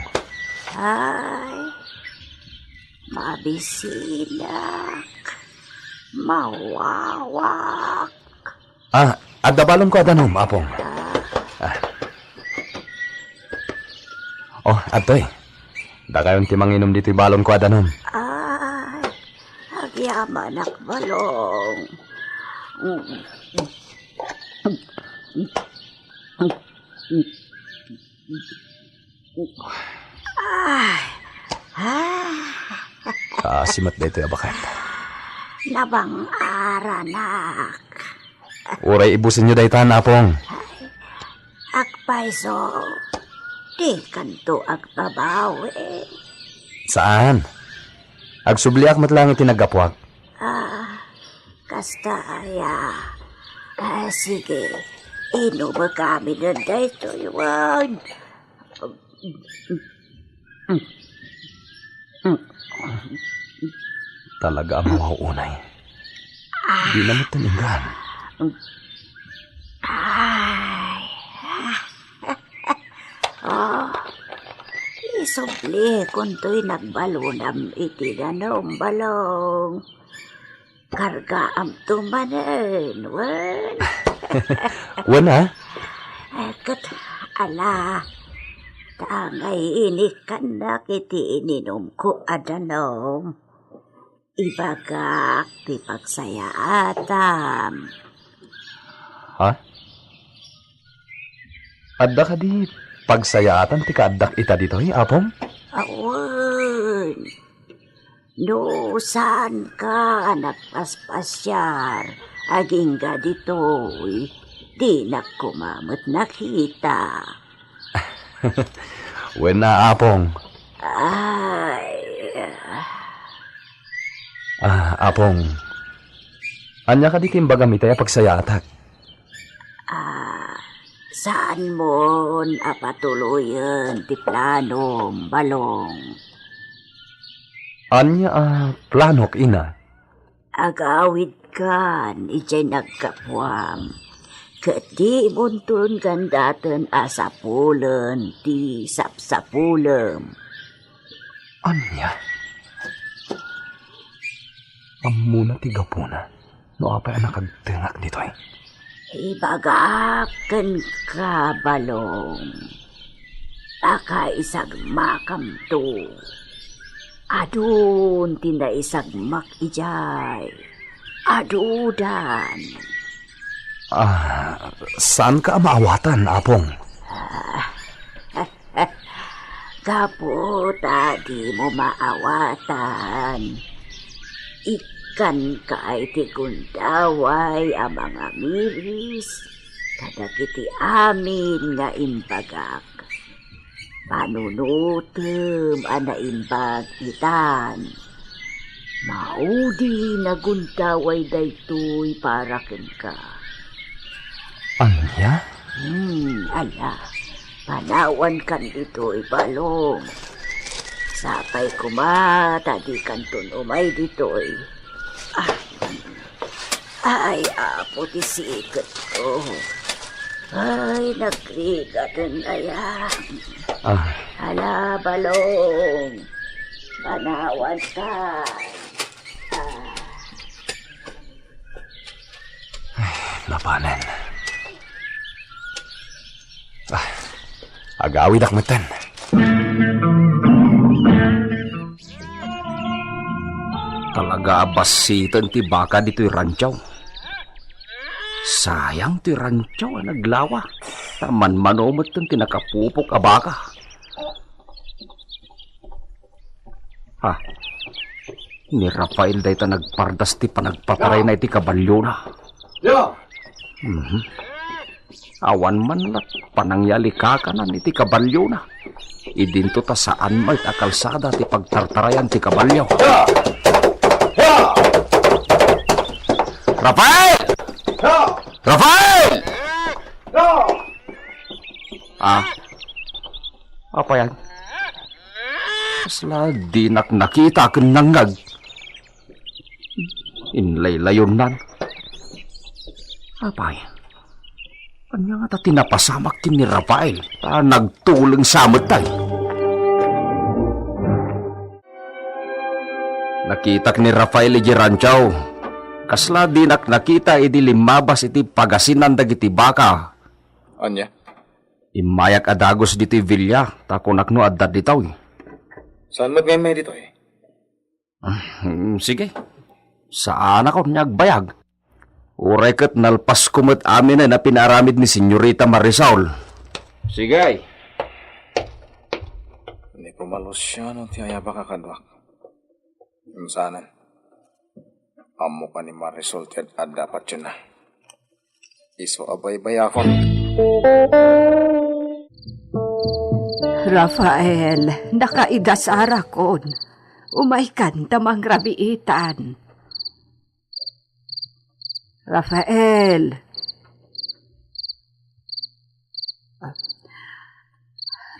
Ay, mabisinak. Mawawak. Ah, adda balonko a danum, Apong. Ah. Oh, adtoy. Dakayon ti manginum ditoy balonko a danum. Ay, agyamanak, Balong. Ay, ah. Kaasi met daytoy a baket. Nabang-aranak. Uray ibusenyo daytan, Apong. Agpayso, dikanto agbabawi. Saan. Agsubliak met laeng iti naggapuak. Ah, kasta aya. Ah, sige, inumekami daytoy wen. Talaga a mawaw unay. Di na met inggan. Ay. Oh, isubli kuntoy nagbalonam iti danum, Balong. Kargaamto manen, wen? Wen, a? Eh, ket, ala, ta ngay inikkannak iti ininumko a danum. Ibagak ti pagsayaatam. Ha? Adda kadi pagsayaatan ti kaaddak ita ditoy, Apong? Awan. No saanka a nagpaspasiar agingga ditoy, dinak koma met nakita. Wen a, Apong. Ay. Ah, Apong. Ania kadi ti imbagam itay a pagsayaatak? Ah, saanmon a patuloyen ti planom, Balong. Ania a planok, ina? Agawidkan idiay naggapuam, ket dimonton gandaten a sapulen ti sapsapulem. Ania? Ammona ti gapuna no apay a nakagtengak ditoy. Ibagak kenka, Balong, a kaisagmakamto. Adun ti naisagmak idiay. Adudan. Ah, saanka a maawatan, Apong? Gapu ta dimo maawatan, ikkanka iti gundaway a mangamiris kadagiti amin nga imbagak. Panunotem a naimbag itan. Maudi a gundaway daytoy para kenka. Ania? Hmm, ala. Panawankan ditoy, Balong. Sapay koma ta dikanton umay ditoy. Ah, ay, Apo, ti siketko. Ay, nagrigaten aya. Ah. Ala, Balong. Panawankan. Ah. Ay, napanen. Ah, agawidak metten. Talaga a bassiten ti baka ditoy rancho. Sayang ti rancho a naglawa. Ta manmano metten ti nakapupok a baka. Ah, Ni Rafael dayta nagpardas ti panagpatarayna iti kabalyona. Ya! Mhm. Awan man lat panangyalikakanan iti kabalyona. Idinto ta saan met a kalsada ti pagtartarayan ti kabalyo. Ya! Ya! Rafael! Ya! Rafael! Ya! Ah, apay, kasla dinak nakita ken nangngeg. Inlaylayonnan. Apay, ania ngata ti napasamak ken ni Rafael ta nagtuleng sa mettay? Nakitak ni Rafael idiay rancho. Kasla dinak nakita idi limmabas iti pagasinan dagiti baka. Ania? Immayak a dagus ditoy villa, ta kunak no adda ditoy. Saan met nga immay ditoy? Ah, hmm, sige. Saanakon nga agbayag. Uray ket nalpasko met aminen a pinaaramid ni Senyorita Marisol. Sige. Ni Puma Luciano ti ayabak a kaduak. Ngem saanen. Ammok a ni Marisol ti ad-adda a patienna. Isu a baybayakon. Rafael, nakaidassarakon. Umaykan ta mangrabiitan. Rafael.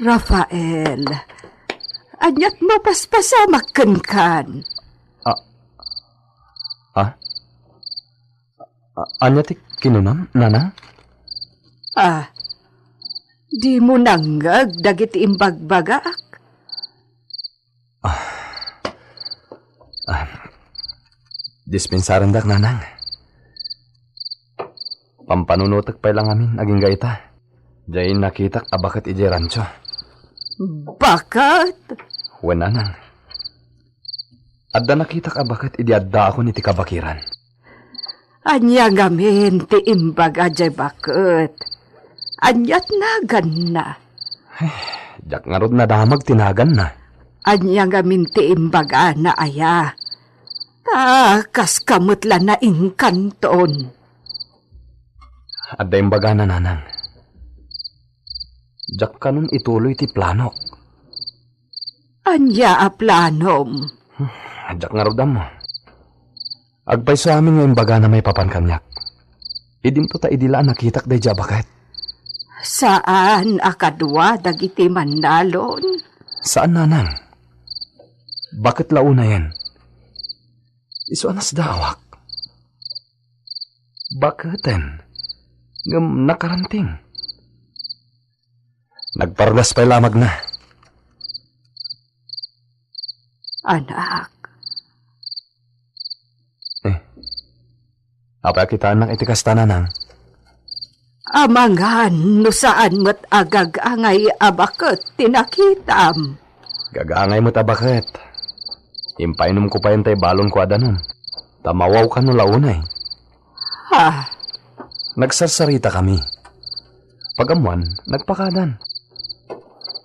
Rafael, ania't mapaspasamak kenkan? Ah, ah? A-, ania ti kinunam, Nanang? Ah, dimo nangngeg dagiti imbagbagaak? Ah. Ah. Dispensarendak, Nanang. Pampanunotek pay la ngamin agingga ita. Diay nakitak a baket idiay rancho. Baket? Wen, Nanang. Adda nakitak a baket idi addaakon iti kabakiran. Ania ngamin ti imbaga diay baket? Ania't naganna? Ay, diak ngarud nadamag ti naganna. Ania ngamin ti imbagana aya? Ta kaska met la nainkanton. Adda imbagana, Nanang. Diak kanon ituloy ti planok. Ania a planom? Diak ngarud ammo. Agpayso amin nga imbagana maipapan kaniak. Idinto ta idi la a nakitak daydiay a baket. Saan a kadua dagiti mannalon? Saan, Nanang. Baket la unayen. Isu a nasdaawak. Baketen. Ngem nakaranting. Nagpardas pay la a magna. Anak. Eh, apay a kitaennak iti kasta, Nanang? Amangan no saan met a gagangay a baket ti nakitam. Gagangay met a baket. Impainomko payen tay balonko a danum. Ta mawawkan no la unay. Ha? Nagsarsaritakami. Pagammoan, nagpakadan.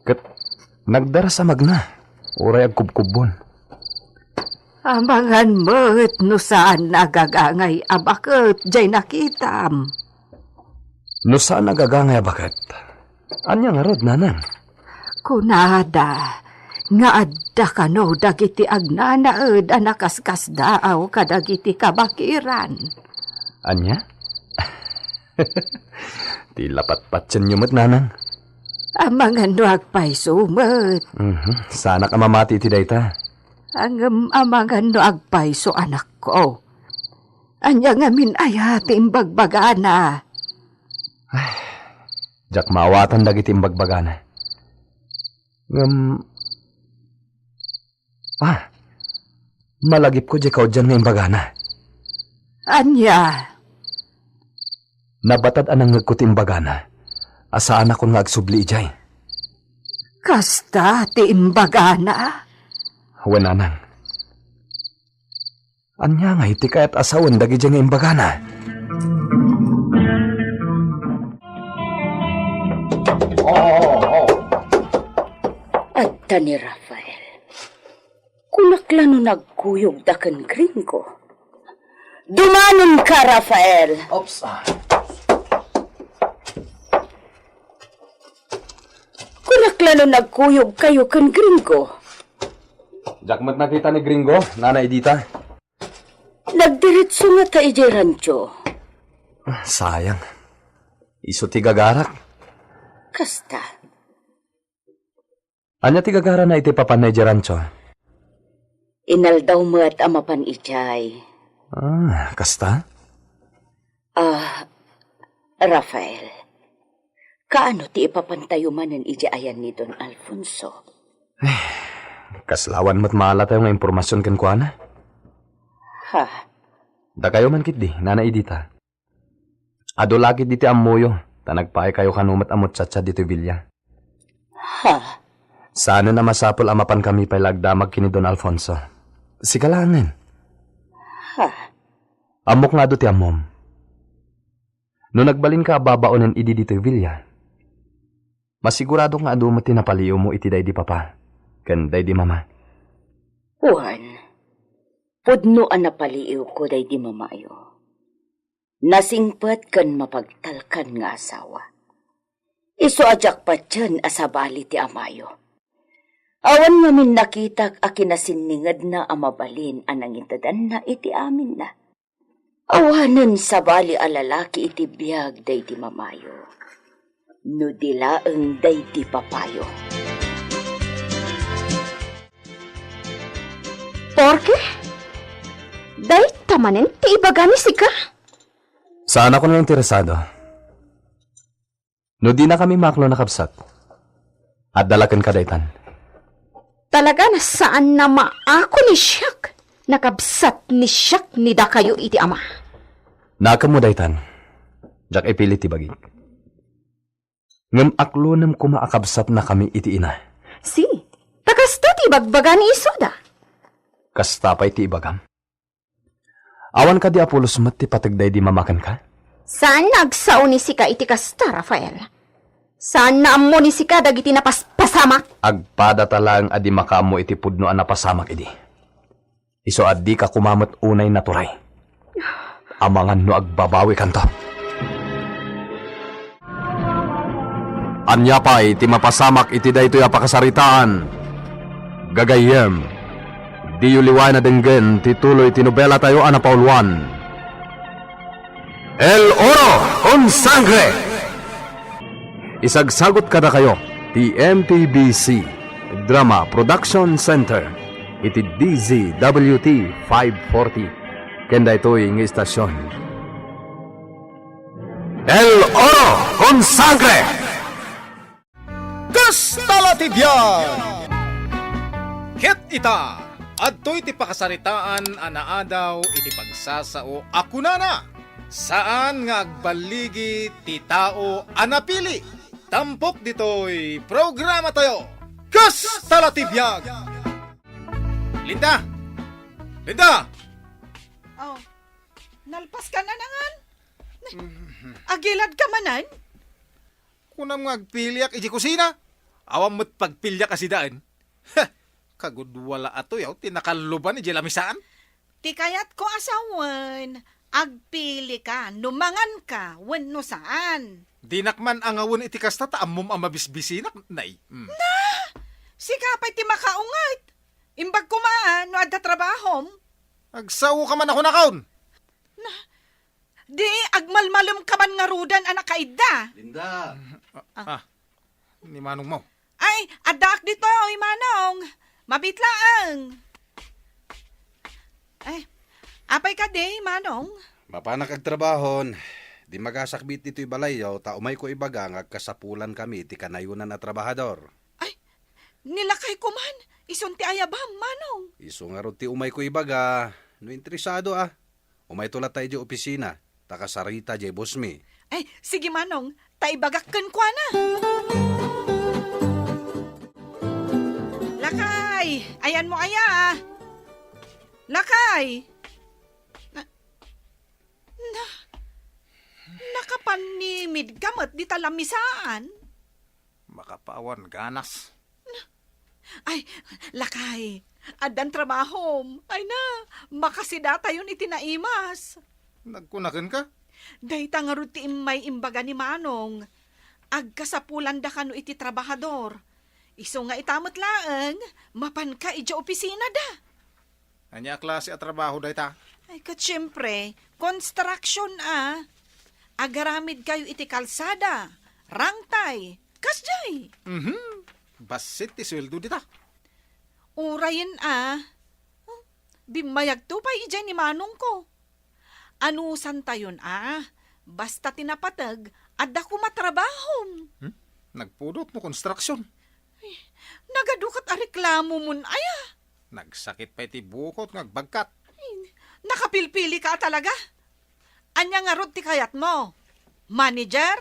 Ket nagdaras a magna, uray agkubkubbon. Amangan met no saan a gagangay a baket diay nakitam. No saan a gagangay a baket, ania ngarud, Nanang? Kunada nga adda kano dagiti agnanaed a nakaskasdaaw kadagiti kabakiran. Ania? Ti lapatpatienyo met, Nanang. Amangan no agpayso met. Mhm. Saanak a mamati iti dayta. Ngem amangan no agpayso, anakko. Ania ngamin aya ti imbagbagana? Ay, diak maawatan dagiti imbagbagana. Ngem, ah, malagipko diay kaudian nga imbagana. Ania? Nabatad a nangngegko ti imbagana a saanakon nga agsubli idiay. Kasta ti imbagana? Wen, Nanang. Ania ngay ti kayat a sawen dagidiay nga imbagana? Adda ni Rafael. Kunak la no nagkuyogda ken Gringo. Dumanonka, Rafael! Oops, ah. Kunak la no nagkuyogkayo ken Gringo. Diak met nakita ni Gringo, Nana Edita. Nagdiretso ngata idiay rancho. Sayang. Isu ti gagarak. Kasta. Ania ti gagarana iti papanna idiay rancho? Inaldaw met a mapan idiay. Ah, kasta? Ah, Rafael, kaano ti ipapantayo manen idiay ayan ni Don Alfonso? Kasla awan met maalatayo nga impormasion kenkuana. Ha? Dakayo man ketdi, Nana Edita. Adu la ketdi ti ammoyo, ta nagpaaykayo kano met a muchacha ditoy villa. Ha? Saanen a masapul a mapankami pay la agdamag ken ni Don Alfonso. Sika laengen. Ha? Ammok nga adu ti ammom. No nagbalinka a babaonen idi ditoy villa, masigurado nga adu met ti napaliiwmo iti daydi papa ken daydi mama. Wen, pudno a napaliiwko daydi mamayo. Nasingpet ken mapagtalkan nga asawa. Isu a diak patien a sabali ti amayo. Awan ngamin nakitak a kinasinningedna a mabalin a nangitedanna iti aminna. Awanen sabali a lalaki iti biag daydi mamayo, no di laeng daydi papayo. Porke? Dayta manen ti ibaga ni sika? Saanakon nga interesado. No dinakami maaklo a nakabsat, adda la kenka daytan. Talaga a saan a maaklo ni siak, nakabsat ni siak ni dakayo iti ama. Nakem mo daytan, diak ipili ti bagik. Ngem aklonem koma a kabsatnakami iti ina. Si, ta kasta ti ibagbaga ni Isoda. Kasta pay ti ibagam. Awan kadi a pulos met ti pateg daydi mama kenka? Saan nga agsao ni sika iti kasta, Rafael. Saan nga ammo ni sika dagiti napaspasamak. Agpadata laeng a di makaammo iti pudno a napasamak idi. Isu a dika koma met unay naturay. Amangan no agbabawikanto. Ania pay ti mapasamak iti daytoy a pakasaritaan? Gagayyem, diyo liwaen a denggen ti tuloy ti nobelatayo a napauluan, El Oro con Sangre. Isagsagut kadakayo ti M P B C Drama Production Center iti D Z W T five forty ken daytoy nga istasion. El Oro con Sangre! Kasta la ti biag! Ket ita, adtoy ti pakasaritaan a naadaw iti pagsasao a kunana, saan nga agballigi ti tao a napili. Tampok ditoy programatayo, Kasta la ti biag! Linda! Linda! Oh, nalpas ka na nangan? Agilad ka manen? Kunam nga agpiliak iti kusina. Awan met pagpiliak a sidaen. Heh, kagudua la atoy ti nakalluban iti lamisaan. Ti kayatko a sawen, agpili ka no mangan ka wenno saan. Dinak man angawen iti kasta ta ammom a mabisbisinak, nay. Hmm. Na! Sika pay ti makaunget. Imbag koma no adda trabahom. Agsao ka man a kunakon. Na, di agmalmalem ka man ngaruden a nakaidda. Linda. Ah. Ah, ni manong mo. Ay, addaak ditoy, manong. Mabiit laeng. Ay, apay kadi, manong? Mapanak agtrabahon. Di magasakbit ditoy balayyo, ta umayko ibaga nga agkasapulankami ti kanayonan a trabahador. Ay, ni lakayko man, isun ti ayabam, manong. Isu ngarud ti umayko ibaga, no interesado a. Umayto latta idiay opisina, ta kasarita diay bossmi. Ay, sige, manong, ta ibagak kenkuana. Lakay, ayanmo aya? Lakay. Na, na, nakapanimid ka met dita lamisaan? Makapawan ganas. Ay, lakay, Addan trabahom. Ay na, makasidatayon iti naimas. Nagkunakenka? Dayta ngarud ti immay imbaga ni Manong. Agkasapulan da kano iti trabahador. Isu nga ita met laeng, mapanka idiay opisina da. Ania a klase a trabaho dayta? Ay, ket siempre, construction a. Agaramid kayo iti kalsada, rangtay, kasjay. Mhm. Bassit ti sueldo dita. Urayen a. Bimmayagto pay idiay ni manongko. Anusantayon a. Basta ti napateg, adda koma trabahom. Hmm? Nagpudot no construction? Ay, nagadu ket a reklamomon aya. Nagsakit pay ti bukot nga agbagkat. Ay, nakapilpili ka talaga? Ania ngarud ti kayatmo? Manager?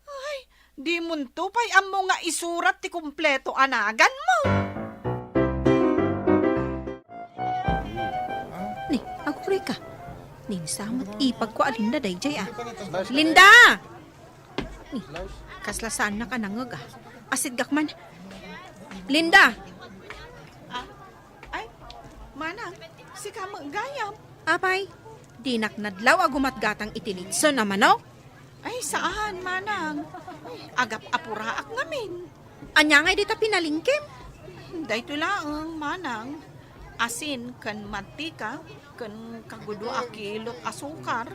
Ay, dimonto pay ammo nga isurat ti kompleto a naganmo. Ni, aguray ka. Ninsamat ipagko a Linda dayjay a. Linda! Ni, kasla saannak a nangngeg a. Asidgak man. Linda! Ah, ay, manang, sika met gayam. Apay, dinak nadlaw a gumatgatang iti litson a manok? Ay, saan, manang. Agap-apuraak ngamin. Ania ngay dita pinalingkem? Daytoy laeng, manang. Asin ken mantika ken kagudua a kilot asukar.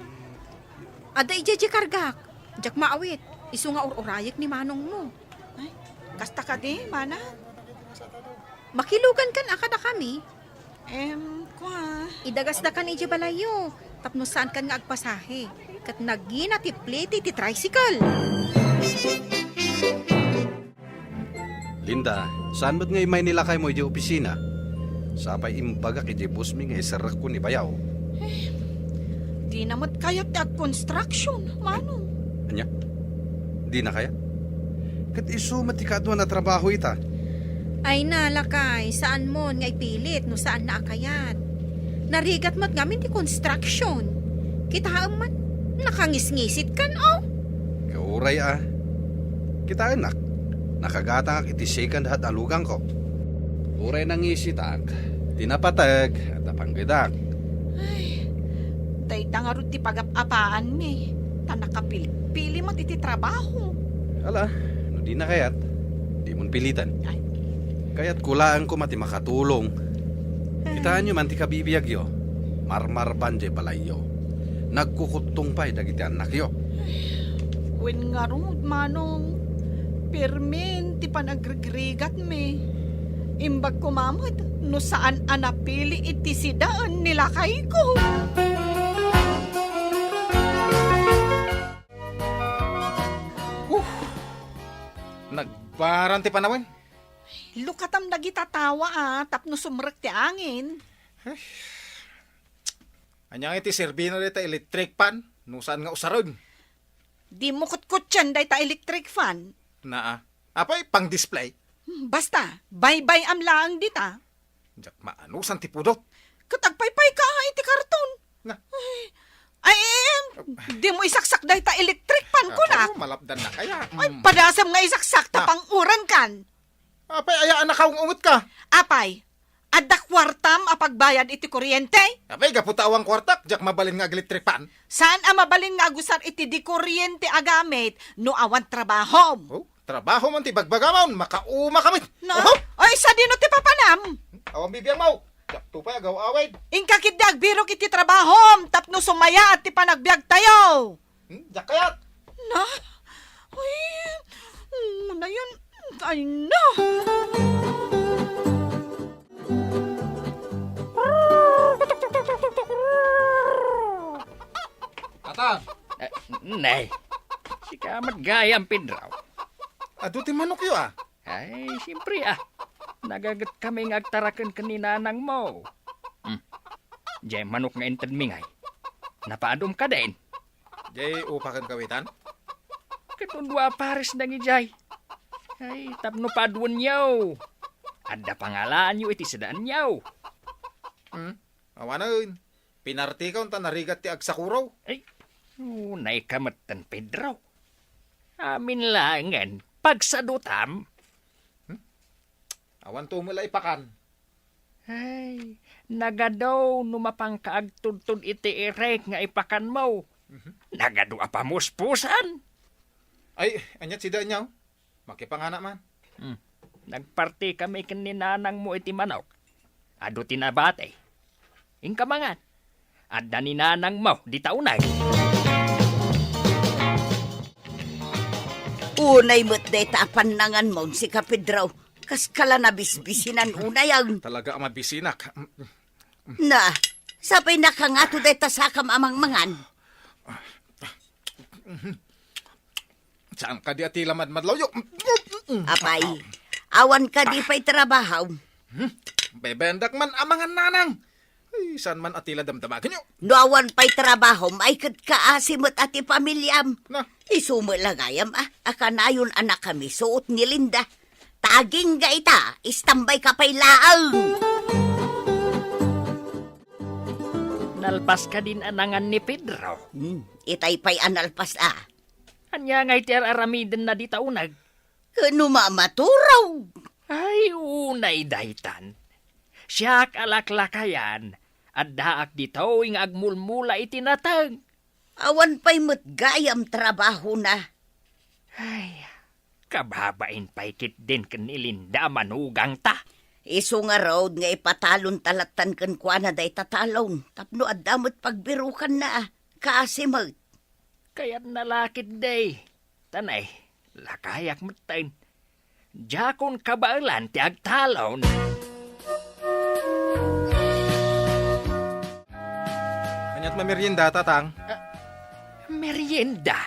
Adda idiay kargak. Diak maawit. Isu nga ur-urayek ni manongmo. Ay, kasta kadi, manang? Makilugankan a kadakami. Em, kua. Idagasdakan idiay balayyo, tapno saankan nga agpasahe, ket nagina ti plete ti tricycle. Linda, saan met nga immay ni lakaymo idiay opisina? Sapay imbagak idiay boss mi nga iserrekko ni bayaw. Dina met kayat ti agconstruction, manong. Ania? Dina kayat? Ket isu met ti kaaduan a trabaho ita. Ay na, lakay, saanmon nga ipilit no saanna a kayat. Narigat met ngamin ti construction. Kitaem man, nakangisngisitkan, o. Uray a. Kitaennak, nakagatangak iti second hand a lugangko. Uray nangisitak, ti napateg, adda panggedak. Ay, dayta ngarud ti pagap-apaanmi, ta nakapilpili met iti trabaho. Ala, no dina kayat, dimon piliten. Ay. Kayatko laeng koma ti makatulong. Ay. Kitaenyo man ti kabibiagyo, marmarban diay balayyo. Nagkukuttong pay dagiti annakyo. Wen ngarud, manong, pirmin ti panagrigrigatmi. Imbag koma met no saan a napili iti sidaen ni lakayko. Uh, nagbaran ti panawen. Lukatam dagita tawa a tapno sumrek ti angin. Ania ngay ti serbina dayta electric fan no saan nga usaren? Dimo kutkutten dayta electric fan. Naa. Apay, pang-display? Hmm, basta, baybay-am laeng dita. Diak maanusan ti pudot. Ket agpaypayka iti karton. Na. Ay, ay, em, dimo isaksak dayta electric fan, kunak. Apo, malapdan na kaya. Ay, mm, padasem nga isaksak ta pangurenkan. Apay, aya a nakaung-unget ka? Apay, adda kuartam a pagbayad iti kuryente? Apay, gapu ta awan kuartak, diak mabalin nga ag-electric fan. Saan a mabalin nga agusar iti di kuryente a gamit no awan trabahom? Oh, trabaho man ti bagbagamon, makauma kami. Na? Oho! Ay, sadino ti papanam? Awan bibiag mo. Diak to pay agaw-awid. Inka ketdi agbirok iti trabahom tapno sumayaat ti panagbiagtayo. Hmm, diak kayat. Na? Ay, mm, na yun. Ay, na. Atan. Eh, nay. Sika met gayam, Pedro. Adu ti manokyo, a. Ay, siyempre, a. Nagaget kami nga agtaraken ken ni nanangmo. Hmm. Diay manok nga intedmi ngay. Napaadum kadin? Diay upaken kawitan? Ket no dua a pares dangidiay. Ay, tapno paaduenyo. Adda pangalaanyo iti sidaenyo. Hmm? Awanen. Pinartikon ta narigat ti agsakuraw. Ay, unay ka metten, Pedro. Amin laengen, pagsadutam. Hmm? Awan to met la ipakan. Ay, nagadu no mapanka agtudtod iti irek nga ipakanmo. Mhm. Nagadu a pamuspusan. Ay, ania ti sida, ania? Makipangana man. Hmm. Nagparti kami ken ni nanangmo iti manok. Adu ti nabati. Inka mangan. Adda ni nanangmo dita uneg. Unay met dayta a pannanganmo, sika Pedro. Kaskala nabisbisinan unay, ang. Talaga a mabisinak. Na, sapay nakangato dayta sakam a mangmangan. Saan kadi a ti lamadmadlawyo? Apay, awan kadi pay trabaho? Hmm? Bebendak man a mangan, nanang. Ay, saan man a ti la damdamagenyo? No awan pay trabaho, ay ket kaasi met a ti pamiliam. Na. Isu met la gayam, a, a kanayon a nakamisuot ni Linda. Ta agingga ita, istambayka pay laeng. Nalpas kadin a nangan ni Pedro? Hmm, itay pay a nalpas a. Ania ngay ti ar-aramidenna dita uneg? Ken no mamaturaw. Ay, unay daytan. Siak a laklakayan, addaak ditoy nga agmulmula iti nateng. Awan pay met gayam trabahona. Ay, kababain pay ketdin ken ni Linda a manugangta. Isu ngarud nga ipatalonta lattan kenkuana dayta talon tapno adda met pagbirukanna a kaasi met. Kayatna la ketdi. Tanay, lakayak metten. Diakon kabaelan ti agtalon. Aniat mamerienda, tatang? Ah, merienda?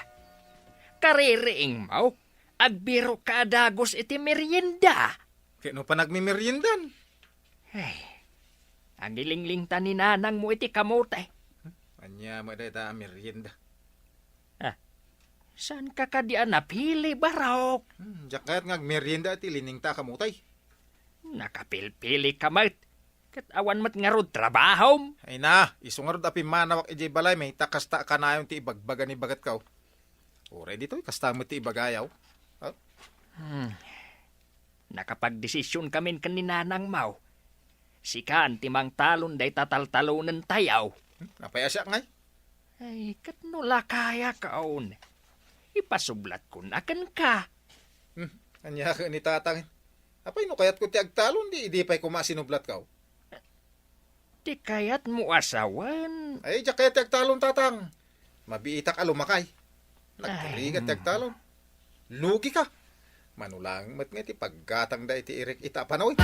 Kaririingmo, agbirokka a dagus iti merienda. Ket no panagmemeriendan? Ay, agilinglingta ni nanangmo iti kamote. Ania met dayta a merienda? Ah, saanka kadi a napili, Barok? Hmm, diak kayat nga agmerienda iti liningta a kamote. Nakapilpilika met, ket awan met ngarud trabahom. Ay na, isu ngarud a pimmanawak idiay balaymi ta kasta a kanayon ti ibagbaga ni bagetko. Uray ditoy, kasta met ti ibagayo. Ah? Hmm. Nakapagdesisionkamin ken ni nanangmo. Sikan ti mangtalon dayta taltalonentayo. Hmm, apay a siak ngay? Ay, ket no lakayakon, ipasublatkon a kenka. Hmm, ania ket ni tatang? Apay no kayatko ti agtalon, di idi pay koma a sinublatko? Ti kayatmo a sawen? Ay, diak kayat ti agtalon, tatang. Mabiitak a lumakay. Nagrigat ti agtalon. Lugika. Mano laeng met nga iti paggatangda iti irek ita a panawen.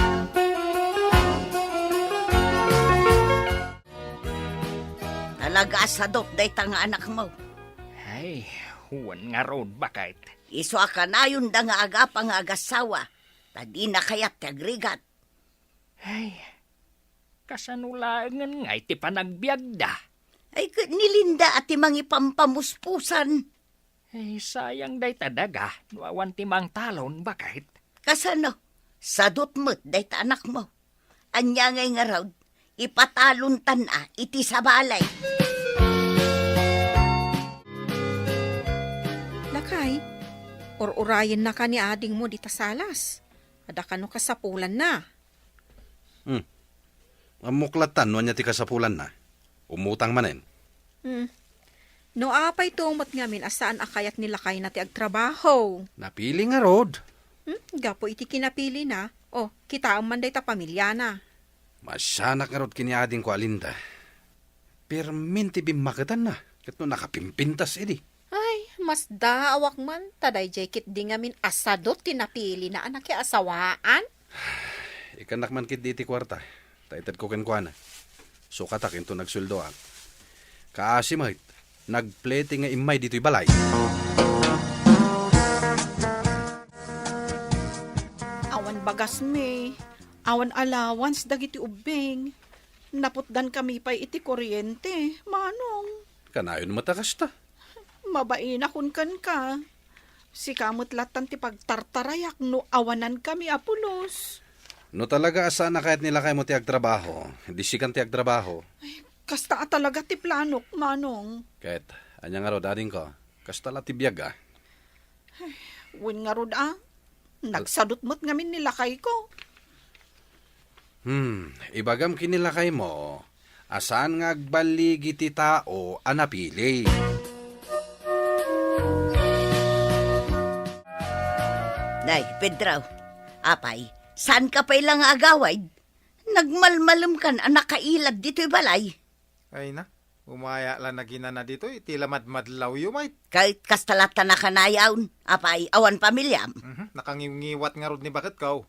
Talaga a sadot dayta nga anakmo. Ay, wen ngarud, baket. Isu a kanayonda nga agapa nga agassawa, ta dina kayat ti agrigat. Ay, kasano laengen ngay ti panagbiagda? Ay, ket ni Linda a ti mangipampamuspusan. Ay, sayang dayta daga no awan ti mangtalon, baket. Kasano? Sadot met dayta anakmo. Ania ngay ngarud, ipatalontan a iti sabali. Lakay, ur-urayennaka ni adingmo dita salas. Adda kano kasapulanna. Hmm. Ammok lattan no ania ti kasapulanna. Umutang manen. Hmm. No apay to met ngamin a saan a kayat ni lakayna ti agtrabaho? Napili ngarud. Hmm? Gapu iti kinapilina. O, kitaem man dayta pamiliana. Masanak ngarud ken ni adingko a Linda. Permin ti bimmaketanna, ket no nakapimpintas idi. Ay, masdaawak man, ta daydiay ketdi ngamin a sadot ti napilina a nakiasawaan. Ikkannak man ketdi iti kuarta, ta itedko kenkuana. Sukatak inton agsueldoak. Kaasi met, nagplete nga immay ditoy balay. Awan bagasmi, awan allowance dagiti ubbing. Naputdankami pay iti kuryente, Manong. Kanayon met a kasta. Mabainakon kenka. Sika met lattan ti pagtartarayak no awanankami a pulos. No talaga a saan a kayat ni lakaymo ti agtrabaho, di sikan ti agtrabaho. Ay, kasta a talaga ti planok, Manong. Ket, ania ngarud, adingko? Kasta la ti biag, a. Ay, wen ngarud, a. Nagsadot met ngamin ni lakayko. Hmm, ibagam ken ni lakaymo a saan nga agballigi ti tao a napili. Nay, Pedro, apay, saanka pay la nga agawid? Nagmalmalemkan a nakailad ditoy balay. Ay na, umaya la naginana ditoy, ti la madmadlawyo met. Ket kasta latta nakanayon, apay, awan pamiliam? Mhm, nakangiwngiwat ngarud ni baketko.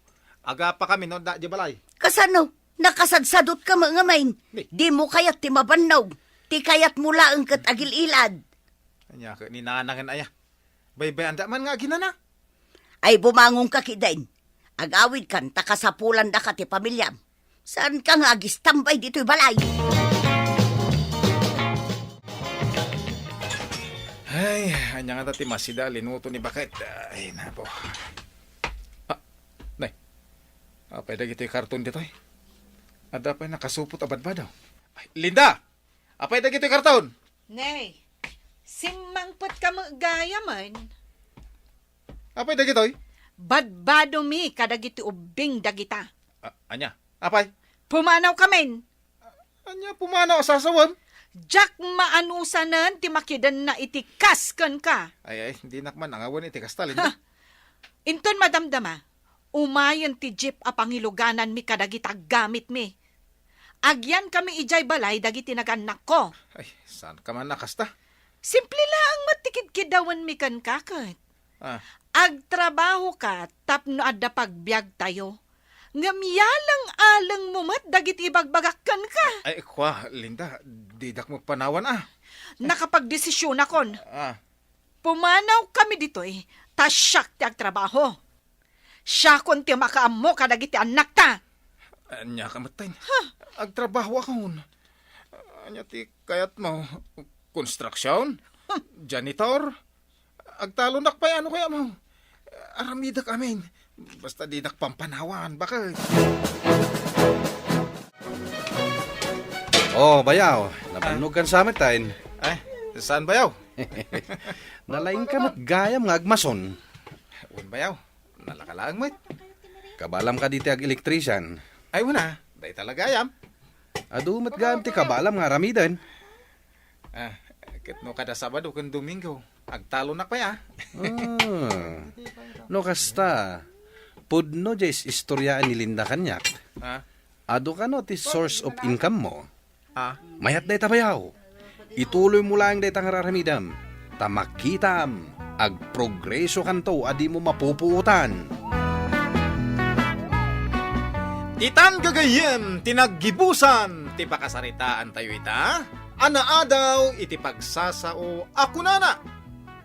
Agapakami no adda diay balay. Kasano? Nakasadsadot ka met ngamin. Di. Dimo kayat ti mabannog. Ti kayatmo laeng ket agil-ilad. Ania ket ni nanangen aya? Baybay-anda man nga aginana. Ay, bumangonka ketdin. Agawidkan ta kasapulanda ka ti pamiliam. Saanka nga agistambay ditoy balay? Ay, ania ngata ti masida a linuto ni baket? Ay, nako. Ah, nay. Apay dagitoy karton ditoy? Adda pay nakasupot a badbado. Ay, Linda! Apay dagitoy karton? Nay, simmangpetka met gayamen. Apay dagitoy? Badbadomi kadagiti ubbing dagita. A-, ania? Apay? Pumanawkamin. Ania pumanaw a sasawem? Diak maanusanen ti makidenna iti kas kenka. Ay, ay, dinak man angawen iti kasta, Linda. Ha! Inton madamdama, umayen ti jeep a pangilugananmi kadagiti aggamitmi. Agyankami idiay balay dagiti nagannakko. Ay, saanka man a kasta? Simple laeng met ti kidkidawenmi kenka ket. Ah. Agtrabahoka tapno adda pagbiagtayo. Ngem yaleng-alengmo met dagiti ibagbagak kenka. Ay, kua, Linda, didak met panawan, ah. Nakapagdesisionakon. Ah. Pumanawkami ditoy, ta siak ti agtrabaho. Siakon ti makaammo kadagiti annakta. Ania ka met, Tay? Ha? Agtrabahoakon. Ania ti kayatmo? Konstruksion? Janitor? Agtalonak pay, ano kaya mo? Aramidek amin. Basta didak pampanawan, baket. Oh, bayaw, nabannogkan sa met, Tay. Ay, saan, bayaw? Nalaingka met gayam nga agmason. Wen, bayaw. Nalaka laeng met. Kabalam kadi ti ag-electrician? Ay, wen a, dayta la gayam. Adu met gayam ti kabalam nga aramiden. Ah, ket no kada Sabado ken Domingo, agtalonak pay, ah. Ah. No kasta, pudno diay is-istoriaan ni Linda kaniak. Ah? Adu kano ti source of income mo? Ah? Mayat dayta, bayaw. Ituloymo laeng dayta nga ar-aramidem, ta makitam, agprogresokanto a dimo mapupuotan. Ditan gagayyem ti naggibusan ti pakasaritaantayo ita a naadaw iti pagsasao a kunana,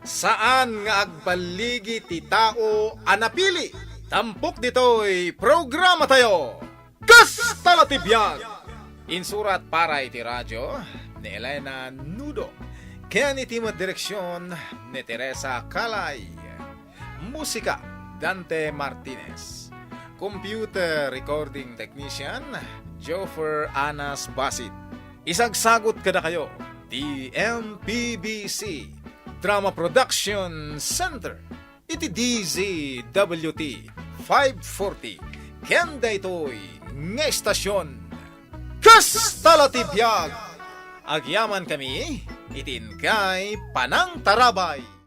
saan nga agballigi ti tao a napili. Tampok ditoy programatayo. Kasta la ti biag! Insurat para iti radio ni Elena Nudo ken iti met direksion ni Teresa Calay. Musika, Dante Martinez. Computer recording technician, Joffer Anas Basit. Isagsagut kadakayo ti M P B C Drama Production Center iti D Z W T five forty ken daytoy nga estasion. Kasta la ti biag! Agyamankami iti inkay panangtarabay.